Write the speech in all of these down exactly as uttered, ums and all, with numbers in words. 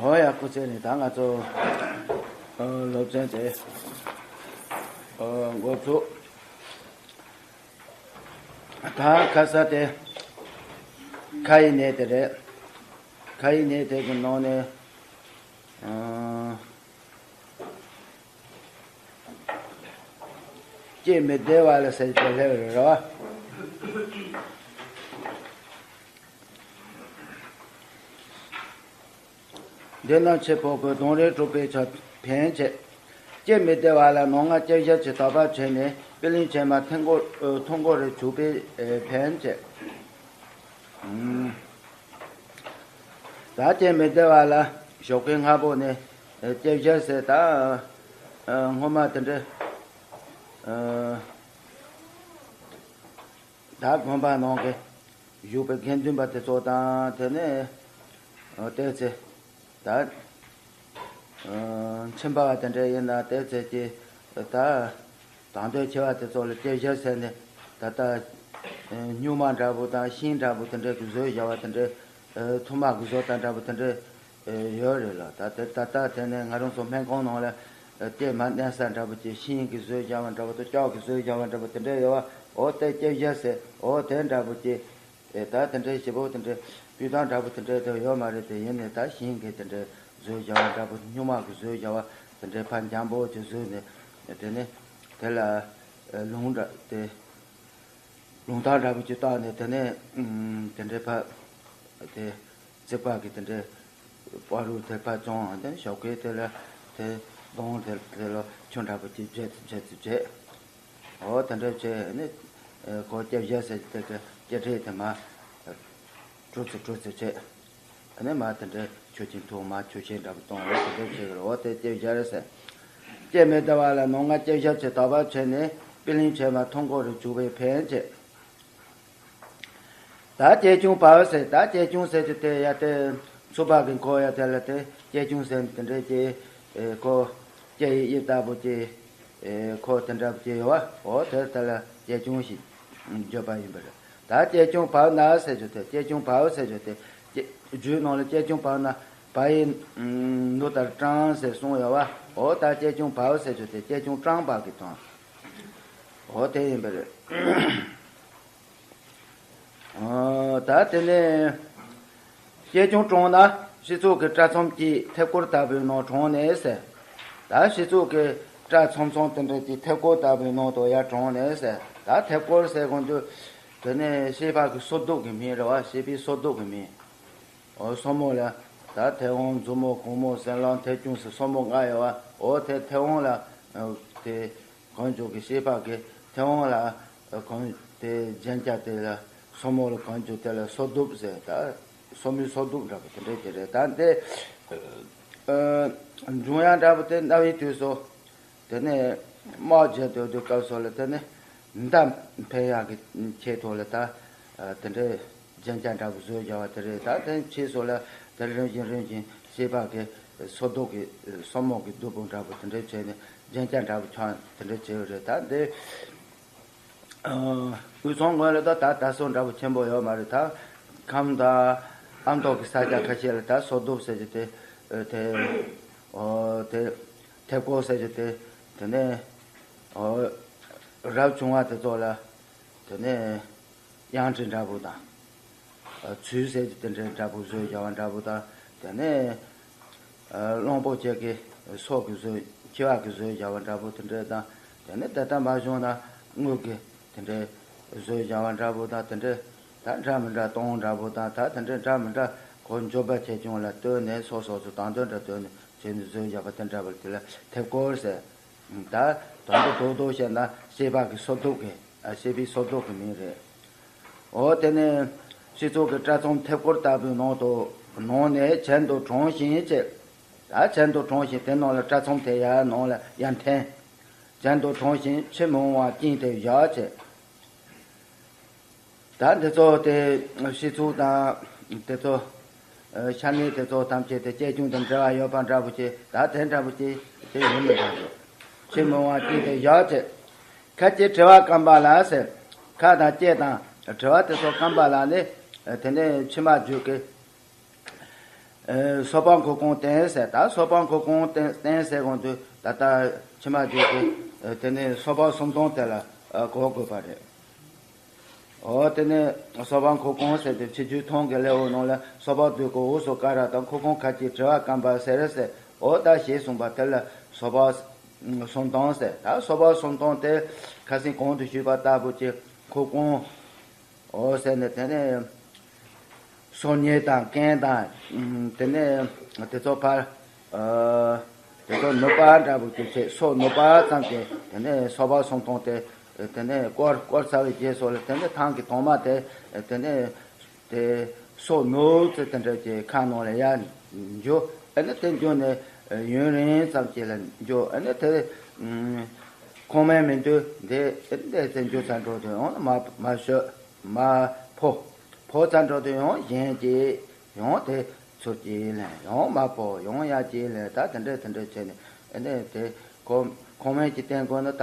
ཨོ་ཡ། སྐུ་ཚེ་རིང་། ད་ང་ཚོ་ཨ་སློབ་ཚན་དེ་ཨ་འགོ་ཚུགས། ད་ཁ་ས་དེ་ཁ་ཡི་ནད་དེ་རེད། ཁ་ཡི་ནད་དེ་གི་ནང་ནས་ཨ་ལྕེ་མི་བདེ་བ་ལ་ཟེར་གྱི་སླེབས་རེད་བ། འདི་ན་ཆེ་ཕོ་གི་གདོང་རིས་གྲུབ་པའི་ཆ་ཕན་བྱེད། ལྕེ་མི་བདེ་བ་ལ་ནོར་ལྔ་ལྕེ་བཞི་གྱི་དོགས་པ་བྱས་ནས་པི་ལིང་ཆེན་མ་ཐུན་འགོ་ཐུན་འགོ་རུ་བྱུག་པའི་ཕན་བྱེད། ད་ལྕེ་མི་བདེ་བ་ལ་ཞོགས་ཀའི་སྔ་པོ་ནས་ལྕེ་བཞི་ཟེར་ད་སྔོན་མ་དེ་འདྲ་ད་དགོན་པ་ནང་གི་བཞུགས་པའི་དགེ་འདུན་པ་དེ་ཚོ་དང་དེ་ནས་བལྟས་ཚེ་ད་ཁྱིམ་པ་བ་དེ་འདྲ་ཡིན་ན་བལྟས་ཚེ་ཀྱི་ད་དང་དོད་ཆེ་བ་དེ་ཚོ་ལ་ལྕེ་བཞི་ཟེར་ནས་ད་ལྟ་སྨྱུག་མ་འདྲ་པོ་དང་ཤིང་འདྲ་པོ་དེ་འདྲ་གི་བཟོས་བཞག་པ་དེ་འདྲ་ཐུར་མ་གི་བཟོ་ལྟ་འདྲ་པོ་དེ་འདྲ་ཡོད་རེད་ལ། ད་དེ་ད་ལྟ་དེ་ནས་ང་རང་ཚོ་སྨན་ཁང་ནང་ལ་ལྕེ་མ་མནན་ས་འདྲ་པོ་ཀྱི་ཤིང་གི་བཟོས་བཞག་པ་འདྲ་པོ་དང་ལྕགས་གི་བཟོས་བཞག་པ་འདྲ་པོ་དེ་འདྲ་ཡོད་པ། འོ་དེ་ལྕེ་བཞི་ཟེར། འོ་དེ་འདྲ་པོ་ཀྱི་ཨེ་ད་དེ་འདྲའི་ཞེ་པོ་དེ་འདྲའི་སྤུས་དག་འདྲ་པོ་དེ་འདྲའི་དེ་ཡོད་མ་རེད། དེ་ཡིན་ནས་ད་ཤིང་གི་དེ་འདྲའི་བཟོས་བཞག་པ་འདྲ་པོ་སྨྱུག་མ་གི་བཟོས་བཞག་པ་དེ་འདྲའི་ཕར་འཇམ་པོ་ཅིག་བཟོས་ནས་དེ་ནས་དེ་ལ་ཨེ་ལུང་འདྲ་དེ་ལུང་ཐག་འདྲ་པོ་ཅིག་བཏགས་ནས་དེ་ནས་ཨུམ་དེ་འདྲའི་ཕར་དེ་རྩིག་པ་གི་དེ་འདྲའི་བར་རུ་དེ་ཕར་བཙོང་། དེ་ནས་ཞོགས་ཀས་དེ་ལ་དེ་གདོང་དེ་དེ་ལ་ཆུ་འདྲ་པོ་ཅིག་བྱས་བྱས་བྱས། འོ་དེ་འདྲ་བྱས་ནས་ཁོ་ལྕེ་བཞི་ཟེར་དེ་གི་ལྕེ་དྲེག་དེ་མ་བྲུ་ཙི་བྲུ་ཙི་བྱས། ཨ་ནི་མ་དེ་འདྲ་ཆུ་ཆེན་འཐུང་མ་ཆུ་ཆེན་འདྲ་པོ་གཏོང་། འོ་དེ་འདྲ་བྱས་གི་རེད། འོ་དེ་ལྕེ་བཞི་རེད་ཟེར། ལྕེ་མི་བདེ་བ་ལ་ནོར་ལྔ་ལྕེ་བཞི་བྱས་དོགས་པ་བྱས་ནས་པི་ལིང་ཆེན་མ་ཐུན་འགོ་རུ་བྱུག་པའི་ཕན་བྱེད། ད་ལྕེ་ཆུང་བབས་ཟེར། ད་ལྕེ་ཆུང་ཟེར་གྱི་དེ་ཡ་དེ་ཚུགས་པ་གི་འཁོར་ཡ་དེ་ལ་དེ་ལྕེ་ཆུང་ཟེར་དེ་འདྲའི་ཀྱི་ཨེ་ཁོ་ལྕེ་ཡི་དབྱིབས་ལྟ་བུ་ཀྱི་ཨེ་ཁོ་དེ་འདྲ་བུ་ཀྱི་ཡོད་པ། འོ་དེ་དེ་ལ་ལྕེ་ཆུང་ཞེས་བརྗོད་པ་ཡིན་པ་རེད། ད་ལྕེ་ཆུང་བབས་ན་ཟེར་གྱི་དེ་ལྕེ་ཆུང་བབས་ཟེར་གྱི་དེ་ལྕེ་རྒྱུད་ནང་ལ་ལྕེ་ཆུང་བབས་ན་བ་ཡི་ནུ་ལྟར་སྐྲངས་ཟེར་གསུངས་ཡོད་པ། འོ་ད་ལྕེ་ཆུང་བབས་ཟེར་གྱི་དེ་ལྕེ་ཆུང་སྐྲངས་པ་གི་དོན། འོ་དེ་ཡིན་པ་རེད། ཨ་ད་དེ་ནས་ལྕེ་ཆུང་གྲང་ན་སྤྱི་གཙུག་གི་སྐྲ་ཚོམ་གྱི་མཐེབ་སྐོར་ལྟ་བུའི་ནང་གྲང་ནས་ཟེར། ད་སྤྱི་གཙུག་གི་སྐྲ་ཚོམ་ཚོམ་དེ་འདྲ་གྱི་མཐེབ་སྐོར་ལྟ་བུའི་ནང་དུ་ཡར་གྲང་ནས་ཟེར། ད་མཐེབ་སྐོར་ཟེར་གོང་དུ་དེ་ནས་ཤེས་པ་གི་སོ་བདུབ་གི་མིང་རེད་བ། ཤེས་པའི་སོ་བདུབ་གི་མིང་། འོ་སོར་མོ་ལ་ད་མཐེ་བོང་མཛུབ་མོ་གུང་མོ་སྲིན་ལག་མཐེ་ཆུང་ཟེར་སོར་མོ་ལྔ་ཡོད་བ། འོ་དེ་མཐེ་བོང་ལ་དེ་གང་བྱུང་གི་ཤེས་པ་གི་མཐེ་བོང་ལ་གང་དེ་རྒྱན་ཆ་དེ་ལ་སོར་མོ་ལ་གང་བྱུང་དེ་ལ་སོ་བདུབ་ཟེར། ད་སོར་མོའི་སོ་བདུབ་འདྲ་པོ་དེ་འདྲ་ཅིག་རེད། ད་འདི་འབྱུང་ཡག་འདྲ་པོ་དེ་གནའ་བོའི་དུས་སུ་དེ་ནས་དམག་བྱེད་སྡོད་དུས་སྐབས་སུ་ལ་དེ་ནས་མདའ་འཕེན་ཡག་གི་ཆེད་དུ་ལ་ད་དེ་འདྲའི་རྒྱན་ཆ་འདྲ་པོ་བཟོས་བཞག་པ་དེ་རེད། ད་དེ་ཕྱིས་སུ་ལ་དེ་རིམ་བཞིན་རིམ་བཞིན་ཤེས་པ་གི་སོ་བདུབ་གི་སོར་མོ་གི་བདུད་པོ་འདྲ་པོ་དེ་འདྲ་བྱས་ནས་རྒྱན་ཆ་འདྲ་པོ་ཆགས་དེ་འདྲ་བྱས་པ་རེད། ད་འདི་དབུས་གཙང་ངོས་ལ་ད་ད་ད་སོ་འདྲ་པོ་ཆེན་པོ་ཡོད་མ་རེད། ད་ཁམས་དང་ཨ་མདོ་གི་ས་ཆ་ཁ་ཤས་ལ་ད་སོ་བདུབ་ཟེར་གྱི་དེ་དེ་འོ་དེ་མཐེབ་སྐོར་ཟེར་གྱི་དེ་དེ་ནས་འོ་རབ་བྱུང་བ་དེ་ཚོ་ལ་དེ་ནས་གཡང་ཁྲི་འདྲ་པོ་དང་། ཚུལ་ཟེར་གྱི་དེ་འདྲའི་འདྲ་པོ་བཟོས་བཞག་པ་འདྲ་པོ་དང་། དེ་ནས་གླང་པོ་ཆེ་གི་སོ་གི་བཟོས་འཁྱིལ་པ་གི་བཟོས་བཞག་པ་འདྲ་པོ་དེ་འདྲ་དང་། དེ་ནས་ད་ལྟ་མ་བྱུང་ན་དངུལ་གི་དེ་འདྲའི་བཟོས་བཞག་པ་འདྲ་པོ་དང་། དེ་འདྲའི་ད་འདྲ་མི་འདྲ་སྟོང་འདྲ་པོ་དང་། ད་དེ་འདྲའི་འདྲ་མི་འདྲ་ཁོ་འབྱོར་པ་ཆེ་ཆུང་ལ་ལྟོས་ནས་སོ་སོ་སོ་དང་དོན་འདྲ་ལྟོས་ནས་བྱས་ནས་བཟོས་བཞག་པ་དེ་འདྲ་པོ་དེ་ལ་མཐེབ་སྐོར་ཟེར། ད་དོན་དུ་རྡོག་རྡོག་བཤད་ན་ཤེས་པ་གི་སོ་བདུབ་གི་ཨ་ཤེས་པའི་སོ་བདུབ་གི་མིང་རེད། འོ་དེ་ནས་སྤྱི་གཙུག་གི་སྐྲ་ཚོམ་མཐེབ་སྐོར་ལྟ་བུའི་ནང་དུ་ནང་ནས་གྱེན་དུ་དྲངས་ཤིང་བྱས། ད་གྱེན་དུ་དྲངས་ཤིང་དེ་ནང་ལ་སྐྲ་ཚོམ་དེ་ཡར་ནང་ལ་ཡར་འཐེན། གྱེན་དུ་དྲངས་ཤིང་ཕྱི་མི་འོང་བར་བཅིངས་ཏེ་བཞག་བྱས། ད་འདི་ཚོ་དེ་སྤྱི་གཙུག་དང་དེ་ཚོ་ཤ་གནད་དེ་ཚོ་ཐམས་ཅད་དེ་ལྕེ་ཆུང་དང་འབྲེལ་བ་ཡོད་པ་འདྲ་པོ་ཅིག་ད་དེ་འདྲ་པོ་ཅིག་དེ་ཡིན་མི་འདུག་ཕྱི་མི་འོང་བར་བཅིངས་ཏེ་བཞག་བྱས། ཁ་ལྕེ་དྲི་བ་སྐམ་པ་ལ་ཟེར། ཁ་དང་ལྕེ་དང་དྲི་བ་དེ་ཚོ་སྐམ་པ་ལ་ནི་དེ་ནས་མཆི་མ་བརྗོད་ཀྱི། ཨེ། སོ་པ་འཁོར་གང་བསྟན་ཟེར། ད་སོ་པ་འཁོར་གང་བསྟན་བསྟན་ཟེར་གོང་དུ་ད་ལྟ་ཕྱི་མ་བརྗོད་དེ། ཨེ། དེ་ནས་སོ་པ་སུམ་སྟོང་དེ་ལ་ཨེ་གོ་དགོས་པ་རེད། འོ་དེ་ནས་སོ་པ་འཁོར་གང་ཟེར་དེ་ཕྱི་རྒྱུད་ཐང་གི་ལེའུ་ནང་ལ་སོ་པ་བདུད་ཀྱི་འོ་སོ་ཀ་ར་དང་འཁོར་གང་ཁ་ཅིག་དྲི་བ་བསྐམ་པ་ཟེར་ཟེར། འོ་ད་ཞེས་གསུངས་པ་དེ་ལ་སོ་པ་སུམ་སྟོང་ཟེར། ད་སོ་པ་སུམ་སྟོང་དེ་ཁ་སང་གོང་དུ་ཞུས་པ་ལྟ་བུ་ཅིག་འཁོར་གང་འོ་ཟེར་ནས་དེ་ནས། སོ་ཉེར་དང་རྐན་དང་། ཨམ། དེ་ནས་དེ་ཚོ་ཕར། ཨ། དེ་ཚོ་ནུབ་པ་འདྲ་བོ་ཅིག་བྱས། སོ་ནུབ་པ་ཙམ་གྱིས་དེ་ནས་སོ་པ་སུམ་སྟོང་དེ་དེ་ནས་བསྐོར་བསྐོར་ཚར་བའི་རྗེས་སུ་ལ་དེ་ནས་ཐང་གི་ཐོག་མ་དེ་དེ་ནས་དེ་སོ་ནུབ་ཚེ་དེ་འདྲ་གྱི་ཁ་ནང་ལ་ཡར་འཇུ། ཨ་ནི་དེ་འཇུ་ནས་ཡུན་རིང་ཙམ་ཅིག་ལ་འཇུ། ཨ་ནི་དེ་ཁོང་མའི་མི་འདུག་འདི་འདི་ཚེ་འཇུ་ཚར་འགྲོ་དུས་ཡང་མ་མ་ཤོད། མ་ཕོ། ཕོ་ཚར་འགྲོ་དུས་ཡང་གཞན་གྱིས་ཡང་དེ་ཚུར་གྱིས་ལེན། ཡང་མ་ཕོ་ཡང་ཡར་གྱིས་ལེན། ད་དེ་འདྲས་དེ་འདྲས་བྱས་ནས་ཨ་ནི་དེ་ཁོ་ཁོང་མའི་གྱི་སྟེང་སྒོ་ནི་ད་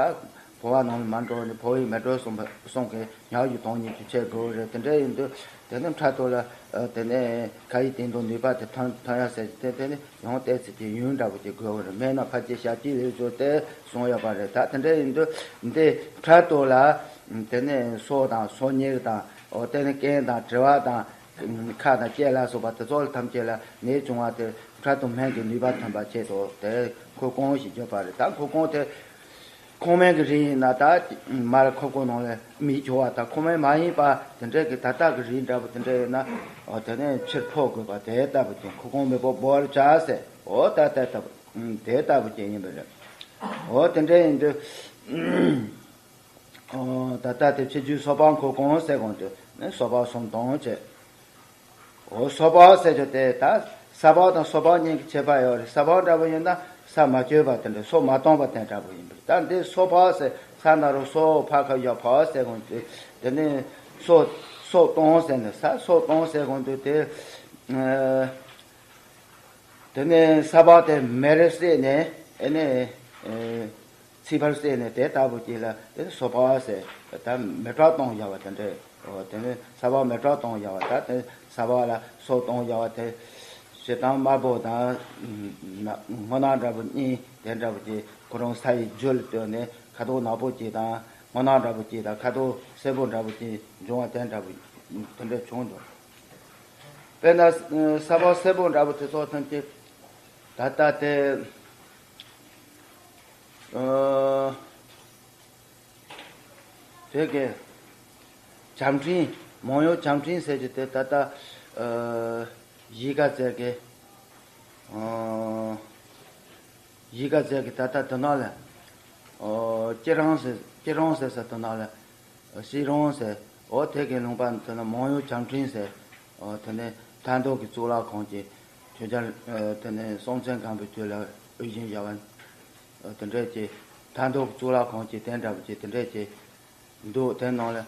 ཕོ་བ་ནང་ལ་མ་འགྲོ་ནས་ཕོ་བའི་མེ་དྲོད་གསུམ་པ་གསུམ་གྱི་ཉག་གཡུ་དོན་གཉིས་ཀྱི་ཆེད་དགོས་རེད། དེ་འདྲས་ཡིན་དུས་དེ་ནི་འཕྲལ་དུ་ལ་དེ་ནས་ཁ་ཡི་སྟེང་དུ་ནུས་པ་དེ་ཐོན་ཐོན་ཡ་ཟེར་གྱི་དེ་དེ་ནི་ཡང་ཏོག་ཙམ་གྱི་ཡུན་འདྲ་བོ་ཅིག་དགོས་རེད། མེད་ན་ཕལ་ཆེར་ཞག་གཅིག་ལས་བཟོ་སྟེ་གསུངས་ཡོད་པ་རེད། ད་དེ་འདྲ་ཡིན་དུས་འདི་འཕྲལ་དུ་ལ་དེ་ནས་སོ་དང་སོ་ཉེར་དང་། འོ་དེ་ནས་རྐན་དང་དྲི་བ་དང་ཁ་དང་ལྕེ་ལ་སོགས་པ་དེ་ཚོ་ཐམས་ཅད་ལ་ནད་བྱུང་བ་དེ་འཕྲལ་དུ་སྨན་གྱི་ནུས་པ་ཐོན་པ་ཆེད་དུ་དེ་འཁོར་གང་ཞེས་བརྗོད་པ་རེད། ད་འཁོར་གང་དེ། ཁོག་སྨན་གྱི་རིགས་ཡིན་ན་ད་མར་ཁོག་པའི་ནང་ལ་མི་འཁྱོག་པ་དང་། ཁོག་སྨན་མ་ཡིན་པ་དེ་འདྲའི་གི་ད་ལྟ་གི་རིགས་འདྲ་པོ་དེ་འདྲ་ཡོད་ན། འོ་དེ་ནས་ཕྱིར་ཕོག་དགོས་པ་དེ་ལྟ་བུ་ཅན། ཁོག་སྨན་མི་ཕོག་བོར་བྱ་ཟེར། འོ་ད་ལྟ་ལྟ་བུ་དེ་ལྟ་བུ་ཅན་ཡིན་པ་རེད། འོ་དེ་འདྲ་ཡིན་དུས། འོ་ད་ལྟ་དེ་ཕྱི་རྒྱུད་སོ་པ་འཁོར་གང་ཟེར་གོང་དུ་ནི་སོ་པ་སུམ་སྟོང་བྱས། འོ་སོ་པ་ཟེར་རྒྱུ་དེ་ད་ས་པ་དང་སོ་པ་གཉིས་ཀྱི་ཁྱད་པར་ཡོད་རེད། ས་པ་འདྲ་པོ་ཡིན་ན་ས་མ་གཅོད་པ་དེ་འདྲ། སོ་མ་གཏོང་བ་དེ་འདྲ་པོ་ཡིན་པ་རེད། ད་འདི་སོ་པ་ཟེར་ས་ན་རོ་སོ་ཕ་ཁ་ཡོ་པ་ཟེར་གོང་དུ་དེ་ནི་སོ་སོ་སྟོང་ཟེར་ནས་ས་སོ་སྟོང་ཟེར་གོང་དུ་དེ། ཨ། དེ་ནས་ས་པ་དེ་མེར་བསྲེགས་ནས་ཨེ་ནས་ཨེ་ཚིག་ཕར་བསྲེགས་ནས་དེ་ལྟ་བུ་ཅིག་ལ་དེ་ནས་སོ་པ་ཟེར། ད་མེ་ཏོག་གཏོང་བཞག་པ་དེ་འདྲས། འོ་དེ་ནས་ས་པ་མེ་ཏོག་གཏོང་བཞག་པ། ད་དེ་ས་པ་ལ་སོ་གཏོང་བཞག་པ་དེ་ཞེ་སྡང་དམར་པོ་དང་སྔོ་ནག་འདྲ་པོ་གཉིས་དེ་འདྲ་པོ་ཅིག་ཁོ་རང་ས་ཡི་རྒྱུ་ལ་ལྟོས་ནས་ཁ་དོག་ནག་པོ་ཅིག་དང་སྔོ་ནག་འདྲ་པོ་ཅིག་དང་ཁ་དོག་སེར་པོ་འདྲ་པོ་ཅིག་འབྱུང་བ་དེ་འདྲ་པོ་དེ་འདྲ་བྱུང་འདུག་དཔེར་ན་ས་པ་སེར་པོ་འདྲ་པོ་དེ་ཚོ་ཐམས་ཅད་ད་ལྟ་དེ་ཨ་དེ་གའི་བྱམས་སྤྲིན། མང་ཡུལ་བྱམས་སྤྲིན་ཟེར་གྱི་དེ་ད་ལྟ་ཨ་གཞིས་ཀ་རྩེ་གི་ཨ་གཞིས་ཀ་རྩེ་གི་ད་ལྟ་དེ་ནང་ལ་ཨ་སྐྱིད་རང་ཟེར། སྐྱིད་རང་ཟེར་ས་དེ་ནང་ལ། སྲིད་རང་ཟེར། འོ་དེ་གའི་ལུང་པ་དེ་ན་མང་ཡུལ་བྱམས་སྤྲིན་ཟེར། འོ་དེ་ནས་མཐའ་འདུལ་གྱི་གཙུག་ལག་ཁང་གི་ཆོས་རྒྱལ་ཨ་དེ་ནས་སྲོང་བཙན་སྒམ་པོའི་དུས་ལ་དབུ་བཞེངས་བཞག་པ། འོ་དེ་འདྲས་ཀྱི་མཐའ་འདུལ་གྱི་གཙུག་ལག་ཁང་གི་དེ་འདྲ་བ་ཅིག་དེ་འདྲས་ཀྱི་འདུག་དེ་ནང་ལ་ཨ་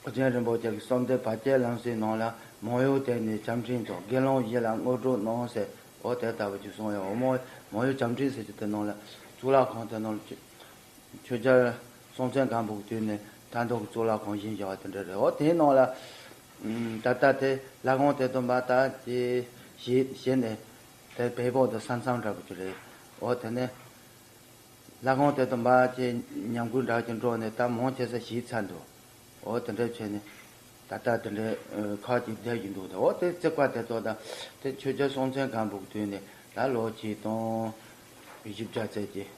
ཨོ་རྒྱན་རིན་པོ་ཆེ་གི་གསོལ་འདེབས་བར་ཆད་ལམ་སེལ་ནང་ལ་མང་ཡུལ་དེ་ནི་བྱམས་སྤྲིན་དང་། དགེ་སློང་བཞི་ལ་དངོས་གྲུབ་གནང་ཟེར། འོ་དེ་ལྟ་བུ་ཅིག་གསུངས་ཡོད། འོ་མོ་མང་ཡུལ་བྱམས་སྤྲིན་ཟེར་གྱི་དེ་ནང་ལ་གཙུག་ལག་ཁང་དེ་ནང་ལ་ཆོས་ཆོས་རྒྱལ་སྲོང་བཙན་སྒམ་པོ་གི་དུས་ནས་མཐའ་འདུལ་གྱི་གཙུག་ལག་ཁང་བཞེངས་བཞག་པ་དེ་འདྲ་རེད། འོ་དེའི་ནང་ལ་ཨམ་ད་ལྟ་དེ་ལྷ་ཁང་དེ་དུ་མ་ད་ཅི་གཞི་གཞི་ནས་དེ་བལ་པོ་དང་ས་མཚམས་འདྲ་པོ་ཅིག་རེད། འོ་དེ་ནས་ལྷ་ཁང་དེ་དུ་མ་ཅི་ཉམས་རྒུད་འདྲ་ཅིག་འགྲོ་ནས་ད་མང་ཆེ་ས་ཞིག་ཚར་འདུག་འོ་དེ་འདྲ་བྱས་ནས་ད་ལྟ་དེ་འདྲའི་ཁག་ཅིག་བསྡད་ཀྱི་འདུག་འོ་དེ་བརྩིགས་པ་དེ་ཚོ་དང་དེ་ཆོས་རྒྱལ་སྲོང་བཙན་སྒམ་པོ་གི་དུས་ནས་ད་ལོ་ཆིག་སྟོང་བཞི་བརྒྱ་ཙམ་ཅིག་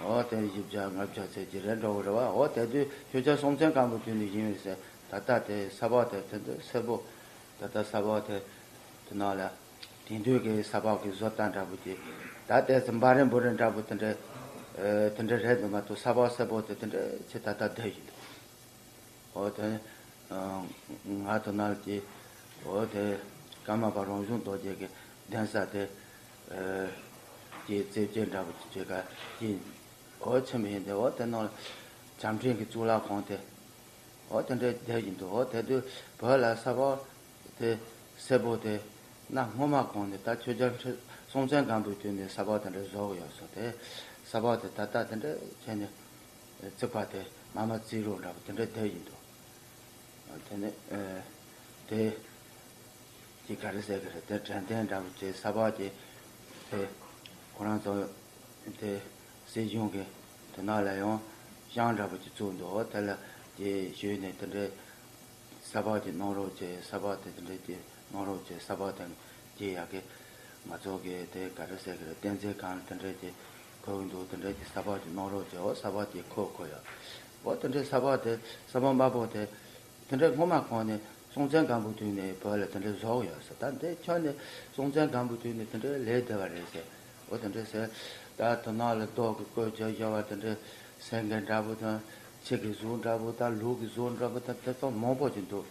འོ་དེ་བཞི་བརྒྱ་ལྔ་བརྒྱ་ཙམ་ཅིག་རེད་འགྲོ་གི་རེད་བ། འོ་དེ་དུས་ཆོས་རྒྱལ་སྲོང་བཙན་སྒམ་པོ་དུས་ནས་བཞེངས་པའི་ཟེར། ད་ལྟ་དེ་ས་ཕག་དེ་དེ་འདྲ་སེར་པོ། ད་ལྟ་ས་ཕག་དེ་དེ་ནང་ལ་དེང་དུས་ཀྱི་ས་ཕག་གི་བཟོ་ལྟ་འདྲ་པོ་ཅིག་ད་ལྟའི་ཙམ་འབའ་རི་འབུ་རི་འདྲ་པོ་དེ་འདྲ་ཨ་དེ་འདྲ་རེད་འདུག་མ་གཏོགས་ས་ཕག་སེར་པོ་དེ་དེ་འདྲ་ཅིག་ད་ལྟ་བསྡད་ཡོད་འདུག་འོ་དེ་ང་དོ་ནལ་གྱི་འོ་དེ་ཀརྨ་པ་རང་བྱུང་རྡོ་རྗེ་གི་གདན་ས་དེ་ཨ་ཀྱི་རྩེ་བཅད་འདྲ་པོ་ཅིག་ག་ཀྱི་འོ་ཆེན་པོ་ཡིན་ཏེ། འོ་དེ་ནང་བྱམས་སྤྲིན་གྱི་གཙུག་ལག་ཁང་དེ་འོ་དེ་འདྲ་བསྡད་བཞིན་འདུག་འོ་དེ་དུས་བོད་ལ་ས་ཕག་དེ་སེར་པོ་དེ་གནའ་སྔོན་མ་གོང་ནས་ད་ཆོས་རྒྱལ་ཁྲི་སྲོང་བཙན་སྒམ་པོའི་དུས་ནས་ས་ཕག་དེ་འདྲ་བཟོ་གི་ཡོད་ས་དེ། ས་ཕག་དེ་ད་ལྟ་དེ་འདྲ་བྱས་ནས་བརྩིགས་པ་དེ་མ་མ་བརྩིགས་རོགས་འདྲ་པོ་དེ་འདྲ་བསྡད་བཞིན་འདུག་དེ་ནས་ཨ་དེ་ ཅིག་ག་རེ་ཟེར་གི་རེད། དེ་དྲན་རྟེན་འདྲ་པོ་ཅིག་ས་ཕག་ཅིག་དེ་ཁོ་རང་ཚོ་དེ་སྲིད་གཞུང་གི་དེ་ནང་ལ་ཡང་ཤང་འདྲ་པོ་ཅིག་བཙུགས་འདུག་དེ་ལ་ཅིག་ཞུས་ནས་དེ་འདྲའི་ས་ཕག་ཅིག་གནང་རོགས་བྱས། ས་ཕག་དེ་དེ་འདྲའི་ཅིག་གནང་རོགས་བྱས། ས་ཕག་དེ་ཅིག་ཡ་གི་ང་ཚོ་གི་དེ་ག་རེ་ཟེར་གི་རེད། བསྟན་འཛིན་སྒང་ལ་དེ་འདྲའི་ཅིག་གོ་གི་འདུག་དེ་འདྲའི་ཅིག་ས་ཕག་ཅིག་གནང་རོགས་བྱས། འོ་ས་ཕག་དེ་ཁོ་ཁོ་ཡ། འོ་དེ་འདྲའི་ས་ཕག་དེ་ས་ཕག་དམར་པོ་དེ། དེ་འདྲའི་སྔོན་མ་གོང་ནས་སྲོང་བཙན་སྒམ་པོའི་དུས་ནས་བོད་ལ་དེ་འདྲའི་བཟོ་ཡོད་ཟེར། ད་འདི་ཁྱོན་ནས་སྲོང་བཙན་སྒམ་པོའི་དུས་ནས་དེ་འདྲའི་ལས་བསྡད་པ་རེད་ཟེར། འོ་དེ་འདྲའི་ཟེར། ད་དེ་ནང་ལ་རྡོ་གི་བརྐོས་བྱས་བཞག་པ་དེ་འདྲའི་སེང་གེ་འདྲ་པོ་དང་ཁྱི་གི་གཟུགས་འདྲ་པོ་དང་ལུག་གི་གཟུགས་འདྲ་པོ་དང་དེ་ཚོ་མང་པོ་ཅིག་འདུག་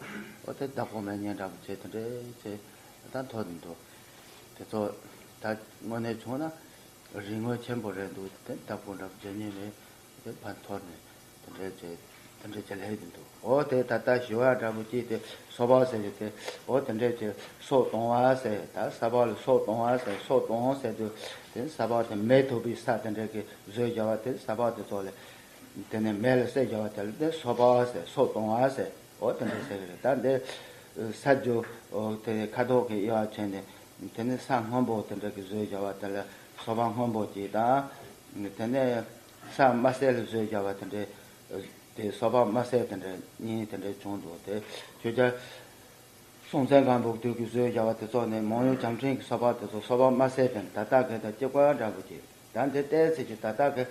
འོ་དེ་བདག་པོ་མེད་མཁན་འདྲ་པོ་བྱས་དེ་འདྲའི་བྱས་ད་འཐོར་ནས་འདུག་དེ་ཚོ་ད་དངོས་གནས་བྱུང་ན་རིག་དངོས་ཆེན་པོ་རེད་འདུག་དེ་བདག་པོ་འདྲ་པོ་བྱེད་མཁན་མེད། དེ་ཕར་འཐོར་ནས་དེ་འདྲའི་བྱས་དེ་འདྲའི་བྱས་ལྷག་གི་འདུག་འོ་དེ་ད་ལྟ་ཞུ་བ་འདྲ་པོ་ཅིག་དེ་སོ་པ་ཟེར་གི་དེ། འོ་དེ་འདྲའི་བྱས་སོ་གཏོང་བ་ཟེར། ད་ས་ཕག་ལ་སོ་གཏོང་བ་ཟེར། སོ་གཏོང་ཟེར་དུས་དེ་ས་ཕག་དེ་མེ་ཐུག་པའི་ས་དེ་འདྲའི་གི་བཟོས་བཞག་པ་དེ། ས་ཕག་དེ་ཚོ་ལ་དེ་ནས་མེ་ལ་བསྲེགས་བཞག་པ་དེ་ལ་དེ་སོ་པ་ཟེར། སོ་གཏོང་བ་ཟེར། འོ་དེ་འདྲ་ཟེར་གི་རེད། ད་འདི་ས་རྒྱུ་འོ་དེ་ཁ་དོག་གི་དབྱེ་བ་ཕྱེ་ནས་དེ་ནི་ས་སྔོན་པོ་དེ་འདྲ་གི་བཟོས་བཞག་པ་དེ་ལ་སོ་པ་སྔོན་པོ་ཅིག་དང་། དེ་ནས་ས་དམར་སེར་ལ་བཟོས་བཞག་པ་དེ་འདྲའི་དེ་སོ་པ་དམར་སེར་དེ་འདྲ་གཉིས་དེ་འདྲ་བྱུང་འདུག་དེ་ཁྱོད་ཅག་སྲོང་བཙན་སྒམ་པོ་དུས་ཀྱི་བཟོས་བཞག་པ་དེ་ཚོ་ནི་མང་ཡུལ་བྱམས་སྤྲིན་གྱི་སོ་པ་དེ་ཚོ་སོ་པ་དམར་སེར་དེ་ད་ལྟ་གི་ད་སྐྱེ་ཀ་འདྲ་པོ་ཅིག་ད་འདི་ལྟའི་ཚེ་གི་ད་ལྟ་གི་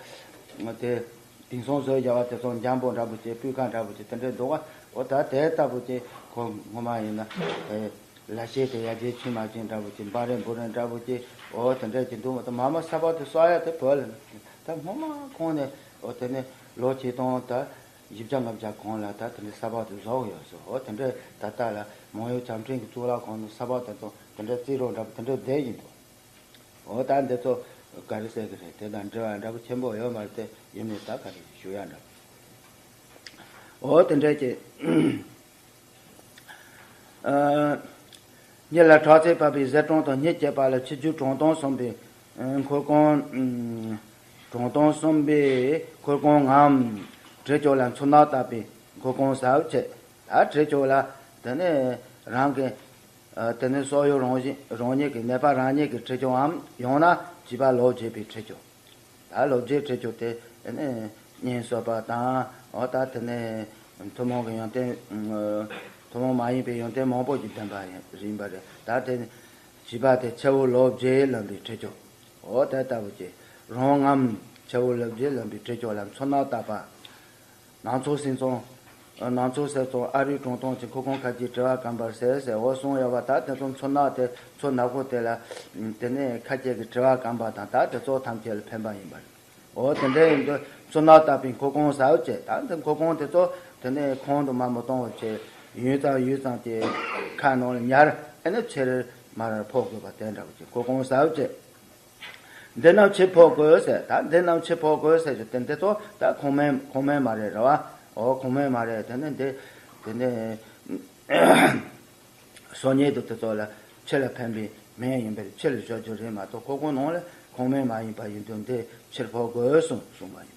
དེང་སང་བཟོས་བཞག་པ་དེ་ཚོ་འཇམ་པོ་འདྲ་པོ་ཅིག་སྤུས་ཀ་འདྲ་པོ་ཅིག་དེ་འདྲའི་འདུག་ག་འོ་ད་དེ་ལྟ་བུ་ཅིག་ཁོ་ངོ་མ་ཡིན་ན་ཨེ་ལ་ཤས་དེ་ཡ་གྱལ་ཆུན་མ་ཅན་འདྲ་པོ་ཅིག་འབའ་རེ་འབུ་རེ་འདྲ་པོ་ཅིག་འོ་དེ་འདྲ་ཅིག་འདུག་མ་གཏོགས་མ་མ་ས་ཕག་དེ་གསོ་ཡ་དེ་བོད་ལ་ད་སྔོན་མ་གོང་ནས་འོ་དེ་ནས་ལོ་ཆིག་སྟོང་ད་བཞི་བརྒྱ་ལྔ་བརྒྱ་གོང་ལ་ད་དེ་འདྲའི་ས་ཕག་དེ་བཟོ་གི་ཡོད་ཟེར། འོ་དེ་འདྲའི་ད་ལྟ་ལ་མང་ཡུལ་བྱམས་སྤྲིན་གྱི་གཙུག་ལག་ཁང་ནས་ས་ཕག་དེ་ཚོ་དེ་འདྲའི་རྩིས་རོགས་འདྲ་པོ་དེ་འདྲའི་བསྡད་ཡིན་འདུག་འོ་ད་འདི་ཚོ་ག་རེ་ཟེར་གི་རེད། དེ་དང་འབྲེལ་བ་འདྲ་པོ་ཆེན་པོ་ཡོད་མ་རེད་དེ། ཡིན་ནའི་ད་ག་རེ་ཞུ་ཡ་འདྲ་པོ། འོ་དེ་འདྲ་ཅིག་ཨ། ཉི་ལ་ཁྲག་ཚིག་བབས་པའི་ཟས་གྲོང་དང་། ཉི་སྐྱེས་པ་ལ་ཆུ་རྒྱུས་གྲོང་སྟོང་གསུངས་པའི་ཨ་འཁོར་གང་། གྲོང་སྟོང་གསུངས་པའི་འཁོར་གང་ངམ། དྲི་ཆུ་ལ་མཚོན་ན་བཏབ་པའི་འཁོར་གང་ཟ་བྱེད། ད་དྲི་ཆུ་ལ་དེ་ནས་རང་གི་ཨ་དེ་ནས་སོག་ཡུལ་རང་བཞིན་རང་ཉིད་ཀྱི་ནད་པ་རང་ཉིད་ཀྱི་དྲི་ཆུའམ། ཡང་ན་བྱིས་པ་ལོ་བརྒྱད་པའི་དྲི་ཆུ། ད་ལོ་བརྒྱད་དྲི་ཆུ་དེ་ཨ་ནི་གཉེན་གསོད་པ་དང་། འོ་ད་དེ་ནས་ཐུན་མོང་གི་ཡོན་ཏན། ཐུན་མོང་མ་ཡིན་པའི་ཡོན་ཏན་མང་པོ་ཞིག་ལྡན་པ་ཡིན་པ་རེད། ད་དེ་བྱིས་པ་དེ་ཆུ་བོ་ལོ་བརྒྱད་ལོན་པའི་དྲི་ཆུ། འོ་དེ་ལྟ་བུ་ཅིག་རང་ངམ། ཆུ་བོ་ལོ་བརྒྱད་ལོན་པའི་དྲི་ཆུ་ལ་མཚོན་ན་བཏབ་པ། ནང་ཚོ་སེམས་ཙང་། ནང་ཚོ་སེམས་ཙང་ཨ་རིའི་གྲོང་སྟོང་གི་འཁོར་གང་ཁ་ཅིག་དྲི་བ་སྐམ་པར་ཟས་ཟེར་འོ་གསུངས་ཡོད་པ། ད་དེ་ཚོ་མཚོན་ན་དེ་ཚོ་ནག་པོ་དེ་ལ་དེ་ནས་ཁ་ཅིག་གི་དྲི་བ་སྐམ་པ་དང་ད་དེ་ཚོ་ཐམས་ཅད་ལ་ཕན་པ་ཡིན་པ་རེད། འོ་དེ་འདྲ་ཡིན་དུས་མཚོན་ན་བཏབ་པའི་འཁོར་གང་ཟ་བྱེད། ད་འདི་འཁོར་གང་དེ་ཚོ་དེ་ནས་ཁོང་དུ་མ་མི་གཏོང་བ་བྱས་ཡུད་ཙམ་ཡུད་ཙམ་གྱི་ཁ་ནང་ལ་ཉར། ཨ་ནི་ཕྱིར་མར་ཕོག་དགོས་པ་དེ་འདྲ་བོ་ཅིག་འཁོར་གང་ཟ་བྱེད། འདི་རྣམས་ཕྱིར་ཕོག་དགོས་ཟེར། ད་འདི་རྣམས་ཕྱིར་ཕོག་དགོས་ཟེར་གྱི་དེ་འདི་ཚོ་ད་ཁུངས་མེད་ཁུངས་མེད་མ་རེད་རེད་བ། འོ་ཁུངས་མེད་མ་རེད། དེ་ནི་འདི་དེ་ནི་སོ་ཉིད་དུ་དེ་ཚོ་ལ་ཕྱི་ལ་ཕན་པའི་མིང་ཡིན་པས་ཕྱི་ལ་བཞག་རྒྱུ་རེད་མ་གཏོགས་ཁོ་ཁོ་ནང་ལ་ཁུངས་མེད་མ་ཡིན་པ་ཡིན་དུས་འདི་ཕྱིར་ཕོག་དགོས་གསུངས་གསུངས་པ་ཡིན།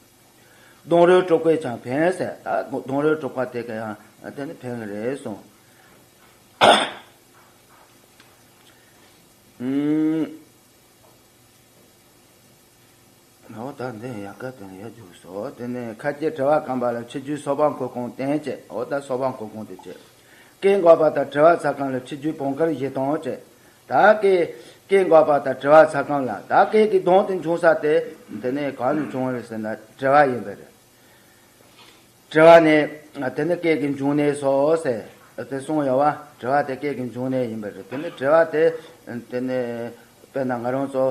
ལྡོང་རོས་དཀྲུག་པས་ཀྱང་ཕན་ཟེར། ད་ལྡོང་རོས་དཀྲུག་པ་དེ་ག་ཡང་དེ་ནི་ཕན་གི་རེད་གསུངས། ཨུམ། འོ་ད་འདི་ཡང་སྐབས་དེ་ནས་ཡར་རྒྱུགས་སོ། དེ་ནས་ཁ་ཅིག་དྲི་བ་སྐམ་པ་ལ་ཆུ་རྒྱུས་སོ་པ་འཁོར་གང་བསྟན་བྱས། འོ་ད་སོ་པ་འཁོར་གང་དེ་བྱས། སྐད་འགོག་པ་དང་དྲི་བ་ཚ་སྐམ་ལ་ཆུ་རྒྱུས་བོང་དཀར་བཞི་སྟོང་བྱས། ད་སྐད་སྐད་འགོག་པ་དང་དྲི་བ་ཚ་སྐམ་ལ། ད་སྐད་ཀྱི་གདངས་དེ་འབྱུང་ས་དེ་འདི་ནས་གང་ནས་བྱུང་བ་རེད་ཟེར་ན་དྲི་བ་ཡིན་པ་རེད། དྲི་བ་ནི་དེ་ནི་སྐད་ཀྱི་འབྱུང་གནས་སོ་ཟེར་དེ་གསུངས་ཡོད་བ། དྲི་བ་དེ་སྐད་ཀྱི་འབྱུང་གནས་ཡིན་པ་རེད། དེ་ནི་དྲི་བ་དེ་དེ་ནི་དཔེར་ན་ང་རང་ཚོ་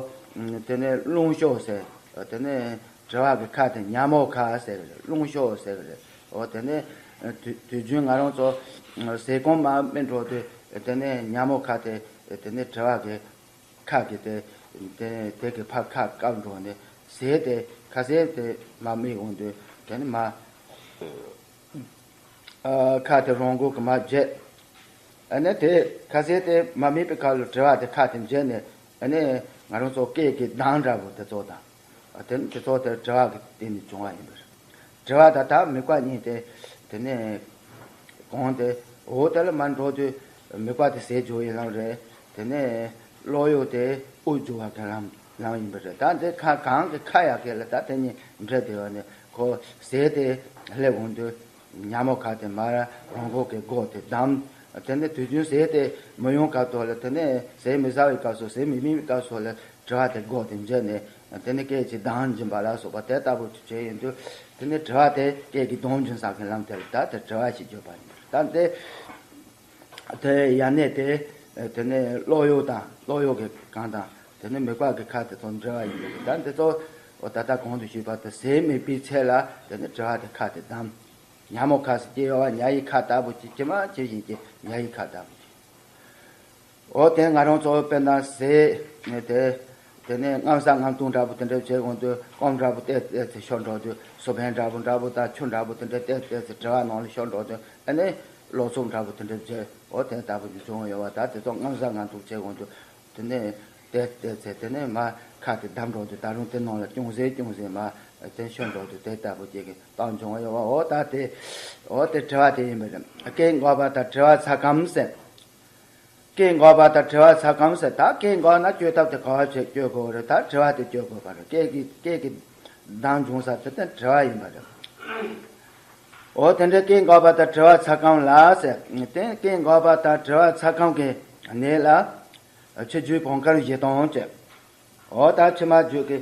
དེ་ནི་རླུང་ཤོག་ཟེར། དེ་ནི་དྲི་བ་གི་ཁ་དེ་ཉ་མོ་ཁ་ཟེར་གི་རེད། རླུང་ཤོག་ཟེར་གི་རེད། འོ་དེ་ནི་དུས་དུས་རྒྱུན་ང་རང་ཚོ་ཟས་སྐོམ་མ་སྨིན་འགྲོ་དུས་དེ་ནི་ཉ་མོ་ཁ་དེ་དེ་ནི་དྲི་བ་གི་ཁ་གི་དེ་དེ་དེ་གི་ཕར་ཁ་བཀབ་འགྲོ་ནས་ཟས་དེ་ཁ་ཟས་དེ་མ་སྨིན་འོང་དུས་དེ་ནི་མ་ཨ་ཁ་དེ་རང་འགུལ་གི་མ་བརྗེད། ཨ་ནི་དེ་ཁ་ཟས་དེ་མ་སྨིན་པའི་ཁ་ལ་དྲི་བ་དེ་ཁ་དེ་བརྗེད་ནས་ཨ་ནི་ང་རང་ཚོ་སྐད་ཀྱི་གདངས་འདྲ་བོ་དེ་ཚོ་དང་། ཨ་དེ་ནི་དེ་ཚོ་དེ་དྲི་བ་གི་སྟེང་ནས་བྱུང་བ་ཡིན་པ་རེད། དྲི་བ་དང་ད་དམིགས་པ་གཉིས་དེ་དེ་ནས་གོང་དེ་འོ་དེ་ལ་མ་འགྲོ་དུས་ དམིགས་པ་དེ་ཟས་སྦྱོར་བའི་ལམ་རེད། དེ་ནས་ཀློག་ཡོད་དེ་དབུགས་སྦྱོར་བ་གི་ལམ་ལམ་ཡིན་པ་རེད། ད་འདི་ཁ་གང་གི་ཁ་ཡག་གི་ལ་ད་དེ་གཉིས་འབྲེལ་བསྡད་པ་ནི་ཁོ་ཟས་དེ་སླེབས་འོང་དུས་ཉ་མོ་ཁ་དེ་མར་རང་གོ་གི་སྒོ་དེ་བསྡམས། དེ་ནས་དུས་རྒྱུན་ཟས་དེ་མི་ཡོང་སྐབས་ཐོག་ལ་དེ་ནས་ཟས་མི་ཟ་བའི་སྐབས་སུ་ཟས་མི་སྨིན་པའི་སྐབས་སུ་ལ་དྲི་བ་དེ་སྒོ་དེ་འབྱེད་ནས་དེ་ནས་སྐད་ཅིག་གདངས་འབྱིན་པ་ལ་སོགས་པ་དེ་ལྟ་བུ་བྱས་ཡོང་དུས་དེ་ནས་དྲི་བ་དེ་སྐད་ཀྱི་གདངས་འབྱིན་ས་གི་ལམ་དེ་ལ་ད་དེ་དྲི་བ་ཞེས་བརྗོད་པ་ཡིན། ད་དེ། དེ་ཡ་ནས་དེ། དེ་ནས་ཀློག་ཡོད་དང་ཀློག་ཡོད་ཀྱི་གང་དང་དེ་ནས་དམིགས་པ་གི་ཁ་དེ་ཚོ་འབྲེལ་བ་ཡིན་པས་ད་འདི་ཚོ་འོ་ད་ལྟ་གོང་དུ་ཞུས་པ་དེ་ཟས་མེད་པའི་ཚེ་ལ་དེ་ནས་དྲི་བ་དེ་ཁ་དེ་བསྡམས། ཉ་མོ་ཁ་ཟེར་གྱི་ཡོད་པ་ཉ་ཡི་ཁ་ལྟ་བུ་ཅིག་ཇི་མ་ཇི་བཞིན་གྱི་ཉ་ཡི་ཁ་ལྟ་བུ་ཅིག་འོ་དེ་ང་རང་ཚོ་དཔེར་ན་ཟས་དེ། དེ་ནས་རྔམ་ཟ་རྔམ་བཏུང་འདྲ་པོ་དེ་འདྲ་བྱེད་འོང་དུས་སྐོམ་འདྲ་པོ་བལྟས་བལྟས་ཚེ་ཤོར་འགྲོ་དུས་སོ་ཕན་འདྲ་པོ་འདྲ་པོ་དང་ཆུ་འདྲ་པོ་དེ་འདྲ་བལྟས་བལྟས་ཚེ་དྲི་བ་ནང་ལ་ཤོར་འགྲོ་དུས་ཨ་ནི་གློ་ཚུགས་འདྲ་པོ་དེ་འདྲ་བྱེད་འོ་དེ་ལྟ་བུ་ཅིག་བྱུང་ཡོད་པ་ད་དེ་ཚོ་རྔམ་ཟ་རྔམ་བཏུང་བྱེད་འོང་དུས་དེ་ནས་བལྟས་བལྟས་ཚེ་དེ་ནས་མར་ཁ་དེ་བསྡམས་འགྲོ་དུས་ད་རུང་དེ་ནང་ལ་ཅུང་ཟད་ཅུང་ཟད་མར་དེ་ཤོར་འགྲོ་དུས་དེ་ལྟ་བུ་ཅིག་གི་རྟགས་བྱུང་ཡོད་པ་འོ་ད་དེ་འོ་དེ་དྲི་བ་དེ་ཡིན་པ་རེད། སྐད་འགོག་པ་དང་དྲི་བ་ཚ་གམ་ཟེར། སྐད་འགོག་པ་དང་དྲི་བ་ཚ་གམ་ཟེར། ད་སྐད་འགོག་ན་བཅོས་ཐབས་དེ་ག་བ་བྱེད་བཅོས་དགོས་རེད། ད་དྲི་བ་དེ་བཅོས་དགོས་པ་རེད། སྐད་ཀྱི་སྐད་ཀྱི་གདངས་འབྱུང་ས་དེ་དེ་དྲི་བ་ཡིན་པ་རེད། འོ་དེ་འདྲའི་སྐད་འགོག་པ་དང་དྲི་བ་ཚ་གམ་ལ་ཟེར། དེ་སྐད་འགོག་པ་དང་དྲི་བ་ཚ་གམ་གྱི་ནད་ལ་ཕྱི་རྒྱུད་བང་དཀར་བཞི་སྟོང་བཅས། འོ་ད་ཕྱི་མ་རྒྱུད་ཀྱི་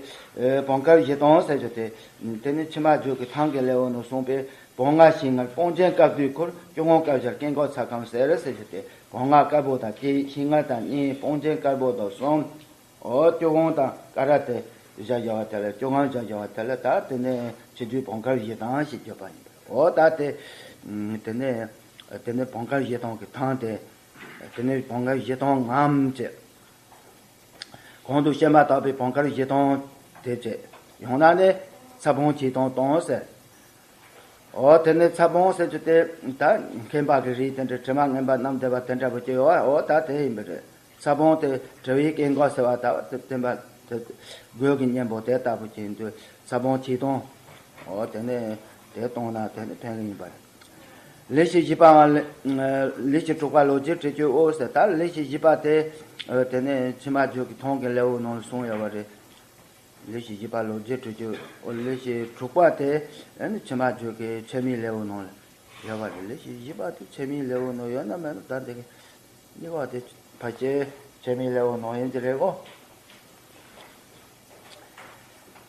བང་དཀར་བཞི་སྟོང་ཟེར་རྒྱུ་དེ། དེ་ནི་ཕྱི་མ་རྒྱུད་ཀྱི་ཐང་གི་ལེའུ་ནང་གསུངས་པའི་བང་ལྔ་ཞིང་མངར་སྤོང་རྒྱན་དཀར་བདུས་འཁོར་སྐྱོ་སྒང་དཀར་བཞིར་སྐད་འགོག་ཚ་གམ་ཟེར་ཟེར་རྒྱུ་དེ་བང་ལྔ་དཀར་པོ་དང་གཅིག་ཞིང་མངར་དང་གཉིས་སྤོང་རྒྱན་དཀར་པོ་དང་གསུམ། འོ་སྐྱོ་སྒང་དང་དཀར་ར་དེ་བཞག་བཞག་པ་དེ་ལ་སྐྱོ་སྒང་བཞག་བཞག་པ་དེ་ལ་ད་དེ་ནས་ཕྱི་རྒྱུད་བང་དཀར་བཞི་སྟོང་ཞེས་བརྗོད་པ་ཡིན་པས། འོ་ད་དེ། དེ་ནས་དེ་ནས་བང་དཀར་བཞི་སྟོང་གི་ཐང་དེ། དེ་ནས་བང་དཀར་བཞི་སྟོང་ངམ་བཅས། གོང་དུ་བཤད་མ་ཐག་པའི་བང་དཀར་བཞི་སྟོང་དེ་བཅས། ཡང་ན་ནི་ཚ་བོང་ཆིག་སྟོང་སྟོང་ཟེར། འོ་དེ་ནས་ཚ་བོང་ཟེར་རྒྱུ་དེ་ད་མཁན་པ་གི་རིགས་དེ་འདྲ་དྲི་མ་ངན་པ་རྣམས་བསྡུས་པ་དེ་འདྲ་པོ་ཅིག་ཡོད་པ་འོ་ད་དེ་ཡིན་པ་རེད། ཚ་བོང་དེ་དྲི་བའི་སྐད་འགོག་ཟེར་བ་ད་བསྟན་པ་དེ་དགོས་ཀྱི་གཉེན་པོ་དེ་ལྟ་བུ་ཅིག་ཡིན་དུས་ཚ་བོང་ཆིག་སྟོང་། འོ་དེ་ནས་དེ་གཏོང་ན་དེ་ནས་ཕན་གི་ཡིན་པ་རེད། ལས་བཞི་བཞི་པའང་ལས་ལས་བཞི་དྲུག་པ་ལོ་རྒྱུས་འཕྲོས་བཅུག་འོ་ཟེར། ད་ལས་བཞི་བཞི་པ་དེ་དེ་ནས་ཕྱི་མ་རྒྱུད་ཀྱི་ཐང་གི་ལེའུ་ནང་ལ་གསུངས་ཡོད་པ་རེད། ལས་བཞི་བཞི་པ་ལོ་རྒྱུས་འཕྲོས་བཅུག་འོ་ལས་བཞི་དྲུག་པ་དེ་ཨ་ནི་ཕྱི་མ་རྒྱུད་ཀྱི་ཆེད་མིའི་ལེའུ་ནང་ལ་ཡོད་པ་རེད། ལས་བཞི་བཞི་པ་དེ་ཆེད་མིའི་ལེའུ་ནང་ཡོད་ན་མེད་ན་ད་འདི་གི་གཉིས་པ་དེ་ཕལ་ཆེར་ཆེད་མིའི་ལེའུ་ནང་ཡིན་གྱི་རེད་གོ།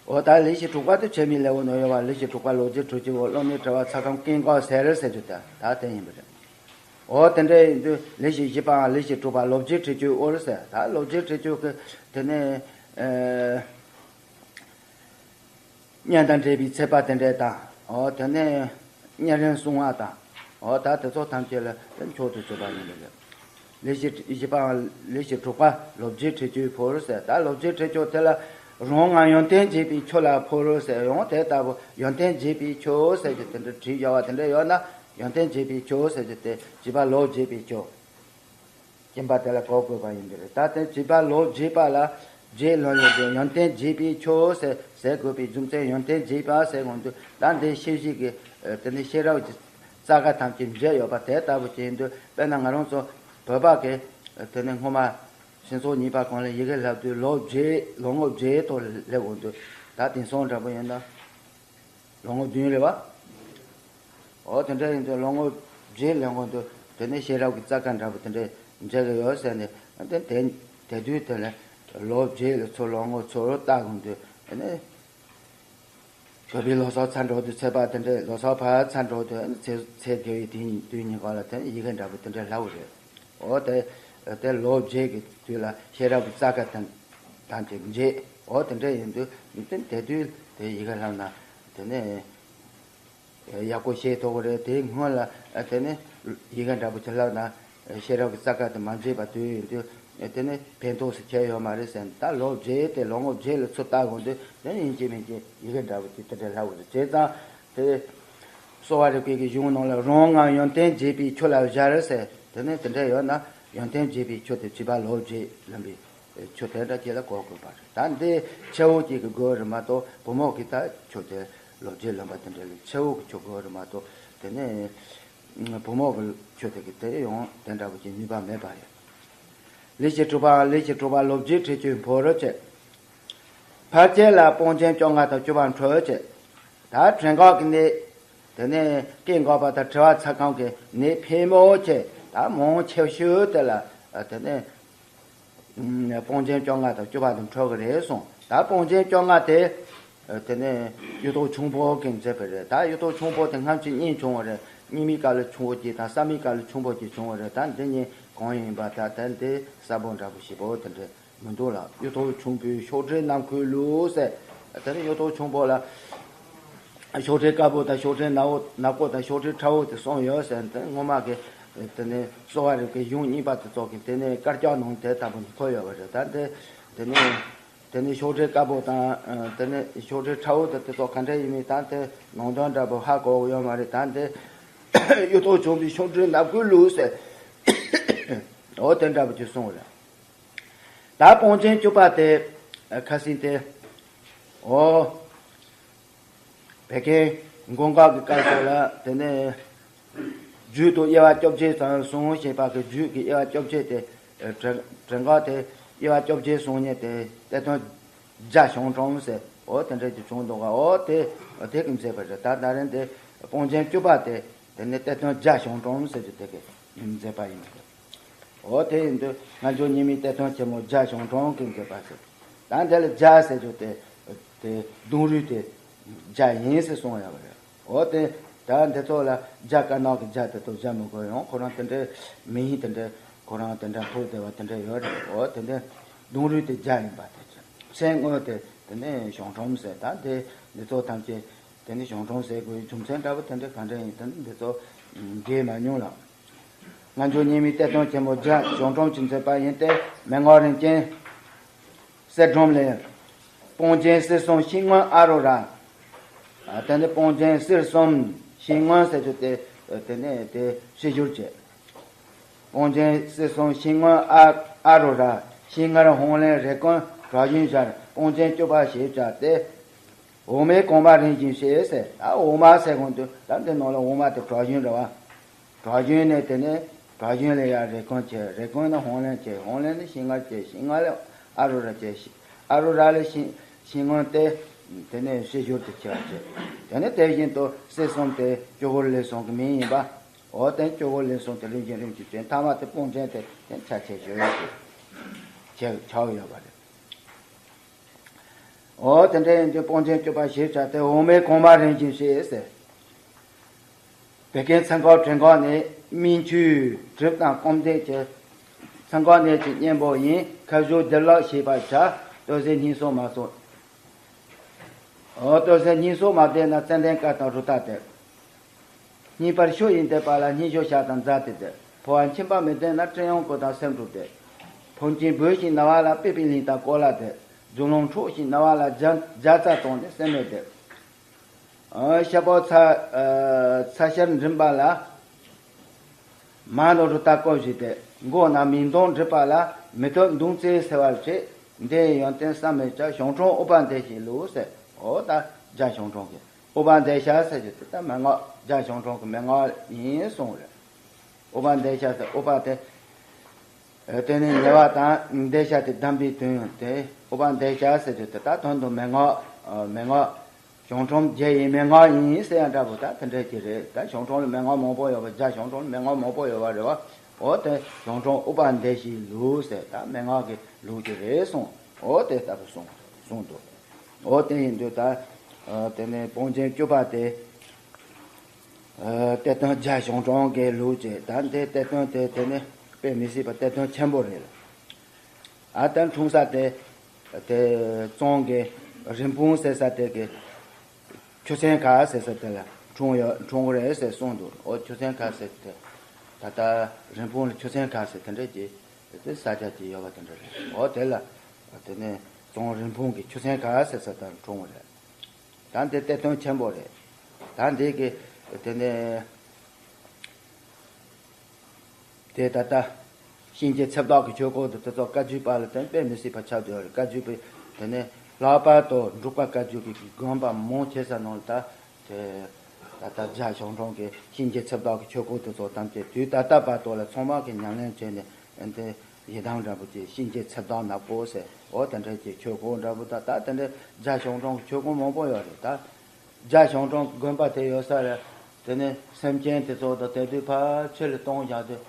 འོ་ད་ལས་བཞི་དྲུག་པ་དེ་ཆེད་མིའི་ལེའུ་ནང་ཡོད་པ། ལས་བཞི་དྲུག་པ་ལོ་རྒྱུས་འཕྲོས་བཅུག་འོ་སློབ་མའི་དྲི་བ་ཚ་གམ་སྐད་འགོག་ཟེར་ཟེར་རྒྱུ་ད་ད་དེ་ཡིན་པ་རེད། འོ་དེ་འདྲ་ཡིན་དུས་ལས་བཞི་བཞི་པའམ་ལས་བཞི་དྲུག་པ་ལོ་རྒྱུས་འཕྲོས་བཅུག་འོ་ཟེར། ད་ལོ་རྒྱུས་འཕྲོས་བཅུག་གི་དེ་ནས་ཨ། གཉེན་དང་འབྲེལ་བའི་ཚེས་པ་དེ་འདྲ་དང་། འོ་དེ་ནས་གཉེན་རིམ་སྲུང་བ་དང་། འོ་ད་དེ་ཚོ་ཐམས་ཅད་ལ་དེ་མཆོག་ཏུ་གྱུར་པ་ཡིན་པས། ལས་བཞི་བཞི་པའམ་ལས་བཞི་དྲུག་པ་ལོ་རྒྱུས་འཕྲོས་བཅུག་ཕུལ་ཟེར། ད་ལོ་རྒྱུས་འཕྲོས་བཅུག་དེ་ལ་རང་ངམ་ཡོན་ཏན་རྒྱས་པའི་ཆོས་ལ་ཕུལ་ཟེར། ཡང་དེ་ལྟ་བུ་ཡོན་ཏན་རྒྱས་པའི་ཆོས་ཟེར་རྒྱུ་དེ་འདྲ་བྲིས་ཡོད་པ་དེ་འདྲ་ཡོད་ན་ཡོན་ཏན་རྒྱས་པའི་ཆོས་ཟེར་རྒྱུ་དེ་བྱིས་པ་ལོ་རྒྱས་པའི་ཆོས། སྦྱིན་པ་དེ་ལ་གོ་དགོས་པ་ཡིན་པས། ད་དེ་བྱིས་པ་ལོ་རྒྱས་པ་ལ་རྒྱས་ལོན་ཡོད་དེ་ཡོན་ཏན་རྒྱས་པའི་ཆོས་ཟེར་ཟེར་དགོས་པའི་རྒྱུ་མཚན་ཡོན་ཏན་རྒྱས་པ་ཟེར་དགོས་འདུག་ད་འདི་ཤེས་བཞིན་གྱི་དེ་ནི་ཤེས་རབ་ཀྱི་རྩ་ཁ་ཐམས་ཅད་འབྱེད་ཡོད་པ་དེ་ལྟ་བུ་ཅིག་ཡིན་དུས། དཔེར་ན་ང་རང་ཚོ་བོད་པ་གི་དེ་ནི་སྔོན་མ་སྤྱི་ཚོགས་གཉིས་པ་གོང་ལ་ཡི་གེ་བསླབ་དུས་ལོ་བརྒྱད་ལོ་ངོ་བརྒྱད་ཐོག་སླེབས་འོང་དུས། ད་དེང་སང་འདྲ་པོ་ཡིན་ན། ལོ་ངོ་བདུན་རེད་བ། འོ་དེ་འདྲ་ཡིན་དུས་ལོ་ངོ་བརྒྱད་ལོན་གོ་འདུག་དེ་ནས་ཤེས་རབ་ཀྱི་རྩ་ཁ་འདྲ་པོ་དེ་འདྲས་འཇལ་གི་ཡོད་ཟེར་ནས། དེ་དེ་དེ་དུས་དེ་ལ་ལོ་བརྒྱད་ལ་ཚུར་ལོ་ངོ་ཚུར་བལྟ་གོ་འདུག་དེ་ནས་བོད་པའི་ལོ་གསར་ཚར་འགྲོ་དུས་ཚེས་པ་དེ་འདྲས་ལོ་གསར་ཕར་ཚར་འགྲོ་དུས་ཚེས་ཚེས་དགེ་བའི་དུས་དུས་ཉིན་གང་ལ་དེ་ཡི་གེ་འདྲ་པོ་དེ་འདྲས་ལྷག་པ་རེད། འོ་དེ་དེ་ལོ་བརྒྱད་ཀྱི་དུས་ལ་ཤེས་རབ་ཀྱི་རྩ་ཁ་དང་དང་ཅིག་འབྱེད། འོ་དེ་འདྲས་ཡིན་དུས་དེ་དེ་དུས་དེ་ཡི་གེ་ལྷག་ན་དེ་ནས། ཡག་པོ་ཤེས་ཐུབ་ཀྱི་རེད། དེའི་སྔོན་ལ་དེ་ནི་ཡི་གེ་འདྲ་པོ་ཅིག་བསླབ་ན་ཤེས་རབ་ཀྱི་རྩ་ཁ་དེ་མ་འབྱེད་པ་དུས་ཡིན་དུས་དེ་ནི་ཕན་ཐོགས་སུ་ཁྱེར་ཡོད་མ་རེད་ཟེར་ནས། ད་ལོ་བརྒྱད་དེ་ལོ་ངོ་བརྒྱད་ལ་ཚུར་བལྟ་དགོས་དུས་དེ་ནི་ཡིན་གཅིག་མིན་གཅིག་ཡི་གེ་འདྲ་པོ་ཅིག་དེ་འདྲ་བསླབ་དགོས་རེད། བྱས་ཙང་དེ་གསོ་བ་རིག་པའི་གི་གཞུང་ནང་ལ་རང་ངམ་ཡོན་ཏན་རྒྱས་པའི་ཆོས་ལ་སྦྱར་ཟེར། དེ་ནི་དེ་འདྲ་ཡོད་ན་ཡོན་ཏན་རྒྱས་པའི་ཆོས་དེ་བྱིས་པ་ལོ་བརྒྱད་ལོན་པའི་ཆོས་དེ་འདྲ་ཅིག་ལ་གོ་དགོས་པ་རེད། ད་འདི་ཆེ་བོ་གཅིག་གི་དགོས་རེད་མ་གཏོགས་བུ་མོ་གི་ད་ཆོས་དེ་ལོ་བརྒྱད་ལོན་པ་དེ་འདྲ་ལས་ཆེ་བོ་གི་ཆོས་དགོས་རེད་མ་གཏོགས། དེ་ནས་ བུ་མོ་གི་ཆོས་དེ་གི་དེ་ཡང་དེ་འདྲ་བོ་ཅིག་ནུས་པ་མེད་པ་རེད། ལས་ཀྱི་གྲོགས་པ་ལས་ཀྱི་གྲོགས་པ་ལོ་བརྒྱད་ཁྲི་བཅུའི་འཕོ་རོལ་བཅས། ཕལ་ཆེར་ལ་སྤང་ཆེན་བཅོ་ལྔ་དང་བཅུ་པ་འཕྲོད་བཅས། ད་བྲན་འགོག་གི་ནད། དེ་ནས་སྐད་འགོག་པ་དང་དྲི་བ་ཚ་གྲང་གི་ནད་ཕལ་མོ་ཆེ་ད་མང་ཆེ་ཤོས་དེ་ལ་དེ་ནས། སྤང་ཆེན་བཅོ་ལྔ་དང་བཅུ་པ་དེ་འཕྲོད་ཀྱི་རེད་གསུངས། ད་སྤང་ཆེན་བཅོ་ལྔ་དེ། དེ་ནས་གཡུ་ཐོག་ཆུང་པོ་གིས་མཛད་པ་རེད། ད་གཡུ་ཐོག་ཆུང་པོ་དེ་སྔ་ཕྱི་གཉིས་བྱུང་བ་རེད། རྙིང་མའི་སྐབས་ལ་ཆུང་བོ་གཅིག་དང་གསར་མའི་སྐབས་ལ་ཆུང་བོ་གཅིག་བྱུང་བ་རེད། ད་འདི་གཉིས་གང་ཡིན་པ་ད་ད་འདི་གསལ་པོ་འདྲ་པོ་ཞིག་པོ་དེ་འདྲ་མི་འདུག་ལ། གཡུ་ཐོག་ཆུང་པོའི་ཤོག་དྲིལ་ནམ་མཁའི་ལུགས་ཟེར། དེ་ནས་གཡུ་ཐོག་ཆུང་པོ་ལ། ཤོག་དྲིལ་དཀར་པོ་དང་ཤོག་དྲིལ་ནག་པོ་ནག་པོ་དང་ཤོག་དྲིལ་ཁྲ་བོ་དེ་གསུམ་ཡོད་ཟེར། དེ་སྔོན་མ་གི་དེ་ནས་གསོ་བ་རིག་པའི་གཞུང་རྙིང་པ་དེ་ཚོ་གི་དེ་ནས་དཀར་ཆག་ནང་དེ་ལྟ་བུ་འཁོད་ཡོད་པ་རེད། ད་དེ་དེ་ནས་དེ་ནས་ཤོག་དྲིལ་དཀར་པོ་དང་དེ་ནས་ཤོག་དྲིལ་ཁྲ་བོ་དེ་དེ་ཚོ་ག་འདྲ་ཡིན་མིན་ད་དེ་ནང་དོན་འདྲ་པོ་ཧ་གོ་ཡོད་མ་རེད། ད་དེ་གཡུ་ཐོག་ཆུང་པོའི་ཤོག་དྲིལ་ནམ་མཁའི་ལུགས་ཟེར། འོ་དེ་འདྲ་པོ་ཅིག་གསུངས་རེད། ད་སྤང་ཆེན་བཅུ་པ་དེ་ཁ་སང་དེ། འོ། བད་ཀན་མགོ་འགག་གི་སྐབས་སུ་ལ་དེ་ནས་རྒྱུད་དུ་དབྱེ་བ་བཅོ་བརྒྱད་ཙམ་གསུངས་ཞེས་པ་གི་རྒྱུད་ཀྱི་དབྱེ་བ་བཅོ་བརྒྱད་དེ་བྲན་བྲན་འགོག་དེ་དབྱེ་བ་བཅོ་བརྒྱད་གསུངས་མཁན་དེ་གཏེར་སྟོན་རྒྱ་ཞང་གྲོང་ཟེར། འོ་དེ་འདྲ་ཅིག་བྱུང་འདུག་ག་འོ་དེ་དེ་གིས་མཛད་པ་རེད། ད་ད་རིང་དེ་སྤང་ཆེན་བཅུ་པ་དེ་དེ་ནས་གཏེར་སྟོན་རྒྱ་ཞང་གྲོང་ཟེར་རྒྱུ་དེ་གིས་མཛད་པ་ཡིན་པ་རེད། འོ་དེ་ཡིན་དུས་སྔ་འགྱུར་རྙིང་མའི་གཏེར་སྟོན་ཆེན་མོ་རྒྱ་ཞང་གྲོང་གིས་མཛད་པ་ཟེར། ད་འདི་ལ་རྒྱ་ཟེར་རྒྱུ་དེ་དེ་གདུང་རུས་དེ་རྒྱ་ཡིན་ཟེར་གསུངས་ཡོད་པ་རེད། འོ་དེ་ད་འདི་ཚོ་ལ་རྒྱ་དཀར་ནག་གི་རྒྱ་དེ་ཚོ་རྒྱ་མི་དགོས། ཡང་ཁོ་རང་དེ་འདྲའི་མིང་དེ་འདྲ་ཁོ་རང་དེ་འདྲ་ཐོགས་བསྡད་པ་དེ་འདྲ་ཡོད་རེད། འོ་དེ་འདྲ་གདུང་རུས་དེ་རྒྱ་ཡིན་པ་དེ་ཚོ་མཚན་དངོས་དེ་དེ་ནས་ཞང་གྲོང་ཟེར། ད་དེ་འདི་ཚོ་ཐམས་ཅད་དེ་ནི་ཞང་གྲོང་ཟེར་དགོས་རྒྱུ་མཚན་འདྲ་པོ་དེ་འདྲ་ག་འདྲ་ཡིན་དེ་འདི་ཚོ་འགྲེལ་མ་མྱོང་ལ། སྔ་འགྱུར་རྙིང་མའི་གཏེར་སྟོན་ཆེན་མོ་རྒྱ་ཞང་གྲོང་གིས་མཛད་པ་ཡིན་ཏེ། མན་ངག་རིན་ཆེན་གསེར་སྒྲོམ་ལས། སྤང་ཆེན་གསེར་གསུམ་ཤིང་སྔོན་ཨ་རོ་ར། ཨ་དེ་ནི་སྤང་ཆེན་གསེར་གསུམ་ཤིང་སྔོན་ཟེར་རྒྱུ་དེ་དེ་ནས་དེ་ཕྱི་བསྒྱུར་བྱས། སྤང་ཆེན་གསེར་གསུམ་ཤིང་སྔོན་ཨ་ཨ་རོ་ར། ཤིང་མངར་ཧོང་ལེན་རེ་ཀོན་བྲག་ཞུན་སྦྱར། སྤང་ཆེན་བཅུ་པ་ཞེས་བྱ་སྟེ། འོ་མའི་གོང་མ་རིམ་བཞིན་བྱས་ཟེར། ད་འོ་མ་ཟེར་གོང་དུ་ད་འདི་ནང་ལ་འོ་མ་དེ་བྲག་ཞུན་རེད་བ། བྲག་ཞུན་ནས་དེ་ནས་བྲག་ཞུན་ལས་ཡར་རེ་ཀོན་བྱས། རེ་ཀོན་ནས་ཧོང་ལེན་བྱས། ཧོང་ལེན་ནས་ཤིང་མངར་བྱས། ཤིང་མངར་ལས་ཨ་རོ་ར་བྱས། ཤི་ཨ་རོ་ར་ལས་ཤིང་ཤིང་སྔོན་ཏེ། དེ་ནས་ཕྱི་བསྒྱུར་དུ་བྱས་པ་བྱས། དེ་ནས་དེ་བཞིན་དུ་གསེར་གསུམ་དེ་ཅོག་གུར་ལས་གསུམ་གྱི་མིང་ཡིན་པ། འོ་དེ་ཅོག་གུར་ལས་གསུམ་དེ་རིམ་བཞིན་རིམ་བཞིན་བྱས། མཐའ་མ་དེ་སྤང་ཆེན་དེ་དེ་ཆ་ཆེ་ཤོས་ཆེ་ཆགས་ཡོད་པ་རེད། འོ་དེ་འདྲ་ཡིན་དུས་སྤང་ཆེན་བཅུ་པ་ཞེས་བྱ་སྟེ། འོ་མའི་གོང་མ་རིམ་བཞིན་བྱས་ཟེར། བད་ཀན་ཚ་འགག་བྲན་འགོག་ནི། སྨན་ཆུའི་གྲིབ་དང་སྐོམ་དད་ཀྱི། ཚ་འགག་ནད་ཀྱི་གཉེན་པོ་ཡིན། ཁ་བཞུ་བདེ་བླག་བྱེད་པར་བྱ། ལྟོ་ཟས་སྙིགས་སོགས་མ་གསོག་འོ་ལྟོ་ཟས་སྙིགས་སོགས་མ་བདེ་ན་ཙན་དན་དཀར་དང་རུ་ཏ་སྟེར། སྙིགས་པར་ཤོས་ཡིན་བསྡད་པ་ལ་སྙིགས་ཤོས་ཤ་དང་རྫ་དེ་སྟེར། ཕོ་བ་མཆིན་པ་མི་བདེ་ན་སྤྲེའུ་ཀོ་དང་སེམས་དྲུག་སྟེར། ཕོ་མཆིན་བུད་ཞིང་ན་བ་ལ་པི་པི་ལིང་དང་ཀོ་ལ་སྟེར། རྫུན་རླུང་འཕྲོག་ཞིང་ན་བ་ལ་རྒྱ་རྒྱ་ཚྭ་བཏུང་ནས་སེན་མོ་སྟེར། ཨ་ཤ་པོ་ཚ་ཨ་ཚ་ཤར་མགྲིན་པ་ལ། མ་ནོར་རུ་ལྟ་སྐོར་ཞིག་སྟེ། མགོ་ན་མིག་མདུང་འགྲིབ་པ་ལ། མི་ཐོབ་མདུང་རྩེ་སེལ་བར་བྱེད། འདི་ཡི་ཡོན་ཏན་བསམ་མི་ཁྱབ། ཞང་གྲོང་ཨུཏྤལ་མདེ་ཞིག་བླུགས་ཟེར། འོ་ད་རྒྱ་ཞང་གྲོང་གི་ཨུཏྤལ་མདེ་ཞག་ཟེར་རྒྱུ་དེ་ད་མན་ངག་རྒྱ་ཞང་གྲོང་གི་མན་ངག་ཡིན་གསུངས་རེད། ཨུཏྤལ་མདེ་ཞག་ཟེར་ཨུཏྤལ་དེ། དེ་ནས་ཉེ་བ་དང་མདེ་ཞག་དེ་བསྡམས་པའི་དོན་དེ་ཨུཏྤལ་མདེ་ཞག་ཟེར་རྒྱུ་དེ་ད་དོན་དུ་མན་ངག་མན་ངག་ཞང་གྲོང་རྒྱལ་ཡི་མན་ངག་ཡིན་ཟེར་ཡང་འདྲ་པོ་ད་དེ་འདྲ་ཅིག་རེད། ད་ཞང་གྲོང་ལ་མན་ངག་མང་པོ་ཡོད་པ། རྒྱ་ཞང་གྲོང་ལ་མན་ངག་མང་པོ་ཡོད་པ་རེད་བ། འོ་དེ་ཞང་གྲོང་ཨུཏྤལ་མདེ་ཞིག་བླུགས་ཟེར། ད་མན་ངག་གི་ལུགས་ཅིག་རེད་གསུངས། འོ་དེ་ལྟ་བུ་གསུངས་གསུངས་འདུག་འོ་དེ་ཡིན་དུས་ད་དེ་ནས་སྤང་ཆེན་བཅུ་པ་དེ། གཏེར་སྟོན་རྒྱ་ཞང་གྲོང་གི་ལུགས་ཀྱི་ད་འདི་གཏེར་སྟོན་དེ་དེ་ནི་དཔེ་མི་སྲིད་པ་གཏེར་སྟོན་ཆེན་པོ་རེད། ཨ་ད་འཁྲུངས་ས་དེ་དེ་གཙང་གི་རིན་སྤུངས་ཟེར་ས་དེ་གི་ཆུ་ཚན་ཁ་ཟེར་ས་དེ་ལ་འཁྲུངས་ཡོད་འཁྲུངས་རེད་ཟེར་གསུངས་འདུག་འོ་ཆུ་ཚན་ཁ་ཟེར་དེ་ད་ལྟ་རིན་སྤུངས་ལ་ཆུ་ཚན་ཁ་ཟེར་དེ་འདྲ་གྱི་དེ་ས་ཆ་གྱི་ཡོད་པ་དེ་འདྲ་རེད། འོ་དེ་ལ་དེ་ནི་གཙང་རིན་སྤུངས་ཀྱི་ཆུ་ཚན་ཁ་ཟེར་ས་དེ་ལ་འཁྲུངས་རེད། ད་འདི་གཏེར་སྟོན་ཆེན་པོ་རེད། ད་འདི་གི་དེ་ནས་དེ་ད་ལྟ་གཤིན་རྗེ་ཚེ་བདག་གི་ཆོས་སྐོར་དུ་དེ་ཚོ་བཀའ་བརྒྱུད་པ་ལ་བརྟེན་དཔེ་མི་སྲིད་པ་ཁྱབ་བསྡད་ཡོད་རེད། བཀའ་བརྒྱུད་པའི་དེ་ནས་ལྷག་པར་དུ་འབྲུག་པ་བཀའ་བརྒྱུད་ཀྱི་དགོན་པ་མང་ཆེ་ས་ནང་ལ་ད་དེ་ ད་ལྟ་རྒྱ་ཞང་ཀྲང་གི་གཤིན་རྗེ་ཚེ་བདག་གི་ཆོས་སྐོར་དེ་ཚོ་ཐམས་ཅད་དུས་ད་ལྟ་བར་དུ་ལ་ཚང་མ་གི་ཉམས་ལེན་བྱས་ནས་འདི་ཡི་དམ་འདྲ་པོ་ཅིག་གཤིན་རྗེ་ཚེ་བདག་ནག་པོ་ཟེར། འོ་དེ་འདྲ་ཅིག་ཆོས་སྐོར་འདྲ་པོ་ད་ད་དེ་འདྲ་རྒྱ་ཞང་ཀྲང་གི་ཆོས་སྐོར་མང་པོ་ཡོད་རེད། ད་རྒྱ་ཞང་ཀྲང་གི་དགོན་པ་དེ་ཡོད་ས་ལ་དེ་ནས་སེམས་ཅན་དེ་ཚོ་དང་དེ་དུས་ཕར་ཕྱི་ལ་གཏོང་བཞག་དུས་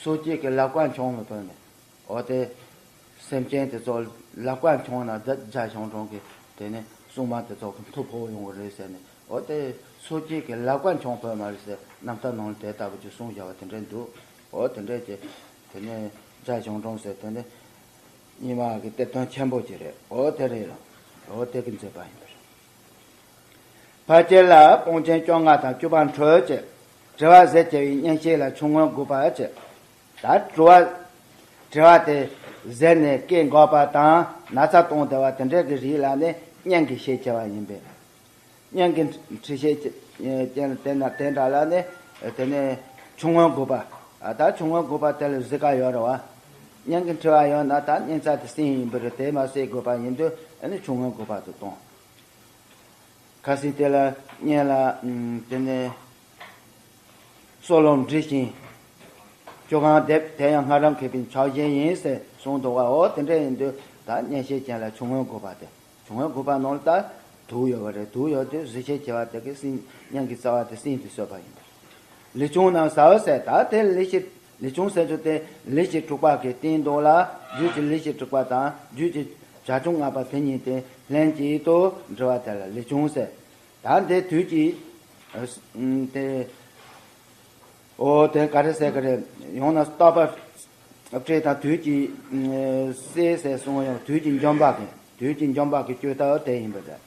སོ་སྐྱེ་གི་ལག་པ་འཆང་མི་ཕོད་ནས། འོ་དེ་སེམས་ཅན་དེ་ཚོ་ལག་པ་འཆང་ན་ད་རྒྱ་ཞང་ཀྲང་གི་དེ་ནས་སྲུང་མ་དེ་ཚོ་གི་མཐུ་ཕོག་ཡོང་གི་རེད་ཟེར་ནས། འོ་དེ་སོ་སྐྱེ་གི་ལག་པ་འཆང་ཕོད་མ་རེད་ཟེར་རྣམ་ཐར་ནང་ལ་དེ་ལྟ་བུ་ཅིག་གསུངས་བཞག་པ་དེ་འདྲ་འདུག་འོ་དེ་འདྲ་ཅིག་དེ་ནས་རྒྱ་ཞང་ཀྲང་ཟེར་དེ་ནས་རྙིང་མ་གི་གཏེར་སྟོན་ཆེན་པོ་ཅིག་རེད། འོ་དེ་རེད་ལ། འོ་དེ་གི་མཛད་པ་ཡིན་པ་རེད། ཕལ་ཆེར་ལ་དཔུང་ཆེན་བཅོ་ལྔ་དང་བཅུ་པ་འཕྲོས་ཀྱི་དྲི་བ་ཟད་བྱ་བའི་གཉེན་བཤེས་ལ་ཆུང་ངུ་དགོས་པ་བྱས། ད་དྲི་བ་དྲི་བ་དེ་ཟད་ནས་སྐད་འགོག་པ་དང་ན་ཚ་གཏོང་བདེ་བ་དེ་འདྲ་གི་རིགས་ལ་ནི་གཉེན་གྱི་ཤེས་བྱ་བ་ཡིན་པས། གཉེན་གྱི་འཕྲི་ཤེས་ཅན་དེ་ན་དེ་འདྲ་ལ་ནི་དེ་ནས་ཆུང་ངུ་དགོས་པ། ད་ཆུང་ངུ་དགོས་པ་དེ་ལ་གཟི་ཀ་ཡོད་རེད་བ། གཉེན་གྱི་འཕྲི་བ་ཡོད་ན་ད་གཉེན་ཚ་དེ་སྲིན་ཡིན་པ་རེད། དེ་མ་སྲེ་དགོས་པ་ཡིན་དུས་ཨ་ནི་ཆུང་ངུ་དགོས་པ་དུ་གཏོང་། ཁ་སང་དེ་ལ་གཉེན་ལ་དེ་ནས་སྲོག་ལོ་འབྲི་ཞིང་། ཅོ་གང་འདེབས་དེ་ཡང་སྔ་རབས་མཁས་པའི་ཕྱག་བཞེས་ཡིན་ཟེར་གསུངས་འདུག་བ། འོ་དེ་འདྲ་ཡིན་དུས་ད་གཉེན་བཤེས་ཅན་ལ་ཆུང་ངུ་དགོས་པ་དེ། ཆུང་ངུ་དགོས་པ་ནང་ལ་ད་དུག་ཡོད་པ་རེད། དུག་ཡོད་དུས་གཟི་ཤེས་ཆེ་བ་དེ་གི་སྲིན་གཉེན་གྱི་རྩ་བ་དེ་སྲིན་དུ་གསོད་པ་ཡིན་པ་རེད། ལས་ཆུང་རྣམས་ཟ་བ་ཟེར། ད་དེ་ལས་ཀྱི་ལས་ཆུང་ཟེར་ཚུལ་དེ་ལས་ཀྱི་དྲུག་པ་གི་སྟེང་དུ་ལ་རྒྱུད་ཀྱི་ལས་ཀྱི་དྲུག་པ་དང་རྒྱུད་ཀྱི་བྱ་ཁྱུང་ལྔ་པ་དེ་གཉིས་དེ་ལྷན་ཅིག་ཏུ་འབྲེལ་བ་དེ་ལ་ལས་ཆུང་ཟེར། ད་འདི་དུས་ཀྱི་ཨ་དེ་འོ་དེ་ག་རེ་ཟེར་གི་རེད། ཡང་ན་རྟག་པ་སྤྲེལ་དང་དུས་ཀྱི་སྲས་ཟེར་གསུངས། ཡང་དུས་ཀྱི་འཇོམས་པ་གི་དུས་ཀྱི་འཇོམས་པ་གི་སྤྱོད་ལྟ་བུ་དེ་ཡིན་པ་རེད།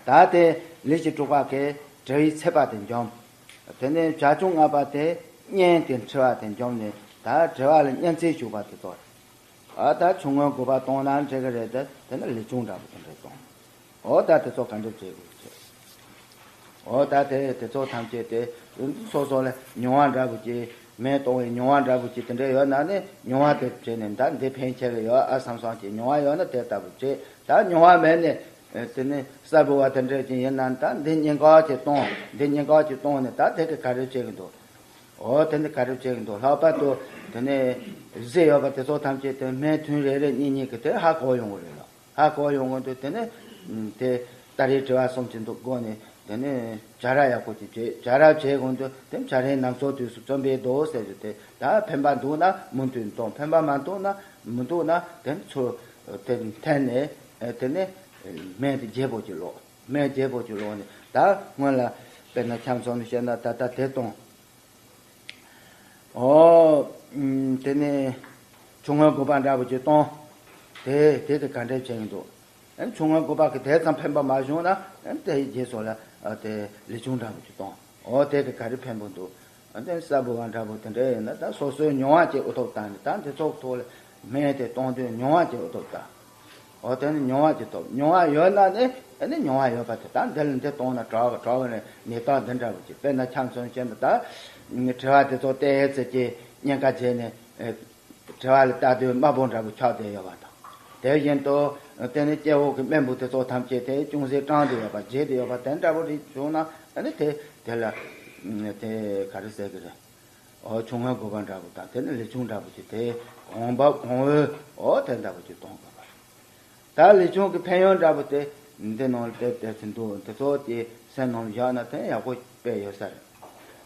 ད་དེ་ལས་ཀྱི་དྲུག་པ་གི་དྲི་བའི་ཚད་པ་དེ་འཇོམས། དེ་ནས་བྱ་ཁྱུང་ལྔ་པ་དེ་གཉེན་དེ་འཕྲི་བ་དེ་འཇོམས་ནས་ད་དྲི་བ་ལ་གཉེན་ཚད་ཞུགས་པ་དེ་ཚོ། ཨ་ད་ཆུང་ངུ་དགོས་པ་གཏོང་ན་འགྲིག་གི་རེད་དེ། དེ་ནི་ལས་ཆུང་འདྲ་པོ་དེ་འདྲ་གཏོང་། འོ་ད་དེ་ཚོ་ག་འདྲ་བྱེད་དགོས་ཀྱི། འོ་ད་དེ་དེ་ཚོ་ཐམས་ཅད་དེ་སོ་སོ་ལ་མྱོང་བ་འདྲ་པོ་ཅིག་མེ་གཏོང་བའི་མྱོང་བ་འདྲ་པོ་ཅིག་དེ་འདྲ་ཡོད་ན་ནི་མྱོང་བ་དེ་བྱས་ནས་ད་འདི་ཕན་ཆེ་གི་ཡོད་ཨ་བསམ་བསམ་ཅིག་མྱོང་བ་ཡོད་ན་དེ་ལྟ་བུ་བྱེད། ད་མྱོང་བ་མེད་ནས་དེ་ནི་གསར་བུ་བ་དེ་འདྲ་ཅིག་ཡིན་ན་ད་འདི་གཉེན་ག་ཅིག་གཏོང་། འདི་གཉེན་ག་ཅིག་གཏོང་ནས་ད་དེ་གི་ག་རེ་བྱེད་གི་འདུག་འོ་དེ་ནི་ག་རེ་བྱེད་གི་འདུག་ལྷག་པར་དུ་དེ་ནས་གཟི་ཡོད་པ་དེ་ཚོ་ཐམས་ཅད་དེ་སྨན་ཐུན་རེ་རེ་གཉིས་གཉིས་ཀྱི་དེ་ཧ་གོ་ཡོང་གི་རེད་ལ། ཧ་གོ་ཡོང་གི་འདུག་དེ་ནས་དེ་ད་རེས་དྲི་བ་གསུམ་གྱི་འདུག་སྒོ་ནས་དེ་ནས་བྱ་ར་ཡག་པོ་ཅིག་བྱེད། བྱ་ར་བྱེད་གོང་དུ་དེ་བྱ་རའི་ནམ་ཚོད་དུས་སུ་བརྩོན་པའི་མདོ་ཟེར་རྒྱུ་དེ་ད་ཕན་པ་འདུག་ན་མུ་མཐུད་གཏོང་། ཕན་པ་མ་འདུག་ན་མི་འདུག་ན་དེ་ཚོ་དེ་འཐེན་ནས་དེ་ནས་སྨན་དེ་རྒྱས་པོ་ཅིག་ལོག་སྨན་རྒྱས་པོ་ཅིག་ལོག་ནས་ད་སྔོན་ལ་དཔེར་ན་ཁྱམས་སོང་ནས་བཤད་ན་ད་ལྟ་དེ་གཏོང་། ཨོ། ཨུམ། དེ་ནས་ཆུང་ངུ་དགོས་པ་འདྲ་པོ་ཅིག་གཏོང་། དེ་དེ་དེ་ག་འདྲས་བྱེད་ཀྱི་འདུག་ཨ་ཆུང་ངུ་དགོས་པ་གི་དེ་ཙམ་ཕན་པ་མ་བྱུང་ན་ཨ་དེ་རྗེས་སུ་ལ་ཨ་དེ་ལས་ཆུང་འདྲ་པོ་ཅིག་གཏོང་། ཨོ་དེ་གི་ག་རེ་ཕན་པོ་འདུག་ཨ་དེ་གསར་བུ་བ་འདྲ་པོ་དེ་འདྲས་ཡིན་ན་ད་སོ་སོའི་མྱོང་བ་ཅིག་འུ་ཐུག་བཏང་ནས་ད་འདི་ཚོགས་ཐོག་ལ་སྨན་དེ་གཏོང་དུས་མྱོང་བ་ཅིག་འུ་ཐུག་བཏང་། འོ་དེ་ནི་མྱོང་བ་ཅིག་ཐོབ། མྱོང་བ་ཡོད་ན་ནི་ཨ་ནི་མྱོང་བ་ཡོད་པ་དེ་དང་འདི་ལ་འདི་གཏོང་ན་དྲག་གི་དྲག་གི་ནི་ནད་རྟགས་འདི་འདྲ་བོ་ཅིག་དཔེར་ན་ཁྱམས་སོང་བྱས་ན་ད་དྲི་བ་དེ་ཚོ་བལྟས་ཡས་ཚེ་ཀྱི་གཉན་ཁ་བྱས་ནས་དྲི་བ་ལ་ལྟ་དུས་དམར་པོ་འདྲ་བོ་ཆགས་བསྡད་ཡོད་པ་དང་། དེ་བཞིན་དུ་དེ་ནི་སྐྱེ་བོ་གི་རྨེན་བུ་དེ་ཚོ་ཐམས་ཅད་དེ་ཅུང་ཟད་སྐྲངས་བསྡད་ཡོད་པ་བརྗེད་བསྡད་ཡོད་པ་དེ་འདྲ་བོ་རེ་བྱུང་ན་ཨ་ནི་དེ་དེ་ལ་དེ་ག་རེ་ཟེར་གི་རེད། འོ་ཆུང་ངུ་དགོས་པ་འདྲ་བོ་དང་དེ་ནི་ལས་ཆུང་འདྲ་བོ་ཅིག་དེ་གོང་འབབ་གོང་འོས་འོ་དེ་འདྲ་བོ་ཅིག་གཏོང་དགོས་པ་རེད། ད་ལས་ཆུང་གི་ཕན་ཡོན་འདྲ་པོ་དེ་འདི་ནང་ལ་དེ་དེ་ཚོ་འདུག་འདི་ཚོ་དེ་སེམས་ནང་ལ་བཞག་ན་དེ་ཡག་པོ་དཔེ་ཡོད་ས་རེད།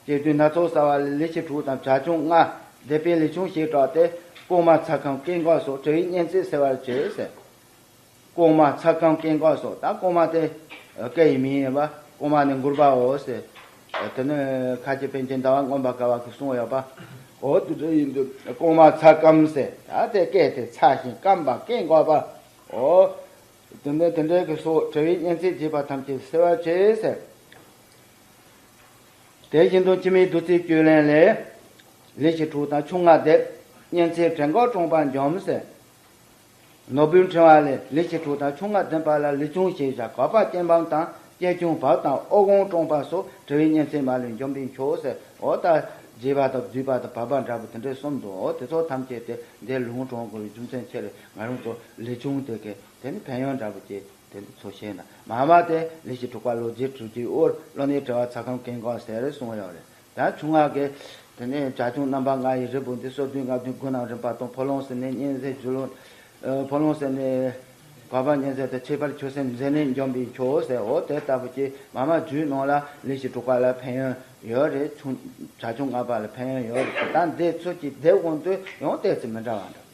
སྐྱེ་དུས་སྣ་ཚོགས་བསགས་པ་ལས་ལས་ཀྱི་དྲུག་དང་བྱ་ཁྱུང་ལྔ། སྡིག་པའི་ལས་ཆུང་ཞེས་གྲགས་ཏེ། ལྐོག་མ་ཚ་ཁམས་སྐད་འགག་སོགས་དྲི་བའི་གཉན་ཚད་སེལ་བར་བྱེད་ཟེར། ལྐོག་མ་ཚ་ཁམས་སྐད་འགག་སོགས། ད་ལྐོག་མ་དེ་སྐད་ཡི་མིང་ཡིན་པ། ལྐོག་མ་ནི་མགུར་པའོ་ཟེར། དེ་ནི་ཁ་ཆེ་པཎ་ཆེན་ཟླ་བ་མངོན་པར་དགའ་བ་གིས་གསུངས་ཡོད་པ། འོ་དེ་འདྲ་ཡིན་དུས་ལྐོག་མ་ཚ་སྐམ་ཟེར། ད་དེ་སྐད་དེ་ཚ་ཞིང་སྐམ་པ་སྐད་འགག་པ། འོ། དེ་འདྲ་དེ་འདྲའི་གི་སོགས་དྲི་བའི་གཉན་ཚད་བྱེད་པ་ཐམས་ཅད་སེལ་བར་བྱེད་ཟེར། དེ་བཞིན་དུ་འཆི་མེད་བདུད་རྩིའི་བཅུད་ལེན་ལས། ལས་ཀྱི་དྲུག་དང་ཆུང་ལྔ་སྡེབ། གཉན་ཚད་བྲན་འགོག་གྲོང་པ་འཇོམས་ཟེར། ནོར་བུའི་ཕྲེང་བ་ལས་ལས་ཀྱི་དྲུག་དང་ཆུང་ལྔ་ལྡན་པ་ལ་ལས་ཆུང་ཞེས་བྱ། འགག་པ་སྐྱེ་འབམ་དང་སྐྱེ་ཆུང་བབ་དང་ཨོ་དགོང་གྲོང་པ་སོགས་དྲི་བའི་གཉན་ཚད་མ་ལུས་འཇོམས་པའི་མཆོག་ཟེར། འོ་ད་རྒྱས་པ་དང་བསྡུས་པ་དང་བབ་པ་འདྲ་པོ་དེ་འདྲའི་གསུམ་འདུག་འོ་དེ་ཚོ་ཐམས་ཅད་དེ་འདིར་ལུང་དྲངས་དགོས་པའི་རྒྱུ་མཚན་ཆེ་རེད། ང་རང་ཚོ་ལས་ཆུང་དེ་གའི་དེ་ནི་ཕན་ཡོན་འདྲ་པོ་ཅིག་དེ་ཚོ་བཤད་ན་མ་མ་དེ་ལས་ཀྱི་དྲུག་པ་ལོ་རྒྱུས་གྲུབ་ཀྱི་འོར་བློ་གནས་དྲི་བ་ཚ་ཁམས་ཀུན་དགའ་ཟེར་གསུངས་ཡོད་རེད། ད་ཆུང་ང་གི་དེ་ནས་བྱ་ཁྱུང་རྣམ་པ་ལྔ་ཡི་རིལ་བུ་འདི་སོ་བདུན་ལྔ་བདུན་དགུ་རྣམས་རིམ་པ་དང་ཕོ་ལོང་ཟེར་ནས་གཉན་ཟེར་རྒྱུ་ལོ། ཕོ་ལོང་ཟེར་ནས་ག་པ་གཉན་ཟེར་དེ་ཁྱད་པར་ཆོས་སེམས་འཛིན་ནས་འཇོམས་པའི་ཆོས་ཟེར། འོ་དེ་ལྟ་བུ་ཅིག་མ་མ་རྒྱུད་ནང་ལ་ལས་ཀྱི་དྲུག་པ་ལ་ཕན་ཡོན་ཡོད་རེད། ཆུང་བྱ་ཁྱུང་ལྔ་པ་ལ་ཕན་ཡོན་ཡོད་རེད། ད་འདི་ཚོ་ཅིག་དེབ་གོང་དུ་ཡང་ཏོག་ཙམ་མི་འདྲ་བ་འདུག་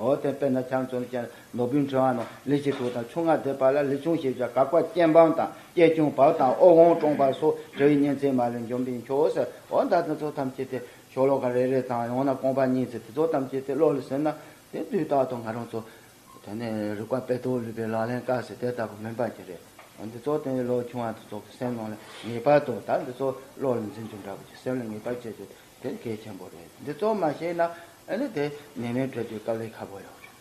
འོ་དེ་དཔེར་ན་ཁྱམས་ཚོ་ནི་ཀྱང་ནོར་བུའི་འཕྲེང་བ་ནང་ལས་ཀྱི་དྲུག་དང་ཆུང་ང་སྡེ་པ་ལ་ལས་ཆུང་ཤེས་བྱ་བཀག་པ་སྐྱེ་འབངས་དང་སྐྱེ་ཆུང་བག་དང་ཨོ་དབང་བཀྲོངས་པ་སོགས་དྲི་བའི་གཉན་ཚད་མ་ལུས་འཇོམས་པའི་མཆོག་ཟེར། འོ་ད་དེ་ཚོ་ཐམས་ཅད་དེ་ཤོ་ལོ་ཀ་རེ་རེ་དང་ཡང་ན་རྐང་པ་གཉིས་ཚེ་དེ་ཚོ་ཐམས་ཅད་དེ་བློ་ལ་ཟིན་ན་དེ་དུས་རྟག་ཏུ་ང་རང་ཚོ་དེ་ནས་རིག་པ་དཔེ་ཐོག་ལུས་པའི་ལག་ལེན་དཀའ་ཟེར་དེ་ལྟ་བུ་མིན་པ་ཅིག་རེད། འོ་འདི་ཚོ་དེ་ནས་ལོ་ཆུང་བ་དེ་ཚོ་གི་སེམས་ནང་ལ་ངེས་པར་དུ་ད་འདི་ཚོ་བློ་ལ་འཛིན་རྒྱུ་འདྲ་བོ་ཅིག་སེམས་ལ་ངེས་པར་བྱེད་རྒྱུ་དེ་གལ་ཆེན་པོ་རེད། འདི་ཚོ་མ་ཤེས་ན་ཨ་ནི་དེ་ནད་མེད་བཀྲ་རྒྱུའི་དཀའ་ལས་ཁག་པོ་ཡོད་རེད།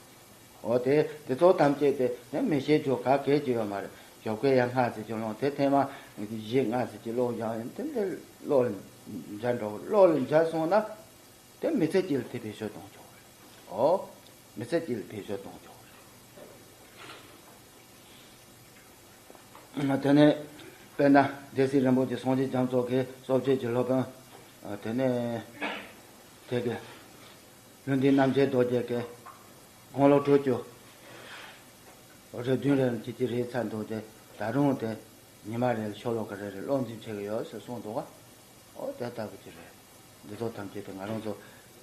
འོ་དེ་དེ་ཚོ་ཐམས་ཅད་དེ་ནི་མི་ཤེས་རྒྱུ་ག་གེ་ཅི་ཡོད་མ་རེད། ཞོགས་ཀས་ཡར་ལྔ་ཙམ་ཅིག་ལོངས། དེ་ཐེངས་མ་བཞི་ལྔ་ཙམ་ཅིག་ལོངས་ཀྱང་དེ་འདི་བློ་ལ་འཇགས་འགྲོ། བློ་ལ་འཇགས་སོང་ན་དེ་མི་ཚེ་གཅིག་ལ་དེ་བེད་སྤྱོད་གཏོང་ཆོག་རེད། འོ་མི་ཚེ་གཅིག་ལ་བེད་སྤྱོད་གཏོང་ཆོག་རེད། དེ་ནས་དཔེར་ན་སྡེ་སྲིད་རིན་པོ་ཆེ་སངས་རྒྱས་རྒྱ་མཚོ་གི་གསོ་བྱེད་ཀྱི་སློབ་དཔོན། དེ་ནས་དེ་གི་ལྷུན་ལྡན་རྣམ་རྒྱལ་རྡོ་རྗེ་གི་དགུང་ལོ་དྲུག་ཅུ་རེ་བདུན་རེ་ཅིག་ཅིག་རེད་ཚར་འདུག་དེ་ད་རུང་དེ་ཉི་མ་རེ་ལ་ཤོ་ལོ་ཀ་རེ་རེ་ཀློག་འཛིན་བྱེད་ཀྱི་ཡོད་ཟེར་གསུངས་འདུག་ག་འོ་དེ་ལྟ་བུ་ཅིག་རེད། འདི་ཚོ་ཐམས་ཅད་དེ་ང་རང་ཚོ་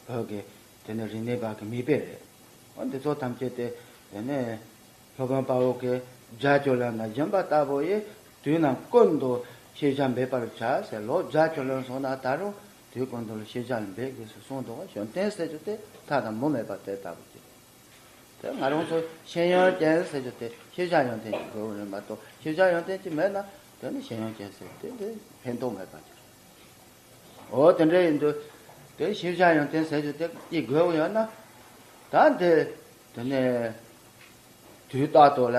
བོད་ཀྱི་དེ་ནས་རིག་གནས་པ་གི་མིག་དཔེ་རེད། འོ་འདི་ཚོ་ཐམས་ཅད་དེ་དེ་ནས་སློབ་དཔོན་དཔའ་བོ་གི་རྒྱ་ཆོས་ལ་ན་བཞིན་པ་ལྟ་བུ་ཡིས་དུས་རྣམས་ཀུན་ཏུ་ཤེས་བྱ་འབད་པར་བྱ་ཟེར། ལོ་རྒྱ་ཆོས་ལ་སོང་ན་ད་རུང་དུས་ཀུན་ཏུ་ལ་ཤེས་བྱ་ལ་འབད་དགོས་ཟེར་གསུངས་འདུག་ག་ཡོན་ཏན་ཟེར་རྒྱུ་དེ་མཐའ་དང་མུ་མེད་པ་དེ་ལྟ་བུ་ཅིག་དེ་ང་རང་ཚོ་ཤེས་ཡོན་ཅན་ཟེར་རྒྱུ་དེ་ཤེས་བྱ་ཡོན་ཏན་ཅིག་དགོས་རེད་མ་གཏོགས་ཤེས་བྱ་ཡོན་ཏན་ཅིག་མེད་ན་དེ་ནི་ཤེས་ཡོན་ཅན་ཟེར་དེ་དེ་ཕན་ཐོགས་མེད་པ་ཅིག་རེད། འོ་དེ་འདྲ་ཡིན་དུས་དེ་ཤེས་བྱ་ཡོན་ཏན་ཟེར་རྒྱུ་དེ་ཅིག་དགོས་ཡོད་ན་ད་འདི་དེ་ནས་དུས་རྟག་ཏུ་ལ་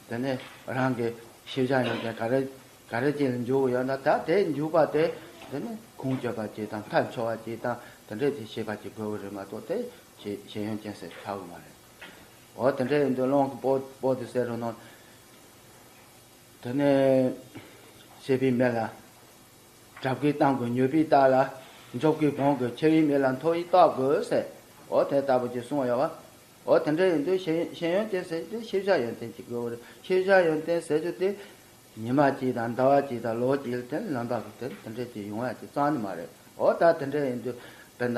དེ་ནས་རང་གི་ཤེས་བྱ་ཡོན་ཏན་ག་རེ་ག་རེ་ཅིག་ལ་འཇུག་ཡོད་ན་ད་དེ་འཇུག་པ་དེ་དེ་ནས་ཁུངས་གཅོད་པ་ཅིག་དང་ཐབས་འཚོལ་བ་ཅིག་དང་དེ་འདྲས་ཅིག་ཤེས་པ་ཅིག་དགོས་རེད་མ་གཏོགས་དེ་ཤེས་ཤེས་ཡོན་ཅན་ཟེར་ཆགས་ཀྱི་མ་རེད། འོ་དེ་འདྲ་ཡིན་དུས་བློན་གྱི་པོ་པོ་དེ་ཟེར་རུང་ནོ། དེ་ནས་སྲེད་པའི་མེ་ལ་དྲག་པོས་གཏང་དགོས། མྱོས་པའི་རྟ་ལ་འཇོག་པའི་བོང་གི་འཆི་བའི་མེ་ལ་མཐོ་བའི་རྟགས་དགོས་ཟེར། འོ་དེ་ལྟ་བུ་ཅིག་གསུངས་ཡོད་བ། འོ་དེ་འདྲ་ཡིན་དུས་ཤེས་ཤེས་ཡོན་ཅན་ཟེར་དུས་ཤེས་བྱ་ཡོན་ཏན་ཅིག་དགོས་རེད། ཤེས་བྱ་ཡོན་ཏན་ཟེར་རྒྱུ་དེ། ཉི་མ་གཅིག་དང་ཟླ་བ་གཅིག་དང་ལོ་གཅིག་ལ་དེ་ལམ་པ་གི་དེ་དེ་འདྲས་ཅིག་ཡོང་ཡ་ཅིག་རྩ་ནས་མ་རེད། འོ་ད་དེ་འདྲས་ཡིན་དུས་དཔེར་ན་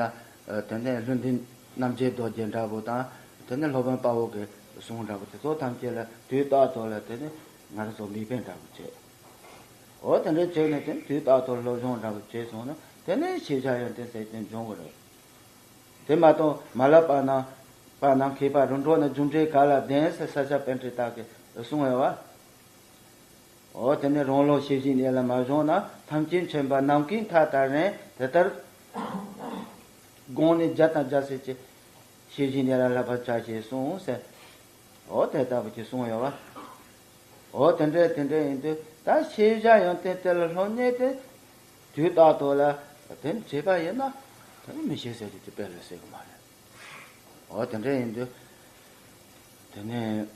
དེ་ནས་ལྷུན་ལྡན་རྣམ་རྒྱལ་རྡོ་རྗེ་འདྲ་པོ་དང་དེ་ནས་སློབ་དཔོན་དཔའ་བོ་གི་གསུང་འདྲ་པོ་དེ་ཚོ་ཐམས་ཅད་ལ་དུས་རྟག་ཏུ་ལ་དེ་ནས་ང་རང་ཚོ་མིག་དཔེ་འདྲ་པོ་བྱེད། འོ་དེ་འདྲས་བྱས་ནས་དེ་དུས་རྟག་ཏུ་སློབ་སྦྱོང་འདྲ་པོ་བྱས་སོང་ན་དེ་ནས་ཤེས་བྱ་ཡོན་ཏན་ཟེར་དེ་འབྱུང་གི་རེད། དེ་མ་གཏོགས་མ་ལབ་པ་ན་པ་ན་མཁས་པ་རུ་འགྲོ་ན་རྒྱུ་འབྲས་ག་ལ་ལྡན་ཟེར་ས་སྐྱ་པཎྜི་ཏ་གིས་གསུངས་ཡོད་བ། འོ་དེ་ནས་རང་ལུགས་ཤེས་བཞིན་གནས་ལ་མ་བྱུང་ན། ཐམས་ཅད་མཁྱེན་པ་ནམ་མཁའི་མཐའ་ལྟར་རེད། དེ་ལྟར་དགོངས་ནས་བརྒྱ་དང་བརྒྱ་ཟེར་གྱི་ཤེས་བཞིན་གནས་ལ་བསླབ་པར་བྱ་ཞེས་གསུངས་ཟེར། འོ་དེ་ལྟ་བུ་ཅིག་གསུངས་ཡོད་བ། འོ་དེ་འདྲས་དེ་འདྲས་ཡིན་དུས་ད་ཤེས་བྱ་ཡོན་ཏན་དེ་ལ་སློབ་གཉེར་དེ་དུས་རྟག་ཏུ་ལ་དེ་བྱས་པ་ཡིན་ན་དེ་ནི་མི་ཤེས་ཟེར་རྒྱུ་དེ་དཔེ་ལ་ཟེར་གི་མ་རེད། འོ་དེ་འདྲ་ཡིན་དུས། དེ་ནས་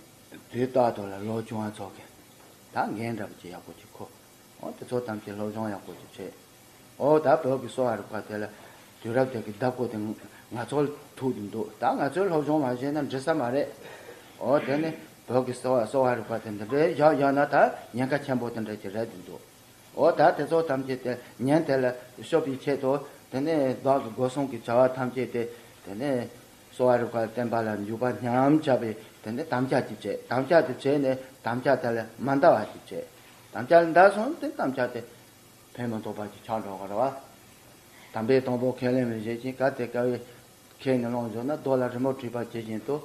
དུས་རྟག་ཏུ་ལ་སློབ་སྦྱོང་བ་ཚོ་གི་ད་འགན་འདྲ་པོ་ཅིག་ཡག་པོ་ཅིག་ཁུར། འོ་དེ་ཚོ་ཐམས་ཅད་སློབ་སྦྱོང་ཡག་པོ་ཅིག་བྱེད། འོ་ད་བོད་ཀྱི་གསོ་བ་རིག་པ་དེ་ལ་དུས་རབས་དེ་གི་བདག་པོ་དེ་ང་ཚོ་ལ་ཐུག་གི་འདུག་ད་ང་ཚོས་སློབ་སྦྱོང་མ་བྱས་ན་འགྲིག་ས་མ་རེད། འོ་དེ་ནི་བོད་ཀྱི་གསོ་བ་གསོ་བ་རིག་པ་དེ་འདི་འདྲའི་བཞག་བཞག་ན་ད་ཉེན་ཁ་ཆེན་པོ་དེ་འདྲ་ཅིག་རེད་འདུག་འོ་ད་དེ་ཚོ་ཐམས་ཅད་དེ་ཉིན་དེ་ལ་སྐྱོབ་པའི་ཆེད་དུ་དེ་ནས་བདག་གི་སྒོ་སྲུང་གི་བྱ་བ་ཐམས་ཅད་དེ་དེ་ནས་གསོ་བ་རིག་པ་བསྟན་པ་ལ་འཇུག་པ་སྙམ་བྱ་བའི་དེ་ནས་དམ་བཅའ་ཅིག་བྱས། དམ་བཅའ་དེ་བྱས་ནས་དམ་བཅའ་དེ་ལ་མ་འདའ་བ་ཅིག་བྱས། དམ་བཅའ་ལ་འདའ་སོང་དེ་དམ་བཅའ་དེ་ཕན་མི་ཐོགས་པ་ཅིག་ཆགས་འགྲོ་གི་རེད་བ། དམ་པའི་དང་པོ་ཁས་ལེན་མི་བྱེད་ཅིང་། གལ་ཏེ་དཀའ་བས་ཁས་ནི་བླངས་འཇོག་ན། རྡོ་ལ་རི་མོ་བྲིས་པ་ཇི་བཞིན་དུ།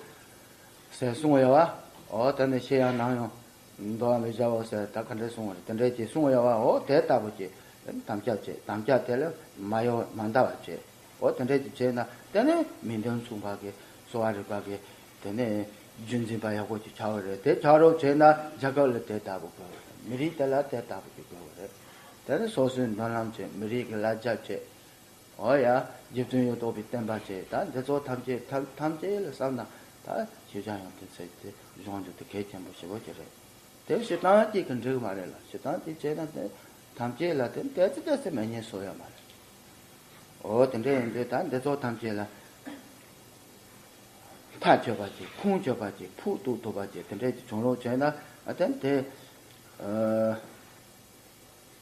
ཟེར་གསུངས་ཡོད་བ། འོ་དེ་ནི་ཤེས་ཡང་ནམ་ཡང་འདོར་བར་མི་བྱའོ་ཟེར་ད་ག་འདྲས་གསུངས་པ་རེད། དེ་འདྲས་ཀྱིས་གསུངས་ཡོད་བ། འོ་དེ་ལྟ་བུ་ཅིག་དམ་བཅའ་བྱེད། དམ་བཅའ་དེ་ལ་མ་གཡོ་མ་འདའ་བ་བྱེད། འོ་དེ་འདྲས་ཀྱིས་བྱས་ན་དེ་ནི་མིང་དོན་མཚུངས་པ་གི་གསོ་བ་རིག་པ་གི་དེ་ནི་རྒྱུན་འཛིན་པ་ཡག་པོ་ཅིག་ཆགས་པ་རེད། དེ་ཆགས་རོགས་བྱས་ན་རྒྱལ་ཁབ་ལ་དེ་ལྟ་བུ་དགོས་པ་རེད། མི་རིགས་དེ་ལ་དེ་ལྟ་བུ་ཅིག་དགོས་པ་རེད། དེ་ནི་སོ་སོའི་མདུན་ལམ་བྱེད། མི་རིགས་ཀྱི་ལ་རྒྱ་བྱེད། འོ་ཡ། རྗེ་བཙུན་ཡོངས་རྫོགས་པའི་བསྟན་པ་བྱས། ད་འདི་ཚོ་ཐམས་ཅད་ཐམས་ཐམས་ཅད་ལ་བསམ་ན་ད་ཤེས་བྱ་ཡོན་ཏན་ཟེར་དེ་སྦྱོང་རྒྱུ་དེ་གལ་ཆེན་པོ་ཞེ་པོ་ཅིག་རེད། དེ་ཞེ་སྡང་གཅིག་གིས་འགྲིག་མ་རེད་ལ། ཞེ་སྡང་དེ་བྱས་ན་དེ་ཐམས་ཅད་ལ་དེ་ཏོག་ཙམ་ཏོག་ཙམ་མེད་ཉེས་གསོག་ཡོད་མ་རེད། འོ་དེ་འདྲ་ཡིན་དུས་ད་འདི་ཚོ་ཐམས་ཅད་ལ་མཐའ་ཆོད་པ་ཅིག་ཁུངས་ཆོད་པ་ཅིག་ཕུགས་གཏུགས་ཐུབ་པ་ཅིག་དེ་འདྲ་ཅིག་བྱུང་རོགས་བྱས་ན། ཨ་དེ་དེ་ཨ་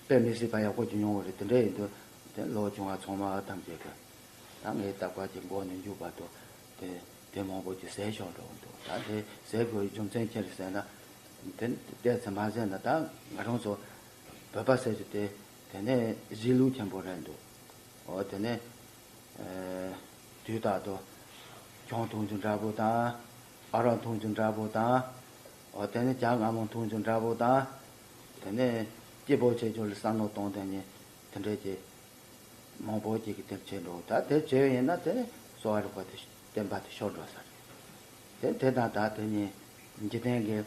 དཔེ་མི་སྲིད་པ་ཡག་པོ་ཅིག་ཡོང་བ་རེད། དེ་འདྲ་ཡིན་དུས་དེ་ལོ་ཆུང་བ་ཚང་མ་ཐམས་ཅད་ཀྱིས་ད་ངའི་རྟ་ཁ་ཅིག་མགོ་ནས་མཇུག་བར་དུ་དེ་དེ་མང་པོ་ཅིག་ཟས་ཤོར་འགྲོ་གི་འདུག་ད་དེ་ཟས་དགོས་རྒྱུ་མཚན་ཅི་རེད་ཟེར་ན། དེ་ཏོག་ཙམ་མ་ཟས་ན་ད་ང་རང་ཚོ་བོད་པ་ཟེར་རྒྱུ་དེ་དེ་ནས་གཞིས་ལུས་ཆེན་པོ་རེད་འདུག་འོ་དེ་ནས་ཨ་དུས་རྟག་ཏུ་ཆང་འཐུང་རྒྱུ་འདྲ་པོ་དང་། ཨ་རག་འཐུང་རྒྱུ་འདྲ་པོ་དང་། འོ་དེ་ནས་ཇ་མངར་མོ་འཐུང་རྒྱུ་འདྲ་པོ་དང་། དེ་ནས་སྐྱིད་པོ་བྱེད་རྒྱུ་ལ་བསམ་བློ་གཏོང་དེ་ནས་དེ་འདྲས་ཀྱི་མང་པོ་ཅིག་གིས་དེ་བྱེད་འགྲོ། ད་དེ་བྱས་ཡིན་ན་དེ་ནས་གསོ་བ་རིག་པ་དེ་བསྟན་པ་དེ་ཤོར་འགྲོ་ས་རེད། དེ་དེ་དང་ད་དེ་ནས་འཇིག་རྟེན་གྱི་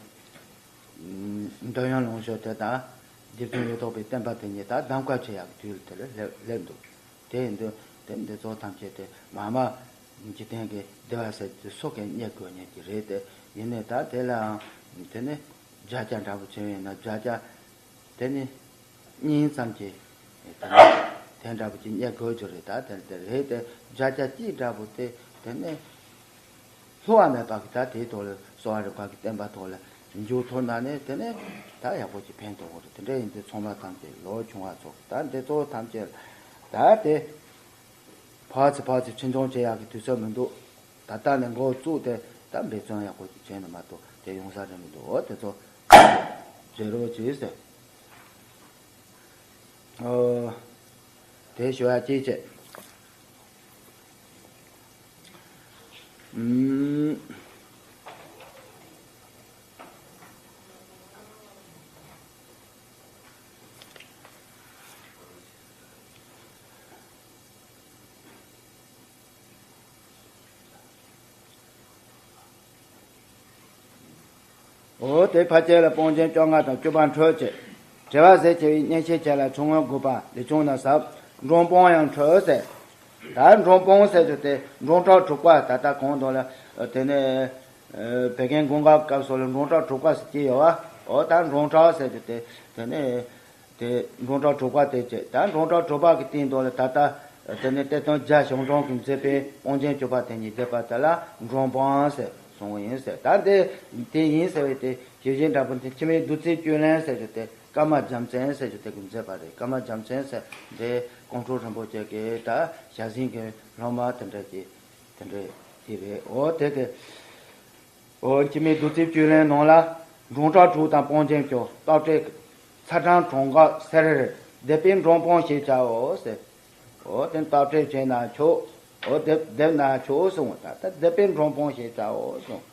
འདོད་ཡོན་ལོངས་སྤྱོད་དེ་དང་། རྗེ་བཙུན་ཡོངས་རྫོགས་པའི་བསྟན་པ་དེ་གཉིས་ད་གདམ་ག་བྱེད་ཡག་གི་དུས་ལ་དེ་ལ་སླེབས་སླེབས་འདུག་དེ་ཡིན་དུས་དེ་འདི་ཚོ་ཐམས་ཅད་དེ་མ་མ་འཇིག་རྟེན་གྱི་བདེ་བ་ཟེར་དུས་སུ་གིས་རྙེད་དགོས་ཉེན་གྱི་རེད། དེ་ཡིན་ནའི་ད་དེ་ལའང་དེ་ནི་བརྒྱ་ཆ་འདྲ་པོ་བྱས་ཡིན་ན་བརྒྱ་ཆ་དེ་ནི་གཉིས་ཙམ་གྱིས་དེ་ནི་དེ་འདྲ་པོ་ཅིག་རྙེད་དགོས་རྒྱུ་རེད། ད་དེ་དེ་རེད། དེ་བརྒྱ་ཆ་གཅིག་འདྲ་པོ་དེ་དེ་ནི་བསླུ་བ་མེད་པ་གི་ད་དེའི་ཐོག་ལ་གསོ་བ་རིག་པ་གི་བསྟན་པ་ཐོག་ལ་འཇུག་ཐུབ་ན་ནི་དེ་ནི་ད་ཡག་པོ་ཅིག་ཕན་ཐོགས་རེད། དེ་འདྲ་ཡིན་དུས་ཚང་མ་ཐམས་ཅད་ལོ་ཆུང་བ་ཚོ་ད་འདི་ཚོ་ཐམས་ཅད་ད་དེ་ཕར་ཚུར་ཕར་ཚུར་ཕྱིར་འཚོང་བྱེད་ཡག་གི་དུས་ཚོད་མི་འདུག་ད་ལྟ་ནས་འགོ་བཙུགས་ཏེ་ད་འབད་བརྩོན་ཡག་པོ་ཅིག་བྱས་ན་མ་གཏོགས་དེ་ཡོང་ས་རེད་མི་འདུག་འོ་དེ་ཚོ་བྱེད་རོགས་བྱེད་ཟེར། ཨོ། དེ་ཞུ་ཡ་གཅིག་བྱས། ཨུམ། འོ་དེ་ཕལ་ཆེར་ལ་སྤོང་ཆེན་བཅོ་ལྔ་དང་བཅུ་པ་འཕྲོས་བྱས། བྲལ་བ་ཟད་བྱ་བའི་གཉེན་བཤད་བྱས་ལ་ཆུང་ངུ་དགུ་པ་ལས་བྱུང་ན་ཟབ། འབྲོང་སྤོང་ཡང་འཕྲོས་ཟེར། ད་འབྲོང་སྤོང་ཟེར་རྒྱུ་དེ་འབྲོང་ཁྲག་དྲུག་པ། ད་ལྟ་གོང་དུ་ལ་དེ་ནས་བད་ཀན་སྒོ་ལྔའི་སྐབས་སུ་ལ་འབྲོང་ཁྲག་དྲུག་པ་ཟེར་གྱི་ཡོད་བ། འོ་ད་འབྲོང་ཁྲག་ཟེར་རྒྱུ་དེ་དེ་ནས། དེ་འབྲོང་ཁྲག་དྲུག་པ་དེ་བྱས། ད་འབྲོང་ཁྲག་དྲུག་པ་གི་སྟེང་དུ་ལ་ད་ལྟ་དེ་ནས་གཏེར་སྟོན་རྒྱ་ཞང་གྲོང་གིས་མཛད་པའི་སྤོང་ཆེན་བཅུ་པ་དེ་ཉིད་བསྡེབས་པ་དེ་ལ་འབྲོང་སྤོང་ཟེར་གསུངས་པ་ཡིན་ཟེར། ད་འདི་དེ་ཡིན་ཟེར་བའི་དེ་ཞིབ་བཤེར་འདྲ་པོ་དེ་འཆི་མེད་བདུད་རྩིའི་བཅུད་ལེན་ཟེར་རྒྱུ་དེ་ཀརྨ་རྒྱལ་མཚན་ཟེར་རྒྱུ་དེ་གིས་མཛད་པ་རེད། ཀརྨ་རྒྱལ་མཚན་ཟེར་འདི་ཀོང་སྤྲུལ་རིན་པོ་ཆེ་གི་ད་ཞལ་ཟས་ཀྱི་སློབ་མ་དེ་འདྲ་གི་དེ་འདྲ་དེ་རེད། འོ་དེ་གི། འོ་འཆི་མེད་བདུད་རྩིའི་བཅུད་ལེན་ནང་ལ། འབྲོང་ཁྲག་དྲུག་དང་སྤོང་ཆེན་བཅུ། བཏབ་བྲལ་ཚ་གྲང་གྲང་འགགས་སེལ། བསྡེབས་པས་འབྲོང་སྤོང་ཞེས་བྱའོ་ཟེར། འོ་དེ་བཏབ་བྲལ་བྱས་ན་ཆོག་འོ་བསྡེབས་བསྡེབས་ན་ཆོག་གསུངས། ད་ལྟ་བསྡེབས་པས་འབྲོང་སྤོང་ཞེས་བྱའོ་གསུངས།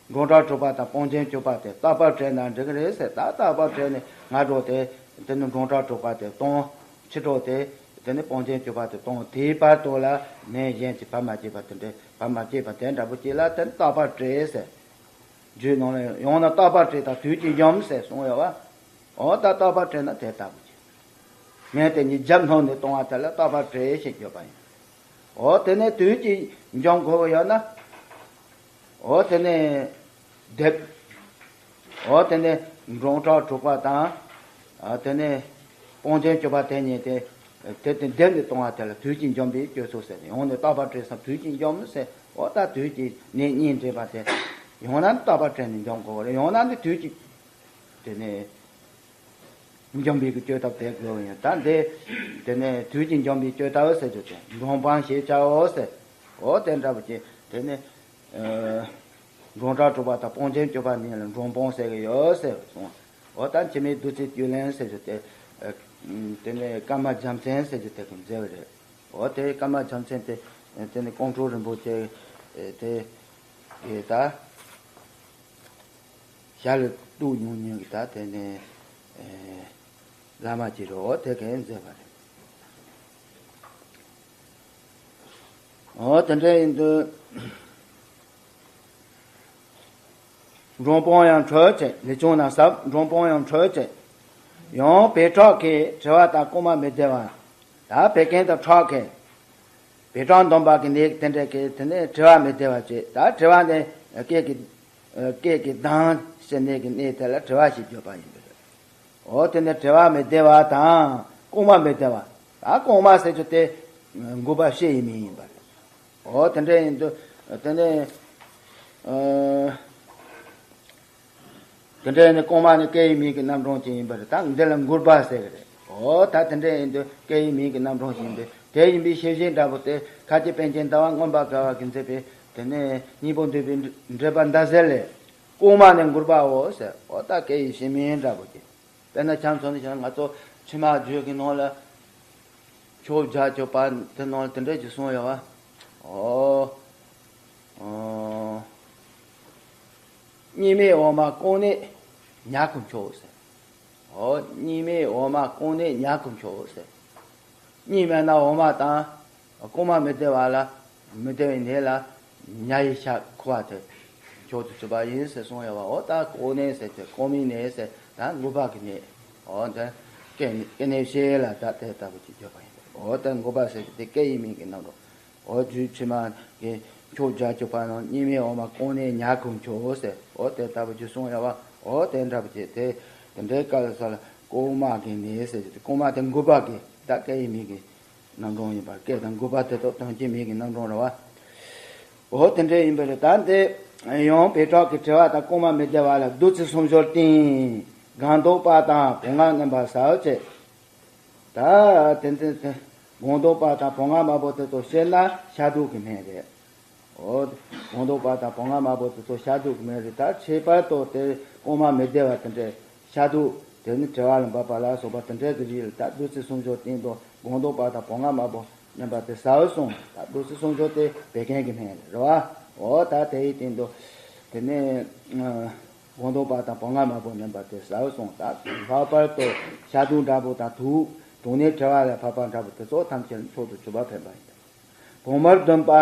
འབྲོང་ཁྲག་དྲུག་པ་དང་སྤོང་ཆེན་བཅུ་པ་དེ་རྟག་པར་བྲལ་ན་འགྲིག་གི་རེད་ཟེར། ད་རྟག་པར་བྲལ་ནས་སྔ་དྲོ་དེ་དེ་ནི་འབྲོང་ཁྲག་དྲུག་པ་དེ་བཏང་། ཕྱི་དྲོ་དེ་དེ་ནི་སྤོང་ཆེན་བཅུ་པ་དེ་བཏང་། དེའི་བར་དུ་ལ་ནད་གཞན་གྱིས་བར་མ་ཆད་པ་དེ་འདྲ་བར་མ་ཆད་པ་དེ་འདྲ་པོ་ཅིག་ལ་དེ་ནི་རྟག་པར་བྲལ་ཟེར། རྒྱུད་ནང་ལ་ཡང་ན་རྟག་པར་བྲལ་དང་དུས་ཀྱིས་འཇོམས་ཟེར་གསུངས་ཡོད་བ། འོ་ད་རྟག་པར་བྲལ་ན་དེ་ལྟ་བུ་ཅིག་ནད་དེ་ཉིད་རྒྱབ་ནོར་ནས་གཏོང་བ་དེ་ལ་རྟག་པར་བྲལ་ཞེས་བརྗོད་པ་ཡིན། འོ་དེ་ནས་དུས་ཀྱིས་འཇོམས་དགོས་པ་ཡོད་ན། འོ་དེ་ནས་བསྡེབས། འོ་དེ་ནས་འབྲོང་ཁྲག་དྲུག་པ་དང་། ཨ་དེ་ནས་སྤོང་ཆེན་བཅུ་པ་དེ་གཉིས་དེ། དེ་དེ་བསྡེབས་ནས་གཏོང་བ་དེ་ལ་དུས་ཀྱིས་འཇོམས་པའི་སྤྱོད་ཚུལ་ཟེར། ཡང་ན་རྟག་པར་བྲལ་སམ་དུས་ཀྱིས་འཇོམས་ཟེར། འོ་ད་དུས་ཀྱིས་ནད་གཉིས་འདྲེས་པ་དེ། ཡང་ན་རྟག་པར་བྲལ་ནས་འཇོམས་དགོས་པ་རེད། ཡང་ན་ནི་དུས་ཀྱིས་དེ་ནས་འཇོམས་པའི་གི་བཅོས་ཐབས་དེ་དགོས་ཡིན། ད་འདི་དེ་ནས་དུས་ཀྱིས་འཇོམས་པའི་བཅོས་ཐབས་ཟེར་རྒྱུ་དེ་འབྲོང་སྤོང་ཞེས་བྱའོ་ཟེར། འོ་དེ་འདྲ་པོ་ཅིག་དེ་ནས། ཨ་འབྲོང་ཁྲག་དྲུག་པ་དང་སྤོང་ཆེན་བཅུ་པ་གཉིས་ལ་འབྲོང་སྤོང་ཟེར་གི་ཡོད་ཟེར་གསུངས། འོ་ད་འཆི་མེད་བདུད་རྩིའི་བཅུད་ལེན་ཟེར་རྒྱུ་དེ། ཨ་དེ་ནས་ཀརྨ་རྒྱལ་མཚན་ཟེར་རྒྱུ་དེ་གིས་མཛད་པ་རེད། འོ་དེ་ཀརྨ་རྒྱལ་མཚན་དེ་དེ་ནས་ཀོང་སྤྲུལ་རིན་པོ་ཆེ་དེ་གི་ད། ཞལ་ལ་གཏུགས་མྱོང་མྱོང་གི་ད་དེ་ནས་ཨེ་བླ་མ་ཅིག་རེད། འོ་དེ་གིས་མཛད་པ་རེད། འོ་དེ་འདྲ་ཡིན་དུས་འབྲོང་སྤོང་ཡང་འཕྲོད་བྱེད། ལས་བྱུང་ན་ཟབ། འབྲོང་སྤོང་ཡང་འཕྲོད་བྱེད། ཡང་བོད་ཕྲུག་གིས་དྲི་བ་དང་རྐུན་མ་མི་བདེ་བ། ད་བད་ཀན་དང་ཁྲག་གི་བོད་ཕྲུག་འདོམས་པ་གི་ནད་དེ་འདྲ་གི་དེ་ནས་དྲི་བ་མི་བདེ་བ་བྱེད། ད་དྲི་བ་ནི་སྐད་ཀྱི་ སྐད་ཀྱི་གདངས་ཟེར་ནས་ཀྱི་གནས་དེ་ལ་དྲི་བ་ཞིག་བརྗོད་པ་ཡིན་པ་རེད། འོ་དེ་ནས་དྲི་བ་མི་བདེ་བ་དང་ལྐོག་མ་མི་བདེ་བ། ད་ལྐོག་མ་ཟེར་རྒྱུ་དེ་འགོག་པ་བཤད་ཡས་མིང་ཡིན་པ་རེད། འོ་དེ་འདྲ་ཡིན་དུས་དེ་ནས་ཨ། དེ་འདྲ་ནི་ལྐོག་མ་ནི་སྐད་ཡིག་མིང་གི་རྣམ་གྲངས་ཅན་ཡིན་པ་རེད། ད་འདི་ལ་འགོག་པ་ཟེར་གི་རེད། འོ་ད་དེ་འདྲ་ཡིན་དུས་སྐད་ཡིག་མིང་གི་རྣམ་གྲངས་ཅན་ཡིན་པས། དེ་ཡིན་པའི་ཤེས་བཞིན་སྒྲ་པོ་དེ་ཁ་ཅིག་པཎ་ཆེན་ཟླ་བ་མངོན་པར་དགའ་བ་གིས་མཛད་པའི་དེ་ནས་སྙིང་པོ་འདུས་པའི་འགྲེལ་པ་མདའ་གསལ་ལས། ལྐོག་མ་ནི་འགོག་པའོ་ཟེར། འོ་ད་སྐད་ཡིག་ཤེས་མིང་སྒྲ་པོ་ཅན། དཔེར་ན་ཁྱམས་ཚོ་ནི་ང་ཚོ་ཕྱི་མ་བརྗོད་ཀྱི་ནང་ལ་ཕྱོགས་བརྒྱད་ཅུ་པ་དེ་ནང་ལ་དེ་འདྲ་ཅིག་གསུངས་ཡོད་པ། འོ། ཨོ། གཉིས་མེད་འོག་མ་ཀུན་གནས་ཉག་གི་མཆོག་ཟེར། འོ། གཉིས་མེད་འོག་མ་ཀུན་གནས་ཉག་གི་མཆོག་ཟེར། གཉིས་མེད་ན་འོག་མ་དང་། ལྐོག་མ་མི་བདེ་བ་ལ། མི་བདེ་བའི་གནས་ལ། ཉ་ཡི་ཤ་ཁུ་བ་དེ། མཆོག་ཏུ་གྱུར་པ་ཡིན་ཟེར་གསུངས་ཡོད་པ། འོ་ད་ཀུན་གནས་ཟེར་དེ་ལྐོག་མའི་གནས་ཟེར། ད་འགོག་པ་གི་གནས། འོ་ད་སྐྱེ་སྐྱེ་གནས་བཤད་ལ་ད་དེ་ལྟ་བུ་ཅིག་བརྗོད་པ་ཡིན། འོ་ད་འགོག་པ་ཟེར་དེ་སྐད་ཡིག་མིང་གི་རྣམ་གྲངས། འོ་རྒྱུད་ཕྱི་མ་གི་ཕྱོགས་བརྒྱད་ཅུ་པ་ནང་གཉིས་མེད་འོག་མ་ཀུན་གནས་ཉག་གི་མཆོག་ཟེར། འོ་དེ་ལྟ་བུ་ཅིག་གསུངས་ཡོད་པ། འོ་དེ་འདྲ་བུ་ཅིག་དེ་དེ་འདྲའི་སྐབས་ལ་ས་ལ་ལྐོག་མ་གི་གནས་ཟེར་གྱི་དེ་ལྐོག་མ་དེ་འགོག་པ་གི་ད་སྐད་ཡིག་མིང་གི་རྣམ་གྲངས་ཡིན་པར། སྐད་དང་འགོག་པ་དེ་དག་དོན་གྱི་མིང་གི་རྣམ་གྲངས་རེད་པ། འོ་དེ་འདྲ་ཡིན་པ་རེད། ད་འདི་ཡང་བེ་ཏྲག་གི་དྲི་བ་དང་ལྐོག་མ་མི་བདེ་བ་ལ་བདུད་རྩི་སུམ་ཅུ་སྟེང་། སྒང་དོག་པ་དང་བོང་ང་རྣམ་པར་ཟ་བར་བྱེད། ད་དེ་འདི་དེ་སྒང་དོག་པ་དང་བོང་ང་དམར་པོ་དེ་ཚོ་བཤད་ན་ཤ་དུག་གི་སྨན་རེད། འོ། སྒང་དོག་པ་དང་བོང་ང་དམར་པོ་དེ་ཚོ་ཤ་དུག་གི་སྨན་རེད། ད་ཁྱད་པར་དུ་དེ་ལྐོག་མ་མི་བདེ་བ་དེ་འདྲའི་ཤ་དུག་དེ་ནི་དྲི་བ་ལ་འབབ་པ་ལ་སོགས་པ་དེ་འདྲའི་གི་རིགས་ལ་ད་བདུད་རྩི་སུམ་ཅུ་སྟེང་དུ་སྒང་དོག་པ་དང་བོང་ང་དམར་པོ་རྣམ་པ་དེ་ཟ་བར་གསུངས། ད་བདུད་རྩི་སུམ་ཅུ་དེ་བད་ཀན་གྱི་སྨན་རེད་པ། འོ་ད་དེའི་སྟེང་དུ་དེ་ནས་སྒང་དོག་པ་དང་བོང་ང་དམར་པོ་རྣམ་པ་དེ་ཟ་བར་གསུངས། ད་ལྷག་པར་དུ་ཤ་དུག་འདྲ་པོ་དང་དུག་དུག་ནད་དྲི་བ་ལ་ཕབ་པ་འདྲ་པོ་དེ་ཚོ་ཐམས་ཅད་མཆོག་ཏུ་གྱུར་པ་ཕན་པ་ཡིན། བོང་མར་བསྡུམས་པ།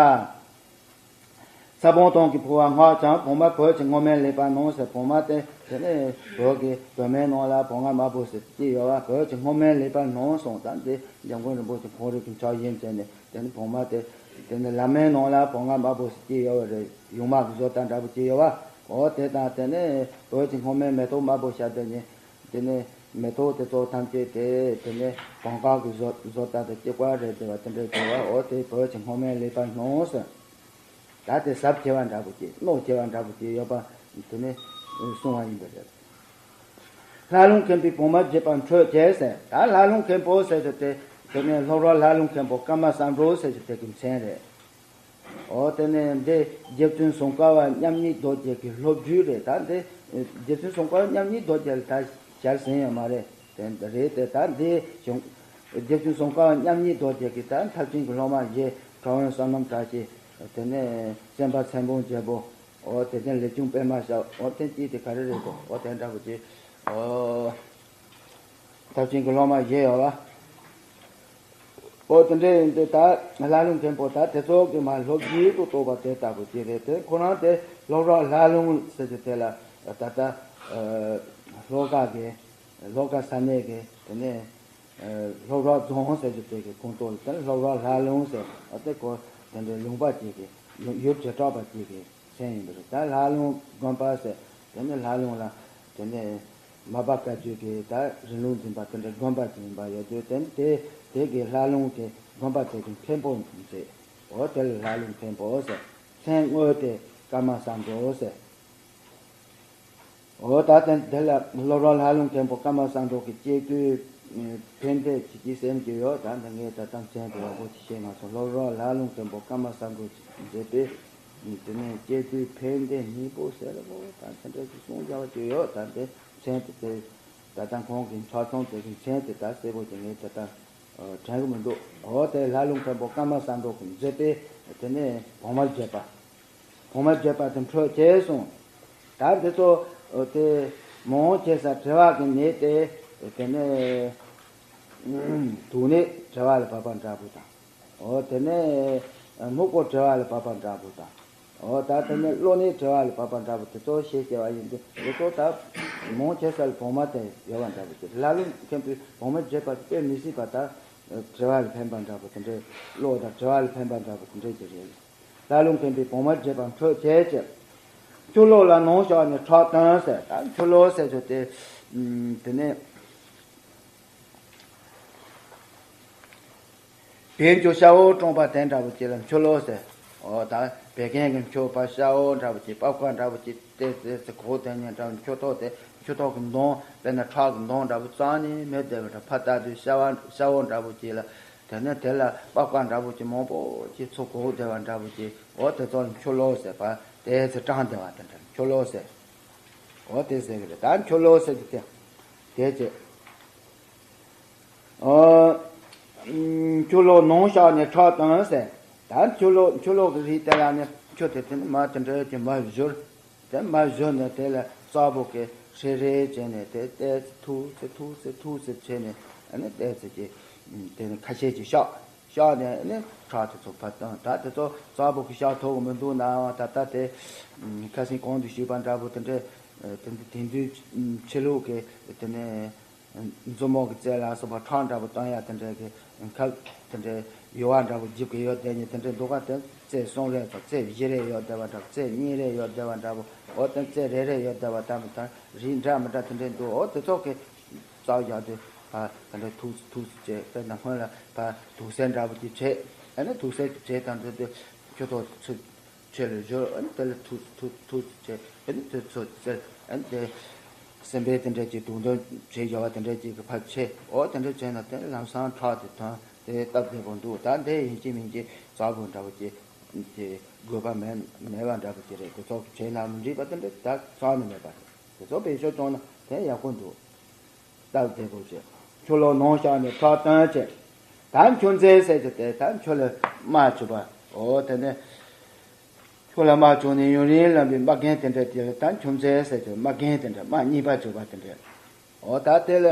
ས་བོན་དོང་གི་ཕུ་བ་སྔགས་ཀྱང་བོང་མར་བོད་ཀྱི་སྔོ་སྨན་ལེགས་པར་ནོངས་ཟེར། བོང་མར་དེ་དེ་ནས་བོད་ཀྱི་བོད་སྨན་ནང་ལ་བོང་ང་དམར་པོ་ཟེར་གྱི་ཡོད་པ། བོད་ཀྱི་སྔོ་སྨན་ལེགས་པར་ནོངས་གསུངས། ད་འདི་འཇམ་མགོན་རིན་པོ་ཆེ་ཁོང་རང་གི་ཕྱག་བཞེས་མཛད་ནས་དེ་ནས་བོང་མར་དེ་དེ་ནས་ལམ་སྨན་ནང་ལ་བོང་ང་དམར་པོ་ཟེར་གྱི་ཡོད་པ་རེད། ཡུངས་མ་གི་བཟོ་ལྟ་འདྲ་པོ་ཅིག་ཡོད་པ། འོ་དེ་དང་དེ་ནས་བོད་ཀྱི་སྔོ་སྨན་མེ་ཏོག་དམར་པོ་ཞལ་དེ་ནས། དེ་ནས་མེ་ཏོག་དེ་ཚོ་ཐམས་ཅད་དེ་དེ་ནས་བོང་ཀ་གི་བཟོ་བཟོ་ལྟ་དང་གཅིག་པ་རེད་ཟེར་བ་དེ་འདྲ་བྱུང་བ། འོ་དེ་བོད་ཀྱི་སྔོ་སྨན་ལེགས་པར་ནོངས་ཟེར། ད་དེ་ཟབ་ཆེ་བ་འདྲ་པོ་ཅིག་རྣོ་ཆེ་བ་འདྲ་པོ་ཅིག་ཡོད་པ་དེ་ནས་གསུངས་པ་ཡིན་པ་རེད། ལྷ་ལུང་མཁན་པོས་བོང་མར་བརྒྱད་པ་འཕྲོད་བྱས་ཟེར། ད་ལྷ་ལུང་མཁན་པོ་ཟེར་རྒྱུ་དེ་དེ་ནས་སློབ་དཔོན་ལྷ་ལུང་མཁན་པོ་ཀརྨ་བསམ་གྲུབ་ཟེར་རྒྱུ་དེ་གི་མཚན་རེད། འོ་དེ་ནས་འདི་རྗེ་བཙུན་སུམ་མཁའ་པ་མཉམ་ཉིད་རྡོ་རྗེ་གི་སློབ་བརྒྱུད་རེད། ད་འདི་རྗེ་བཙུན་སུམ་མཁའ་པ་མཉམ་ཉིད་རྡོ་རྗེ་ལ་ད་ཞལ་གཟིགས་ཡོད་མ་རེད། དེ་འདི་རེད་དེ། ད་འདི་གཞུང་རྗེ་བཙུན་སུམ་མཁའ་པ་མཉམ་ཉིད་རྡོ་རྗེ་གི་ད་མཐར་ཕྱིན་གྱི་སློབ་མ་བཞི་ཁྲ་བོན་བསོད་ནམས་བཀྲ་ཤིས། དེ་ནས་སེམས་དཔའ་ཚེ་དཔོན་རྒྱལ་པོ། འོ་དེ་ནས་ལས་ཆུང་པད་མ་ཞབས། འོ་དེ་གཅིག་དེ་ག་རེ་རེད་དོ། འོ་དེ་འདྲ་པོ་ཅིག་འོ། མཐར་ཕྱིན་གྱི་སློབ་མ་བཞི་ཡོད་པ། འོ་དེ་འདྲ་ཡིན་དུས་ད་ལྷ་ལུང་མཁན་པོ་ད་དེ་ཚོ་གི་མ་སློབ་བརྒྱུད་དུ་གཏོགས་པ་དེ་ལྟ་བུ་ཅིག་རེད་དེ། ཁོ་རང་དེ་སློབ་དཔོན་ལྷ་ལུང་ཟེར་གྱི་དེ་ལ་ད་ལྟ་ཨ་ལྷོ་ཁ་གི་ལྷོ་ཁ་ས་གནས་ཀྱི་དེ་ནས་ཨ་སློབ་དཔོན་རྫོང་ཟེར་གྱི་དེ་གི་ཁོངས་གཏོགས་ལ་དེ་སློབ་དཔོན་ལྷ་ལུང་ཟེར། འོ་དེ་ཁོ་དེ་འདྲའི་ལུང་པ་ཅིག་གི་ཡུལ་བྱེ་བྲག་པ་ཅིག་གི་མཚན་ཡིན་པ་རེད། ད་ལྷ་ལུང་དགོན་པ་ཟེར། དེ་ནས་ལྷ་ལུང་ལ་དེ་ནས་མར་པ་བཀའ་བརྒྱུད་ཀྱི་ད་རིང་ལུགས་འཛིན་པ་དེ་འདྲའི་དགོན་པ་ཅིག་ཡིན་པ་ཡོད་དུས། དེ་དེ་དེ་གི་ལྷ་ལུང་གི་དགོན་པ་དེ་གི་མཁན་པོ་མཛད། འོ་དེ་ལ་ལྷ་ལུང་མཁན་པོ་ཟེར། མཚན་དངོས་དེ་ཀརྨ་བསམ་གྲུབ་ཟེར། འོ་ད་དེ་དེ་ལ་སློབ་དཔོན་ལྷ་ལུང་མཁན་པོ་ཀརྨ་བསམ་གྲུབ་ཀྱི་སྐྱེས་དུས་ཕན་བདེ་བྱེད་ཀྱི་སེམས་ཀྱི་ཡོད། ད་འདི་ངས་ད་ལྟ་མཚན་དེ་ཡག་པོ་ཅིག་ཤེས་མ་སོང་། སློབ་དཔོན་ལྷ་ལུང་མཁན་པོ་ཀརྨ་བསམ་གྲུབ་ཀྱིས་མཛད་པའི་དེ་ནས་སྐྱེས་དུས་ཕན་བདེ་སྙིང་པོ་ཟེར་ལ་འོ་ད་དེ་འདྲ་ཞིག་གསུངས་བཞག་པ་ཅིག་ཡོད། ད་འདི་མཚན་དེ་དེ་ད་ལྟ་ཁོང་གི་ཕྱག་མཚན་དེ་གི་མཚན་དེ་ད་གསལ་པོ་ཅིག་ངས་ད་ལྟ་དྲན་གི་མི་འདུག་འོ་དེ་ལྷ་ལུང་མཁན་པོ་ཀརྨ་བསམ་གྲུབ་ཀྱིས་མཛད་པའི་དེ་ནས་བོང་མར་བརྒྱད་པ། བོང་མར་བརྒྱད་པ་དེ་འཕྲོད་བྱས་སོང་། ད་འདི་ཚོ་དེ་མང་ཆེ་ས་དྲི་བ་གི་ནད་དེ་དེ་ནས་དུག་ནད་དྲི་བ་ལ་བབས་པ་འདྲ་པོ་དང་། འོ་དེ་ནས་སྨུག་པོ་དྲི་བ་ལ་བབས་པ་འདྲ་པོ་དང་། འོ་ད་དེ་ནས་གློ་ནད་དྲི་བ་ལ་བབས་པ་འདྲ་པོ་དེ་ཚོ་ཤེས་སྐྱེ་བ་ཡིན་དུས། དེ་ཚོ་ད་མང་ཆེ་ས་ལ་བོང་མར་དེ་ཡོད་པ་འདྲ་པོ་དེ། ལྷ་ལུང་མཁན་པོས་བོང་མར་བརྒྱད་པ་དེ་དཔེ་མི་སྲིད་པ་ད་དྲི་བ་ལ་ཕན་པ་འདྲ་པོ་དེ་འདྲའི། གློ་དང་དྲི་བ་ལ་ཕན་པ་འདྲ་པོ་དེ་འདྲའི་ཅིག་རེད། ལྷ་ལུང་མཁན་པོས་བོང་མར་བརྒྱད་པ་འཕྲོད་བྱས་ཀྱི། ཆུ་ལོག་ལ་ནོངས་བཤགས་ནས་ཁྲག་བཏོན་ཟེར། ད་ཆུ་ལོག་ཟེར་རྒྱུ་དེ། ཨམ། དེ་ནས། བེམ་ཆུ་ཤ་བོ་བཀྲུངས་པ་དེ་འདྲ་བོ་ཅིག་ལ་ཆུ་ལོག་ཟེར། འོ་ད་བད་ཀན་གྱི་ཆུ་ཕར་ཤ་བོ་འདྲ་བོ་ཅིག་པགས་ཀ་འདྲ་བོ་ཅིག་ཏེ་ཏེ་ཏེ་གོག་དེ་ཉིད་འདྲ་བོ་ཆུ་ཐོག་དེ་ཆུ་ཐོག་གི་མདོངས་དཔེར་ན་ཁྲག་གི་མདོངས་འདྲ་བོ་རྩ་ནས་མེད་བསྡད་པ་འདྲ། ཕར་ལྟ་དུས་ཤ་བ་ཤ་བོ་འདྲ་བོ་ཅིག་ལ། དེ་ནས་དེ་ལ་པགས་ཀ་འདྲ་བོ་ཅིག་མང་པོ་ཅིག་ཚུར་གོག་བསྡད་པ་འདྲ་བོ་ཅིག། འོ་དེ་ཚོ་ལ་ཆུ་ལོག་ཟེར། ཕར་ཏེ་ཚེ་སྐྲངས་བསྡད་པ་དེ་འདྲ་ཆུ་ལོག་ཟེར། འོ་དེ་ཟེར་གི་རེད། ད་ཆུ་ལོག་ཟེར་གི་དེ་དེ་ཅེ། ཨ། ཆུ་ལོག་ནོངས་བཤགས་ནས་ཁྲག་བཏོན་ཟེར། ད་ཆུ་ལོག་ཆུ་ལོག་གི་རིགས་དེ་ལ་ནི་ཆུ་དེ་དེ་ནི་མར་དེ་འདྲ་ཅིག་མར་བཞུར། དེ་མར་བཞུར་ནས་དེ་ལ་རྩ་བོ་གི་ཧྲེ་རེ་བྱས་ནས་དེ་ཏེ་ཐུག་ཚེ་ཐུག་ཚེ་ཐུག་ཚེ་བྱས་ནས་ཨ་ནི་ཏེ་ཚེ་ཀྱི་དེ་ནི་ཁ་ཤས་ཀྱིས་བཤགས། བཤགས་ནས་ཨ་ནི་ཁྲག་དེ་ཚོ་ཕར་བཏོན། ད་དེ་ཚོ་རྩ་བོ་གི་བཤགས་ཐུབ་ཀྱི་མི་འདུག་ནའང་ད་ལྟ་དེ་ཁ་སང་གོང་དུ་ཞུས་པ་འདྲ་བོ་དེ་འདྲ་དེ་དེང་དུས་ཕྱི་ལུགས་ཀྱི་དེ་ནི། མཛུབ་མོ་གི་རྩེ་ལ་སོགས་པ་ཁྲག་འདྲ་པོ་བཏོན་ཡ་དེ་འདྲ་གི་ཁབ་དེ་འདྲ་ཡུ་བ་འདྲ་པོ་རྒྱུག་གི་ཡོད་དེ་ནི་དེ་འདྲ་འདུག་ག་དེ་རྩེ་གསུམ་རེ་དང་རྩེ་བཞི་རེ་ཡོད་བསྡད་པ་འདྲ། རྩེ་གཉིས་རེ་ཡོད་བསྡད་པ་འདྲ་པོ། འོ་དེ་རྩེ་རེ་རེ་ཡོད་བསྡད་པ་འདྲ་པོ་དང་རིགས་འདྲ་མི་འདྲ་དེ་འདྲ་འདུག་འོ་དེ་ཚོ་གི་རྩ་བཞག་དུས་ཕར་དེ་འདྲ་ཐུག་ཐུག་བྱས། དཔེར་ན་སྔོན་ལ་ཕར་དུག་སེལ་འདྲ་པོ་ཅིག་བྱས། ཨ་ནི་དུག་སེལ་བྱས་དང་དེ་དུས་ཆུ་ཐོག་ཚུད། ཆེ་ལ་བཞུར། ཨ་ནི་དེ་ལ་ཐུག་ཐུག་ཐུག་བྱས། ཨ་ནི་དེ་ཚོ་ཟེར། ཨ་ནི་དེ་སེམས་པའི་དེ་འདྲ་ཅིག་དུག་འདོན་བྱེད་བཞག་པ་དེ་འདྲ་ཅིག་གི་ཕར་ཆེ། འོ་དེ་འདྲ་བྱས་ན་དེ་ལམ་སང་ཁྲག་དེ་ཐོན་དེ་སྟབས་བདེ་པོ་འདུག་ད་འདི་ཡིན་གཅིག་མིན་གཅིག་རྩ་བོ་འདྲ་བོ་ཅིག་དེ་དགོས་པ་མེད་མེད་པ་འདྲ་བོ་ཅིག་རེད། དེ་ཚོ་བྱས་ན་མི་འགྲིག་པ་དེ་འདྲ་ད་རྩ་ནས་མེད་པ་རེད། དེ་ཚོ་བེད་སྤྱོད་བཏང་ན་དེ་ཡག་པོ་འདུག་སྟབས་བདེ་པོ་བྱས། ཆུ་ལོག་ནོངས་བཤགས་ནས་ཁྲག་བཏོན་བྱས། ད་མཆོད་རྫས་ཟེར་གྱི་དེ་ད་ཆུ་ལ་མར་བྱུག་པ། འོ་དེ་ནས་ཆུ་ལ་མར་བྱུག་ནས་ཡུན་རིང་ལངས་པའི་རྨ་རྒན་དེ་འདྲ་དེ་ལ་ད་མཆོད་རྫས་ཟེར་གྱི་རྨ་རྒན་དེ་འདྲ་རྨ་གཉིས་པ་བྱུག་པ་དེ་འདྲ། འོ་ད་དེ་ལ་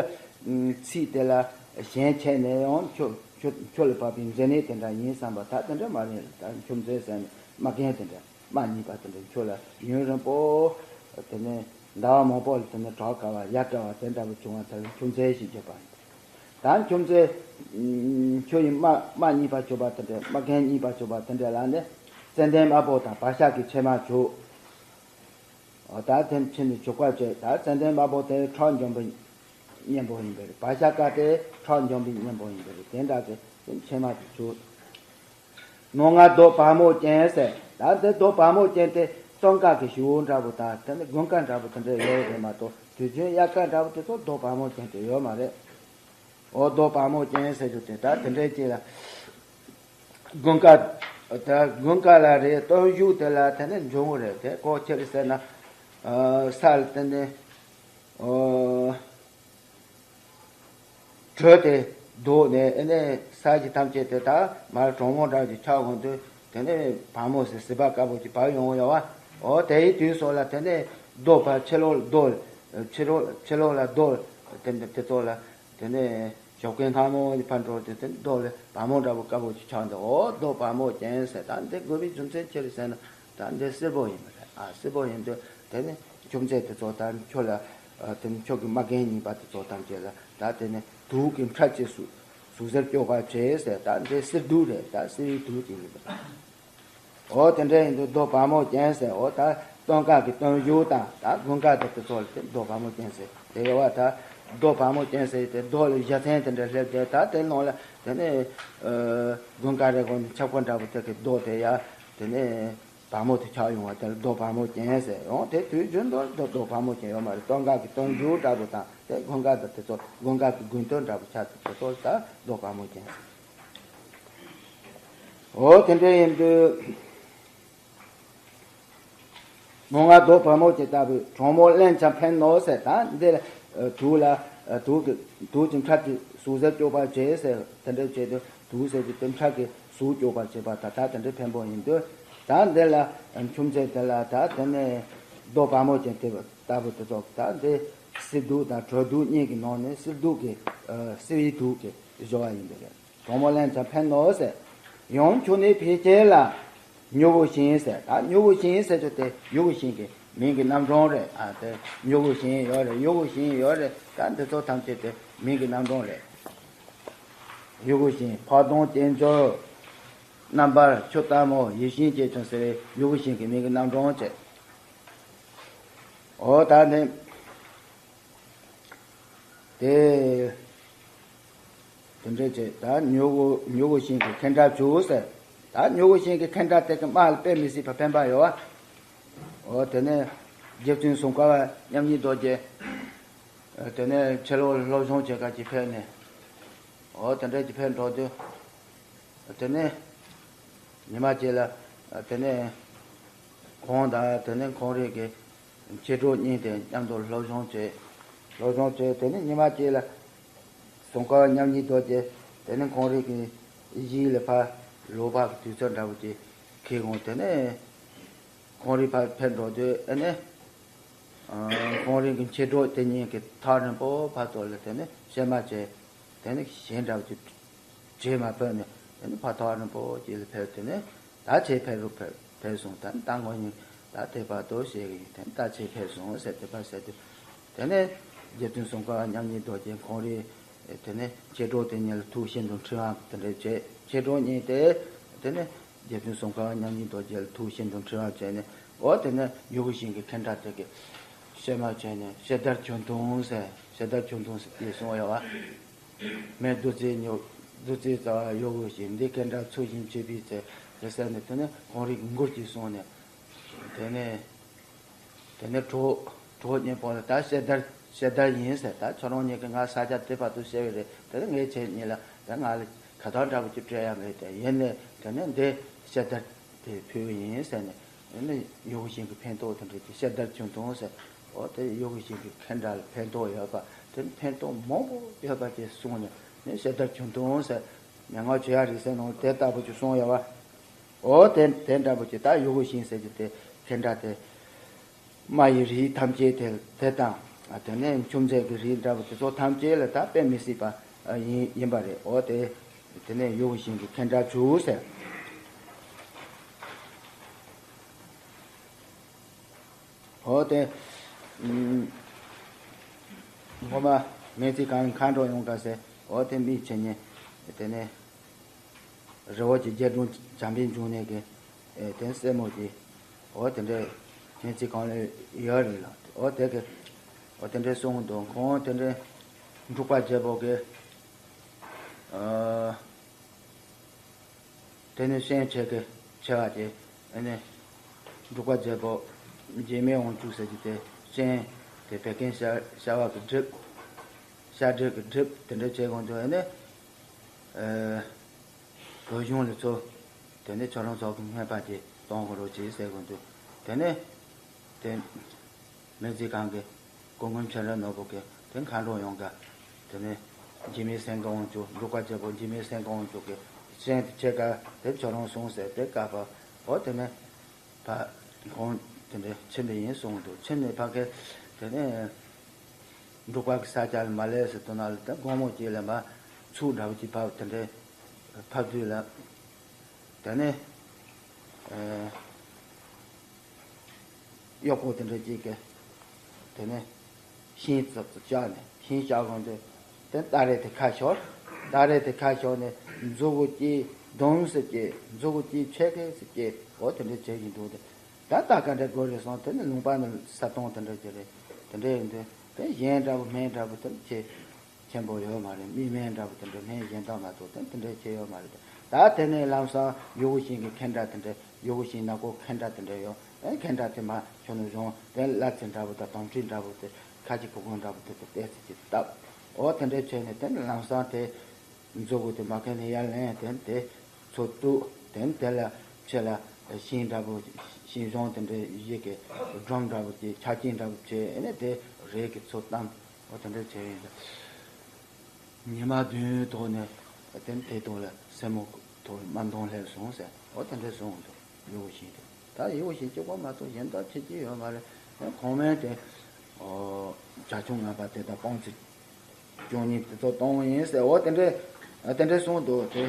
ཚིག་དེ་ལ་གཞན་ཆད་ནས་ཡང་ཆུ་ཆུ་ཆུ་ལ་བབས་པའི་མཛེ་ནད་དེ་འདྲ་ཡིན་བསམ་པ་ད་དེ་འདྲ་མ་རེད། ད་མཆོད་རྫས་ཟེར་ནས་རྨ་རྒན་དེ་འདྲ་རྨ་གཉིས་པ་དེ་འདྲ་ཆུ་ལ་ཡུན་རིང་པོ་དེ་ནས་ཟླ་བ་མང་པོ་ལ་དེ་ནས་བྲག་དཀར་བ་ཡར་དཀར་བ་དེ་འདྲ་བོ་བྱུང་བ་དེ་ལ་མཆོད་རྫས་ཞེས་བརྗོད་པ་ཡིན། ད་མཆོད་རྫས་ཆུ་ཡི་རྨ་རྨ་གཉིས་པ་བྱུག་པ་དེ་འདྲ་རྨ་རྒན་གཉིས་པ་བྱུག་པ་དེ་འདྲ་ལ་ནི་ཙན་དན་དམར་པོ་དང་བག་ཆགས་ཀྱི་ཕྱེ་མར་བྱུག་འོ་ད་དེ་ཕྱིན་ནས་བྱུག་པ་བྱས། ད་ཙན་དན་དམར་པོ་དེ་ཁྲག་འཇོམས་པའི་གཉེན་པོ་ཡིན་པ་རེད། བག་ཆགས་དཀར་དེ་ཁྲག་འཇོམས་པའི་གཉེན་པོ་ཡིན་པ་རེད། དེ་འདྲ་དེ་ཕྱེ་མར་དེ་བྱུག་ནོར་ལྔ་རྡོ་བ་མོ་ཅན་ཟེར། ད་དེ་རྡོ་བ་མོ་ཅན་དེ་སྟོན་ཀ་གི་ཞུ་བོ་འདྲ་པོ་དང་དེ་ནི་དགུན་ཀ་འདྲ་པོ་དེ་འདྲ་ཡོད་རེད་མ་གཏོགས་དུས་རྒྱུན་དབྱར་ཀ་འདྲ་པོ་དེ་ཚོ་རྡོ་བ་མོ་ཅན་དེ་ཡོད་མ་རེད། འོ་རྡོ་བ་མོ་ཅན་ཟེར་རྒྱུ་དེ་ད་དེ་འདྲའི་ཅིག་ལ་དགུན་ཀ་ད་དགུན་ཀ་ལ་རེད། སྟོན་གཞུག་དེ་ལ་དེ་ནི་འབྱུང་བ་རེད། དེ་ཁོ་ཆི་རེད་ཟེར་ན། ཨ་ས་ལ་དེ་ནི་ཨོ། དྲོད་དེ་ལྡོག་ནས་ཨེ་ནས་ས་གཞི་ཐམས་ཅད་དེ་དག་མར་གྲང་མོ་འདྲ་ཅིག་ཆགས་འོང་དུས་དེ་ནས་བ་མོ་ཟེར་ཟིལ་པ་དཀར་པོ་ཅིག་བབས་ཡོང་ཡོད་བ། འོ་དེའི་དུས་སོགས་ལ་དེ་ནས་རྡོ་བ་ཕྱི་ལོགས་རྡོ་ཕྱི་ལོགས་ཕྱི་ལོགས་ལ་རྡོ་དེ་འདྲ་དེ་ཚོ་ལ་དེ་ནས་ཞོགས་ཀའི་སྔ་མོ་ནས་ཕར་འགྲོ་དུས་དེ་རྡོ་ལ་བ་མོ་འདྲ་པོ་དཀར་པོ་ཅིག་ཆགས་འདུག་འོ་རྡོ་བ་མོ་ཅན་ཟེར། ད་འདི་དགོས་པའི་རྒྱུ་མཚན་ཅི་རེད་ཟེར་ན། ད་འདི་བསིལ་པོ་ཡིན་པ་རེད། ཨ་བསིལ་པོ་ཡིན་དུས་དེ་ནི་མཆོད་རྫས་དེ་ཚོ་དང་ཆུ་ལ་ཨ་དེ་ནི་ཆུ་གི་མ་རྒན་གཉིས་པ་དེ་ཚོ་ཐམས་ཅད་ལ་ད་དེ་ནི་དུག་གི་འཕྲལ་གྱི་ཟུག་ཟུག་གཟེར་སྐྱོབ་པ་བྱེད་ཟེར། ད་འདི་བསིལ་དུག་རེད། ད་བསིལ་བའི་དུག་ཅིག་ཡིན་པ་རེད། འོ་དེ་འདྲ་ཡིན་དུས་རྡོ་བ་མོ་ཅན་ཟེར། འོ་ད་སྟོན་ཀ་གི་སྟོན་གཞུག་དང་ད་དགུན་ཀ་དང་དེ་ཚོ་ལ་དེ་རྡོ་བ་མོ་ཅན་ཟེར་དེ་ཡོད་བ། ད་རྡོ་བ་མོ་ཅན་ཟེར་དེ་རྡོ་ལ་བཞའ་ཚན་དེ་འདྲ་སླེབས་ཏེ་ད་དེ་ནང་ལ་དེ་ནི་ཨ་དགུན་ཀ་རེ་གོང་ནས་ཆབ་ཁ་འདྲ་པོ་དེ་གི་རྡོ་དེ་ཡ་དེ་ནི་བ་མོ་དེ་ཆགས་ཡོང་བ་དེ་ལ་རྡོ་བ་མོ་ཅན་ཟེར། འོ་དེ་དུས་རྒྱུན་དུ་རྡོ་རྡོ་བ་མོ་ཅན་ཡོད་མ་རེད། སྟོན་ཀ་གི་སྟོན་གཞུག་འདྲ་པོ་དང་དེ་དགུན་ཀ་དང་དེ་ཚོ་དགུན་ཀ་གི་དགུན་སྟོན་འདྲ་པོ་ཆགས་དེ་ཚོ་ད་རྡོ་བ་མོ་ཅན་ཟེར། འོ་དེ་འདྲ་ཡིན་དུས། ནོར་ལྔ་རྡོ་བ་མོ་ཅན་ལྟ་བུའི་གྲང་མོ་རླན་ཆང་ཕན་ནོ་ཟེར། ད་འདི་ལ་ཨ་དུག་ལ་ཨ་དུག་གི་དུག་གི་འཕྲལ་གྱི་ཟུག་གཟེར་སྐྱོབ་པར་བྱེད་ཟེར། དེ་འདྲ་བྱེད་དུས་དུག་ཟེར་གྱི་དེ་འཕྲལ་གྱི་ཟུག་སྐྱོབ་པར་བྱེད་པ་ད་ད་དེ་འདྲ་ཕན་པོ་ཡིན་དུས། ད་འདི་ལ་ཨ་མཆོད་རྫས་དེ་ལ་ད་དེ་ནས་རྡོ་བ་མོ་ཅན་དེ་ལྟ་བུ་དེ་ཚོ་ད་འདི་བསིལ་དུག་དང་དྲོད་དུག་གཉིས་ཀྱི་ནང་ནས་བསིལ་དུག་གི་ཨ་བསིལ་བའི་དུག་གི་སྦྱོར་བ་ཡིན་པས། གྲང་མོ་རླན་ཆང་ཕན་ནོ་ཟེར། ཡང་ཆུ་ནི་ཕལ་ཆེར་ལ་མྱུ་གུ་ཤིང་ཟེར། ད་མྱུ་གུ་ཤིང་ཟེར་རྒྱུ་དེ་ཡུ་གུ་ཤིང་གི་མིང་གི་རྣམ་གྲངས་རེད། ཨ་དེ་མྱུ་གུ་ཤིང་ཡོད་རེད། ཡུ་གུ་ཤིང་ཡོད་རེད། ད་འདི་ཚོ་ཐམས་ཅད་དེ་མིང་གི་རྣམ་གྲངས་རེད། ཡུ་གུ་ཤིང་ཕག་དོང་སྐྱེས་སྦྱོར་རྣམ་པར་ཆུ་ལྟ་མོ་ཡིད་བཞིན་སྐྱེས་ཆུང་ཟེར་བའི་ཡུ་གུ་ཤིང་གི་མིང་གི་རྣམ་གྲངས་བྱས། འོ་ད་ནི་དེ་དེ་འདྲ་བྱས། ད་མྱུ་གུ་མྱུ་གུ་ཤིང་གི་ཁེན་ཏྲ་བྱུག་ཟེར། ད་མྱུ་གུ་ཤིང་གི་ཁེན་ཏྲ་དེ་གི་དམག་ལ་དཔེ་མི་སྲིད་པ་ཕན་པ་ཡོད་བ། འོ་དེ་ནས་རྗེ་བཙུན་སུམ་མཁར་བ་མཉམ་ཉིད་རྡོ་རྗེ། དེ་ནས་ཕྱི་ལོགས་སློབ་སྦྱོང་བྱེད་ག་ཅིག་ཕེབས་ནས། འོ་དེ་འདྲ་ཅིག་ཕེབས་འགྲོ་དུས། དེ་ནས་ཉི་མ་གཅིག་ལ། དེ་ནས་ཁོང་དང་དེ་ནས་ཁོང་རའི་གི་མཆེད་གྲོགས་གཉིས་དེ་མཉམ་དུ་སློབ་སྦྱོང་བྱས། སློབ་སྦྱོང་བྱས། དེ་ནས་ཉི་མ་གཅིག་ལ་སུམ་མཁར་བ་མཉམ་ཉིད་རྡོ་རྗེ་དེ་ནས་ཁོང་རའི་གི་གཞིས་ལ་ཕར་ལོག་པ་གི་དུས་ཚོད་འདྲ་བོ་ཅིག་འཁེལ་འོང་། དེ་ནས་ཁོང་རའི་ཕར་ཕེབས་འགྲོ་དུས་ཨ་ནི། ཁོང་རང་གི་མཆེད་གྲོགས་དེ་གཉིས་ཀྱིས་ཐག་རིང་པོ་བར་དུ་ལ་དེ་ནས་གཤེད་མ་བྱས། དེ་ནས་གཞན་འདྲ་བོ་ཅིག་བྱེད་མ་ཕོད་ནས། དེ་ནས་ཕར་ཐག་རིང་པོ་ཅིག་ལ་ཕེབས། དེ་ནས་ད་ཁྱེད་ཕེབས་རུ་ཕེབས་ཕེབས་སོང་། ད་ད་ངོ་ཉིད་ད་དེ་བར་དུ་བཤད་གི་ཡིན། དེ་ནས་ད་ཁྱེད་ཕེབས་སོང་ཟེར། དེ་བར་ཟེར་དུས། དེ་ནས་རྗེ་བཙུན་སུམ་མཁར་བ་མཉམ་ཉིད་རྡོ་རྗེ་ཁོང་རའི་དེ་ནས་མཆེད་གྲོགས་དེ་གཉིས་ལ་ཐུགས་ཤིན་ཏུ་འཁྲི་བ་དེ་འདྲ་བྱས། མཆེད་གྲོགས་གཉིས་དེ་དེ་ནས་རྗེ་བཙུན་སུམ་མཁར་བ་མཉམ་ཉིད་རྡོ་རྗེ་ལ་ཐུགས་ཤིན་ཏུ་འཁྲི་བ་བྱས་ནས། འོ་དེ་ནས་མྱུ་གུ་ཤིང་གི་ཁེན་ཏྲ་དེ་གི་གཤེད་མ་བྱས་ནས། གཤེད་དར་ཆུ་འཐུང་ཟེར། གཤེད་དར་ཆུ་འཐུང་ཟེར་དེ་གསུངས་ཡོད་བ། མེ་བདུད་རྩིའི་མྱུ་བདུད་རྩིའི་རྩ་བ་གཡོ་འགུལ་ཞིང་། འདི་ཁེན་ཏྲ་ཚུལ་བཞིན་བྱེད་པའི་ཚེ། དེ་ཟེར་ནས་དེ་ནས་ཁོང་རའི་མགུར་གྱིས་གསུངས་ནས། དེ་ནས། དེ་ནས་གྲོགས་གྲོགས་གཉིས་པོ་ལ། ད་གཤེད་དར་གཤེད་དར་ཡིན་ཟེར། ད་ཁྱོད་རང་གཉིས་ཀྱིས་ང་ས་ཆ་དེ་བར་དུ་བཤད་པ་རེད། དེ་ནས་ངས་ཁྱེད་གཉིས་ལ་ད་ང་ལ་ཁ་ཐག་འདྲ་པོ་ཅིག་སྤྲད་ཡ་མེད། དེ་ཡིན་ནས་དེ་ནས་འདི་གཤེད་དར་དེ་ཕུལ་བ་ཡིན་ཟེར་ནས། དེ་ནས་མྱུ་གུ་ཤིང་གི་ཕན་ཐོགས་དེ་འདྲ་ཅིག་གཤེད་དར་ཆུ་འཐུང་ཟེར། འོ་དེ་མྱུ་གུ་ཤིང་གི་ཁེན་ཏྲ་ལ་ཕན་ཐོགས་ཡོད་པ། དེ་ནས་ཕན་ཐོགས་མང་པོ་ཡོད་པ་ཅིག་གསུངས་ནས། ནས་གཤེད་དར་ཆུ་འཐུང་ཟེར། མན་ངག་ཆོས་དབྱིངས་རིང་བསྲེལ་ནང་དེ་ལྟ་བུ་ཅིག་གསུངས་ཡོད་བ། འོ་དེ་དེ་འདྲ་པོ་ཅིག་ད་གཡོ་འགུལ་ཞིང་ཟེར་གྱི་དེ་ཁེན་ཏྲ་དེ། རྨ་ཡི་རིགས་ཐམས་ཅད་དེ་དེ་དང་། དེ་ནས་ཁྱུང་མཆེད་ཀྱི་རིགས་འདྲ་པོ་དེ་ཚོ་ཐམས་ཅད་ལ་ད་དཔེ་མི་སྲིད་པ་ཡིན་ཡིན་པ་རེད། འོ་དེ་དེ་ནས་གཡོ་འགུལ་ཞིང་གི་ཁེན་ཏྲ་བྱུག་ཟེར། འོ་དེ། ཨུམ། སྔོན་མ་སྨན་རྩིས་ཁང་མཁའ་འགྲོ་ཡོངས་དགའ་ཟེར། འོ་དེ་མི་ཆེ་ཉེ། དེ་ནས་རི་བོ་གི་རྒྱལ་དྲུང་བྱམས་པའི་འབྱུང་གནས་ཀྱི་དེ་སྲས་མོ་གི། འོ་དེ་འདྲའི་སྨན་རྩིས་ཁང་ལ་ཡོད་རེད་ལ། འོ་དེ་གི། འོ་དེ་འདྲའི་གསུང་འདུག་ཁོང་དེ་འདྲའི་འབྲུག་པ་རྒྱལ་པོ་གི། ཨ། དེ་ནས་སྤྱན་ཆེ་གི་ཆེ་བ་དེ། ཨ་ནི་འབྲུག་པ་རྒྱལ་པོ་འཇིགས་མེད་དབང་ཕྱུག་ཟེར་གྱི་དེ་སྤྱན་དེ་བད་ཀན་ཤ་ཤ་བ་གི་གྲིབ། ཤ་གྲིབ་ཀྱི་གྲིབ་དེ་འདྲ་བྱེད་དགོས་འདུག་ཨ་ནི། ཨ། བོད་གཞུང་ལ་ཚུར་དེ་ནས་ཁྱོད་རང་ཚོ་གི་སྨན་པ་དེ་གཏོང་དགོས་རོགས་བྱེད་ཟེར་དགོས་འདུག་དེ་ནས་དེ། སྨན་རྩིས་ཁང་གི་སྐུ་ངོ་མཁྱེན་རབ་ནོར་བུ་གིས་དེ་མཁའ་འགྲོ་ཡོངས་དགའ། དེ་ནས་འཇིགས་མེད་སེང་གེ་དབང་ཕྱུག་འབྲུག་པ་རྒྱལ་པོ་འཇིགས་མེད་སེང་གེ་དབང་ཕྱུག་གི་སྤྱན་དེ་ཕྱེད་ཀ་དེ་ཁྱོད་རང་སོང་ཟེར་དེ་བཀའ་ཕབ། འོ་དེ་ནས་ཕ་ཁོང་དེ་འདྲ་ཕྱིན་པ་ཡིན་གསུངས་འདུག་ཕྱིན་ནས་ཕ་གི་དེ་ནས་འབྲུག་པ་གི་ས་ཆ་ལ་མ་སླེབས་ཟེར་དུས་ན་ལ། དེ་དགོང་མོ་གཅིག་ལ་མར་ཚུགས་འདྲ་བོ་གཅིག་ཕབ། དེ་འདྲ་ཕབ་དུས་ལ། དེ་ནས་ཨ། གཡོག་པོ་དེ་འདྲ་གཅིག་གིས་དེ་ནས་ཤིང་ཙག་ཙིག་བཅག་ནས། ཤིང་བཅག་གོང་དུ་དེ་སྟ་རེ་དེ་ཁ་ཤོར། སྟ་རེ་དེ་ཁ་ཤོར་ནས་མཛུ་གུ་གཅིག་རྡུམ་སེ་བཅད། མཛུ་གུ་གཅིག་ཆད་ཁེ་སེ་བཅད། འོ་དེ་འདྲ་བྱེད་བཞིན་འདུག་དེ་ད་ལྟ་ག་འདྲ་དགོས་རེད་སོང་། དེ་ནི་ལུང་པ་ནི་ས་སྟོང་དེ་འདྲ་ཅིག་རེད། དེ་འདྲ་ཡིན་དུས་དེ་གཞན་འདྲ་བོ་སྨན་འདྲ་བོ་དེ་ནི་ཆེ་ཆེན་པོ་ཡོད་མ་རེད། མི་སྨན་འདྲ་བོ་དེ་འདྲ། སྨན་གཞན་དག་མ་གཏོགས་དེ་དེ་འདྲ་ཆེ་ཡོད་མ་རེད། ད་དེ་ནས་ལམ་སང་གཡོ་འགུལ་ཞིང་གི་ཁེན་ཏྲ་དེ་འདྲ། གཡོ་འགུལ་ཞིང་ནག་པོ་ཁེན་ཏྲ་དེ་འདྲ་ཡོད། ཨེ་ཁེན་ཏྲ་དེ་མར་ཁྱོན་ནས་བཟུང་། དེ་གླ་རྩི་འདྲ་བོ་དང་དོམ་མཁྲིས་འདྲ་བོ་དེ། ཁ་ཆེ་གུ་གུང་འདྲ་བོ་དེ་དེ་ཏོག་ཙམ་ཅིག་བཏབ། འོ་དེ་འདྲ་བྱས་ནས་དེ་ནས་ལམ་སང་དེ་མཛུ་གུ་དེ་མ་ཁེན་ནས་ཡར་ལེན། དེ་དེ་ཚུར་གཏུབ། དེ་ནས་དེ་ལ་ཕྱི་ལ་ཤིང་འདྲ་བོ་ཤིང་གཞོང་དེ་འདྲ་ཞིག་གི་སྒྲོམ་འདྲ་བོ་དེ་ཆ་རྐྱེན་འདྲ་བོ་བྱས། ཨེ་ནས་དེ་རས་ཀྱིས་ཚུར་བསྡམས། འོ་དེ་འདྲ་བྱས་ཡིན། ཉི་མ་བདུན་ཐོག་ནས་དེ་དེ་ཐོག་ལ་སེན་མོ་ཐོག་ལ་དམར་མདངས་སླེབས་སོང་ཟེར། འོ་དེ་འདྲ་གསུངས་འདུག་གཡོ་འགུལ་ཞིང་དེ། ད་གཡོ་འགུལ་ཞིང་གཅིག་པོ་མ་གཏོགས་གཞན་དག་ཆེ་ཆེ་ཡོད་མ་རེད། ཁོང་མོས་དེ། ཨོ། བྱ་ཁྱུང་ལྔ་པ་དེ་དང་སྤང་རྩི་བཅུ་གཉིས་དེ་ཚོ་གཏོང་ཡིན་ཟེར། འོ་དེ་འདྲ་དེ་འདྲ་གསུངས་འདུག་དེ་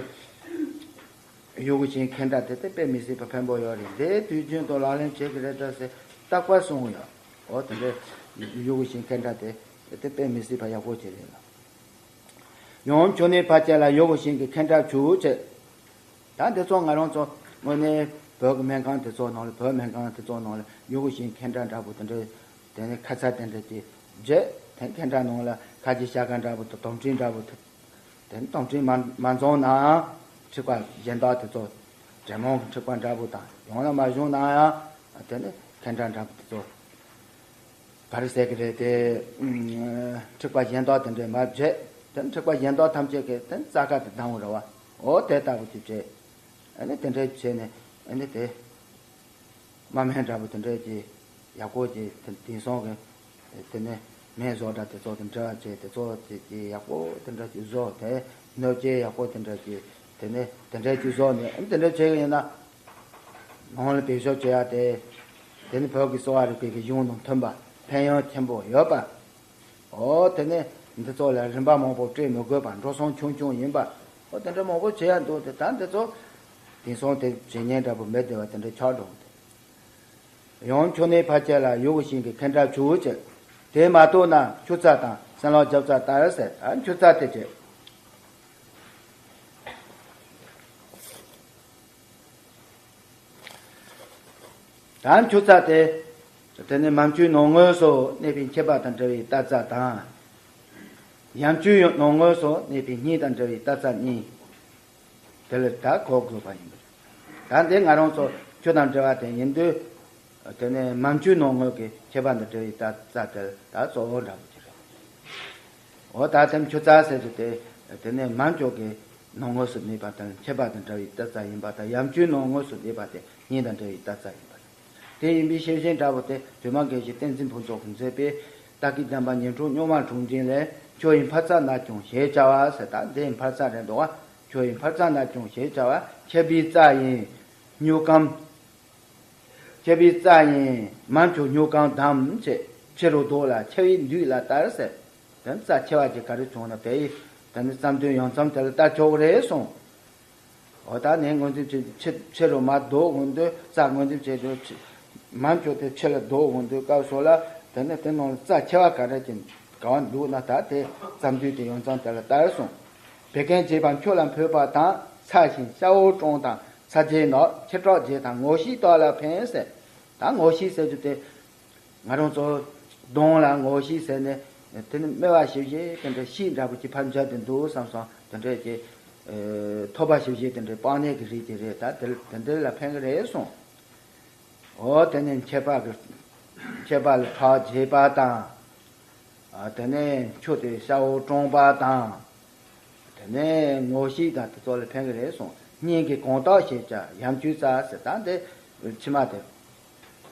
གཡོ་འགུལ་ཞིང་ཁེན་ཏྲ་དེ་དེ་དཔེ་མི་སྲིད་པ་ཕན་པོ་ཡོད་རེད། འདི་དུས་རྒྱུན་དུ་ལག་ལེན་བྱེད་ཀྱི་རེད་ད་ཟེར་རྟག་པར་གསུངས་ཡོད། འོ་དེ་འདྲ་གཡོ་འགུལ་ཞིང་ཁེན་ཏྲ་དེ་དེ་དཔེ་མི་སྲིད་པ་ཡག་པོ་ཅིག་རེད་ལ། ཡང་ཁྱོད་ནི་ཕལ་ཆེར་ལ་གཡོ་འགུལ་ཞིང་གི་ཁེན་ཏྲ་བྱུག་ཅེས། ད་འདི་ཚོ་ང་རང་ཚོ་དངོས་གནས་བོད་ཀྱི་སྨན་ཁང་དེ་ཚོ་ནང་ལ། བོད་སྨན་ཁང་དེ་ཚོ་ནང་ལ་གཡོ་འགུལ་ཞིང་ཁེན་ཏྲ་འདྲ་པོ་དེ་འདྲའི་ དེ་ནས་ཁ་ཚ་དེ་འདྲ་ཅིག་བརྗོད། དེ་ཁ་འདྲ་ནང་ལ་ཁ་ཆེ་ཤ་ཁ་འདྲ་པོ་དང་དོམ་ཁྲི་འདྲ་པོ་དང་། དེ་ནས་དོམ་ཁྲི་མ་མ་འཛོམས་ནའང་ཁྲི་པ་གཞན་དག་དེ་ཚོ། དྲེད་མོང་གི་ཁྲི་པ་འདྲ་པོ་དང་ཡང་ན་མ་བྱུང་ནའང་དེ་ནས་ཁ་འདྲ་འདྲ་པོ་དེ་ཚོ། ག་རེ་ཟེར་གི་རེད་དེ། ཁྲི་པ་གཞན་དག་དེ་འདྲས་མ་བརྗོད། དེ་ནས་ཁྲི་པ་གཞན་དག་ཐམས་ཅད་ཀྱིས་དེ་ནས་རྩ་ཁ་དེ་བསྡམས་པ་རེད་བ། འོ་དེ་ལྟ་བུ་ཅིག་བྱས། ཨ་ནི་དེ་འདྲས་བྱས་ནས་ཨ་ནི་དེ། དམག་སྨན་འདྲ་པོ་དེ་འདྲས་ཀྱི་ཡག་པོ་ཅིག་དེ་དེང་སང་གི་དེ་ནས་སྨན་བཟོ་འདྲ་དེ་ཚོ་དང་འབྲེལ་བ་བྱས། དེ་ཚོ་ཅིག་ཅིག་ཡག་པོ་དེ་འདྲ་ཅིག་བཟོ། དེ་སྣོད་ཀྱི་ཡག་པོ་དེ་འདྲ་ཅིག་དེ་ནས་དེ་འདྲ་ཅིག་བཟོ་ནས་ཨ་ནི་དེ་འདྲ་བྱས་གི་ཡིན་ན། ནང་ལ་བེད་སྤྱོད་བྱེད་ཡ་དེ། དེ་ནི་བོད་ཀྱི་གསོ་བ་རིག་པའི་གི་གཞུང་དང་མཐུན་པ། ཕན་ཡོན་ཆེན་པོ་ཡོད་པ། འོ་དེ་ནས་འདི་ཚོ་ལ་རིན་པ་མང་པོ་སྤྲད་མི་དགོས་པ། འགྲོ་སོང་ཆུང་ཆུང་ཡིན་པ། འོ་དེ་འདྲ་མང་པོ་བྱེད་ཡ་འདུག་སྟེ། ད་འདི་ཚོ་དེང་སང་དེ་བྱེད་ཉན་འདྲ་པོ་མེད་བསྡད་པ་དེ་འདྲ་ཆགས་འགྲོ་གི་འདུག་ཡང་མཆོད་གནས་ཕལ་ཆེར་ལ་ཡུལ་གྱི་ཞིང་གི་ཁེ་འདྲ་བྱུག་ཅིག་དེ་མ་གཏོགས་ན་ཆུ་རྩྭ་དང་སྲིན་ལག་རྒྱབ་རྩྭ་ལྟར་ཟེར། ཨ་ཆུ་རྩྭ་དེ་བྱེད། ད་མཆོད་རྩྭ་དེ། དེ་ནི་མ་མཆོད་ནང་ངོས་སུ་གནས་པའི་མཆོད་པ་དང་འབྲེལ་བའི་རྟ་རྩྭ་དང་། ཡ་མཆོད་ནང་ངོས་སུ་གནས་པའི་སྙིང་དང་འབྲེལ་བའི་རྟ་རྩྭ་གཉིས། དེ་ལ་ད་གོ་དགོས་པ་ཡིན་པ་རེད། ད་འདི་ང་རང་ཚོ་ཆོས་དང་འབྲེལ་བ་དེ་ཡིན་དུས། དེ་ནི་མ་མཆོད་ནང་ངོས་ཀྱི་མཆོད་པ་དང་འབྲེལ་བའི་རྟ་རྩྭ་དེ་ད་གཙོ་བོ་འདྲ་པོ་ཅིག་རེད། འོ་ད་དེ་མཆོད་རྩྭ་ཟེར་རྒྱུ་དེ། དེ་ནས་མ་མཆོད་ཀྱི་ནང་ངོས་སུ་གནས་པ་དང་མཆོད་པ་དང་འདྲ་བའི་རྟ་རྩྭ་ཡིན་པ་དང་། ཡ་མཆོད་ནང་ངོས་སུ་གནས་པ་དེ་སྙིང་དང་འདྲ་བའི་རྟ་རྩྭ་ཡིན་པ་རེད། དེ་ཡིན་པའི་ཤེས་བཞིན་འདྲ་པོ་དེ་བི་མ་དགེ་བཤེས་བསྟན་འཛིན་ཕུན་ཚོགས་ཀྱིས་མཛད་པའི་རྟ་སྐད་བདེན་པ་ཉི་སྒྲོན་རྙིང་མ་དྲུག་འབྲིང་ལས། མཆོད་ཡོན་ཕར་རྩ་ན་ཀྱང་ཞེས་བྱ་བ་ཟེར། ད་འདི་ཕར་རྩ་རེད་འདུག་བ། མཆོད་ཡོན་ཕར་རྩ་ན་ཀྱང་ཞེས་བྱ་བ། མཆོད་པའི་རྩྭ་ཡིན་སྨྱུག་གམ། མཆོད་པའི་རྩྭ་ཡིན་མ་མཆོད་སྨྱུག་གམ་བསྡམས་བྱས། ཕྱི་རུ་ལྡོག་ལ་མཆེ་བའི་མདུད་ལ་གཏད་ཟེར། དེ་ནི་རྩྭ་མཆེ་བ་ཅིག་ག་རེ་བྱུང་ན་དེ་ཡི་དེ་ནི་བརྩམས་དོན་ཡོངས་རྩོམ་དེ་ལ་གཏད་ཆོག་གི་རེད་གསུངས། འོ་ད་ནི་ངོས་འཛིན་བྱེད་ཕྱི་ཕྱི་རུ་མ་ལྡོག་འོང་དུས། རྩྭ་ངོས་འཛིན་བྱེད་དུས་ཕྱི་མ་མཆོད་དེ་ཕྱི་ལ་ལྡོག་འོང་དུས་སྐབས་སུ་ལ། དེ་ནི་དེ་ནང་ལ་རྩྭ་མཆེ་བ་ག་རེ་ཅིག་ག་བ་འདུག་ན། ད་དེ་བརྩམས་དོན་དེ་ཡོངས་རྩོམ་དེ་ལ་གཏད་གསུངས། བད་ཀན་བྱེད་པ་མཆོག་ལ་འཕོས་པ་དང་། ཚ་ཞིང་ཤ་བོ་ཀྲོང་དང་ཚ་རྗེས་ནག་ཁྱི་ཁྲག་རྗེས་དང་ངོ་ཤེས་དག་ལ་ཕན་ཟེར། ད་ངོ་ཤེས་ཟེར་རྒྱུ་དེ། ང་རང་ཚོ་གདོང་ལ་ངོ་ཤེས་ཟེར་ནས། དེ་ནི་སྨེ་བ་ཞིབ་ཞིབ་དེ་འདྲ་ཤིག་འདྲ་པོ་ཅིག་ཕར་འབྱར་དེ་འདུག་བསམ་སོང་། དེ་འདྲས་ཀྱི་ཐོ་བ་ཞིབ་ཞིབ་དེ་འདྲའི་པགས་ནད་ཀྱི་རིགས་ཅིག་རེད། ད་དེ་དེ་འདྲས་ལ་ཕན་གི་རེད་གསུངས། འོ་དེ་ནས་མཆེད་པ་གི་མཆེད་པ་ལ་ཁྲག་རྗེས་པ་དང་། ཨ་དེ་ནས་མཆུ་དེ་ཤ་བོ་ཀྲོང་པ་དང་། དེ་ནས་ངོ་ཤེས་དང་དེ་ཚོ་ལ་ཕན་གི་རེད་གསུངས། སྙིང་གི་གང་དག་བྱེད་ཀྱང་ཡ་མཆོད་རྩྭ་ཟེར། ད་འདི་ཕྱི་མ་དེ།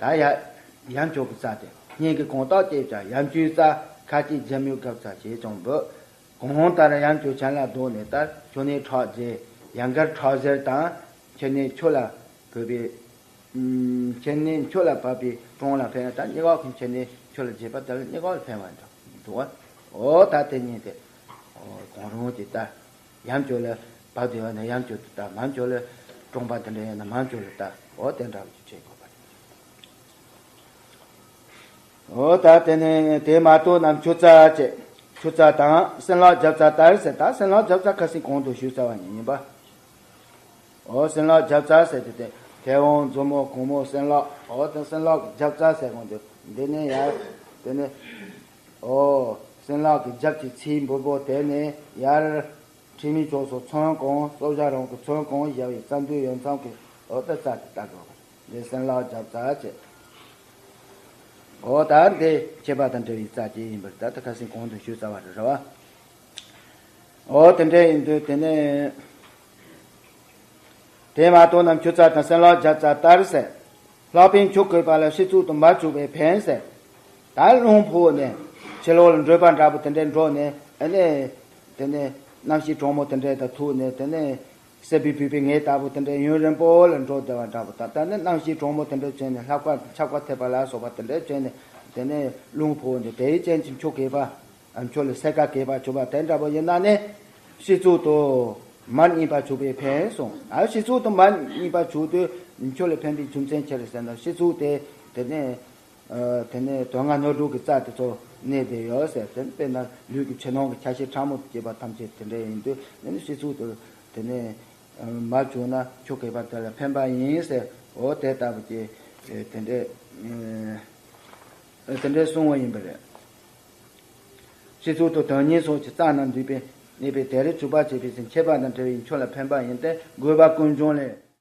ད་ཡ་ཡ་མཆོད་ཀྱི་རྩྭ་དེ། སྙིང་གི་གང་དག་བྱེད་ཀྱང་ཡ་མཆོད་རྩྭ། ཁ་ལྕེ་རྒྱ་མོའི་རྒྱབ་རྩ་ཞེས་ཀྱང་འབོད། གང་ལྟར་ཡ་མཆོད་ཆང་ལ་བདོག་ནས་ལྟར། མཆོད་གནས་ཁྲག་རྗེས་ཡ་མགར་ཁྲག་གཟེར་དང་། མཆོད་གནས་མཆུ་ལ་བབས་པའི། ཨུམ། མཆོད་གནས་མཆུ་ལ་བབས་པའི་ཀྲོང་ལ་ཕན། ད་སྙི་ག་གི་མཆོད་གནས་མཆུ་ལ་རྗེས་པ་དེ་ལ་སྙི་ག་ལ་ཕན་པ་འདྲ་འདུག་བ། འོ་ད་དེ་གཉིས་དེ། འོ་གང་རུང་གི་ལྟ། ཡ་མཆོད་ལ་བབས་བསྡད་པ་ན་ཡ་མཆོད་དུ་ལྟ། མ་མཆོད་ལ་ཀྲོང་པ་དེ་འདྲ་ཡོད་ན་མ་མཆོད་ལ་ལྟ། འོ་དེ་འདྲ་བ་ཅིག་བྱེད་དགོས་པ་རེད། འོ་ད་དེ་ནས་དེ་མ་གཏོགས་ན་མཆུ་རྩྭ་བྱས། མཆུ་རྩྭ་དང་སྲིན་ལག་རྒྱབ་རྩྭ་ལྟར་ཟེར། ད་སྲིན་ལག་རྒྱབ་རྩྭ་ཁ་སང་གོང་དུ་ཞུས་ཚར་བ་ཡིན་པ། འོ་སྲིན་ལག་རྒྱབ་རྩྭ་ཟེར་དུས་དེ་མཐེ་བོང་མཛུབ་མོ་གུང་མོ་སྲིན་ལག་འོ་དེ་སྲིན་ལག་གི་རྒྱབ་རྩྭ་ཟེར་གོང་དུ་འདི་ནས་ཡར། དེ་ནས་འོ་སྲིན་ལག་གི་རྒྱབ་ཀྱི་ཚིགས་འབུར་པོ་དེ་ནས་ཡར། ཁྲིམས་མེད་ཕྱོགས་སུ་ཚོན་གང་། སོ་བཞག་རང་གི་ཚོན་གང་བཞག་པའི་རྩ་མདུད་ཡོན་ཚང་གི་འོ་ད་རྩྭ་དེ་ལྟ་དགོས་པ་རེད། འདི་སྲིན་ལག་རྒྱབ་རྩྭ་བྱས། འོ་ད་འདི་མཆེད་པ་དང་འབྲེལ་བའི་རྩྭ་ཅིག་ཡིན་པར་ད་ལྟ་ཁ་སང་གོང་དུ་ཞུས་ཚར་བ་རེད་རེད་བ། འོ་དེ་འདྲ་ཡིན་དུས་དེ་ནས། དེ་མ་གཏོགས་ན་མཆུ་རྩྭ་དང་སྲིན་ལག་རྒྱབ་རྩྭ་ལྟར་ཟེར། ལྷག་པའི་མཆུ་གོས་པ་ལ་སྲིད་མཚོ་དུ་མར་བྱུག་པའི་ཕན་ཟེར། ད་རླུང་ཕོག་ནས་ཕྱི་ལོགས་ལ་འགྲོས་པ་འདྲ་པོ་དེ་འདྲས་འགྲོ་ནས་ཨ་ནི། དེ་ནས་རྣམ་ཤེས་གྲང་མོ་དེ་འདྲས་དང་ཐུག་ནས་དེ་ནས་སྲེད་པའི་བུ་པའི་ངད་ལྟ་བུ་དེ་འདྲས་ཡུན་རིང་པོ་ལ་འགྲོ་བསྡད་པ་འདྲ་པོ་དང་། ད་ནི་རྣམ་ཤེས་གྲང་མོ་དེ་འདྲས་བྱས་ནས་ལྷགས་པ་ཆགས་པ་ཐེབས་པ་ལ་སོགས་པ་དེ་འདྲས་བྱས་ནས་དེ་ནས་རླུང་ཕོག་ནས་དེའི་རྐྱེན་གྱིས་མཆུ་གས་པ། ཨ་མཆུ་ལ་སེར་ཀ་གས་པ་བྱུག་པ་དེ་འདྲ་པོ་ཡིན་ན་ནི། སྲིད་མཚོ་དུ་མར་གཉིས་པ་བྱུག་པའི་ཕན་གསུངས། ཨ་སྲིད་མཚོ་དུ་མར་གཉིས་པ་བྱུག་དུས་མཆུ་ལ་ཕན་པའི་རྒྱུ་མཚན་ཅི་རེད་ཟེར་ན། སྲིད་མཚོ་དེ་དེ་ནས་ཨ་དེ་ནས་དོན་ལྔ་སྣོད་དྲུག་གི་རྩ་དེ་ཚོ་གནས་བསྡད་ཡོད་ཟེར། དེ་དཔེར་ན་ལུས་ཀྱི་ཕྱི་ནང་གི་ཆ་ཤས་ཕྲ་མོ་དང་བཅས་པ་ཐམས་ཅད་དེ་འདྲ་ཡིན་དུས་ནི། སྲིད་མཚོ་དུ་དེ་ནས་ཨ་མར་བྱུག་ན་མཆུ་གས་པ་དེ་ལ་ཕན་པ་ཡིན་ཟེར། འོ་དེ་ལྟ་བུ་ཅིག་དེ་འདྲས། ཨ། དེ་འདྲའི་གསུང་བ་ཡིན་པ་རེད། སྤྱི་གཙུག་ཏུ་དོན་གཉིས་སོགས་ཀྱི་རྩ་རྣམས་འདུས་པས་གནས་པའི་དེ་རུ་གྲུབ་པར་བྱེད་པའི་ཕྱིར་མཁས་པ་དང་བྲལ་བའི་ཆོས་ལ་ཕན་པ་ཡིན་ཏེ། དགོས་པ་ཀུན་འབྱུང་ལས།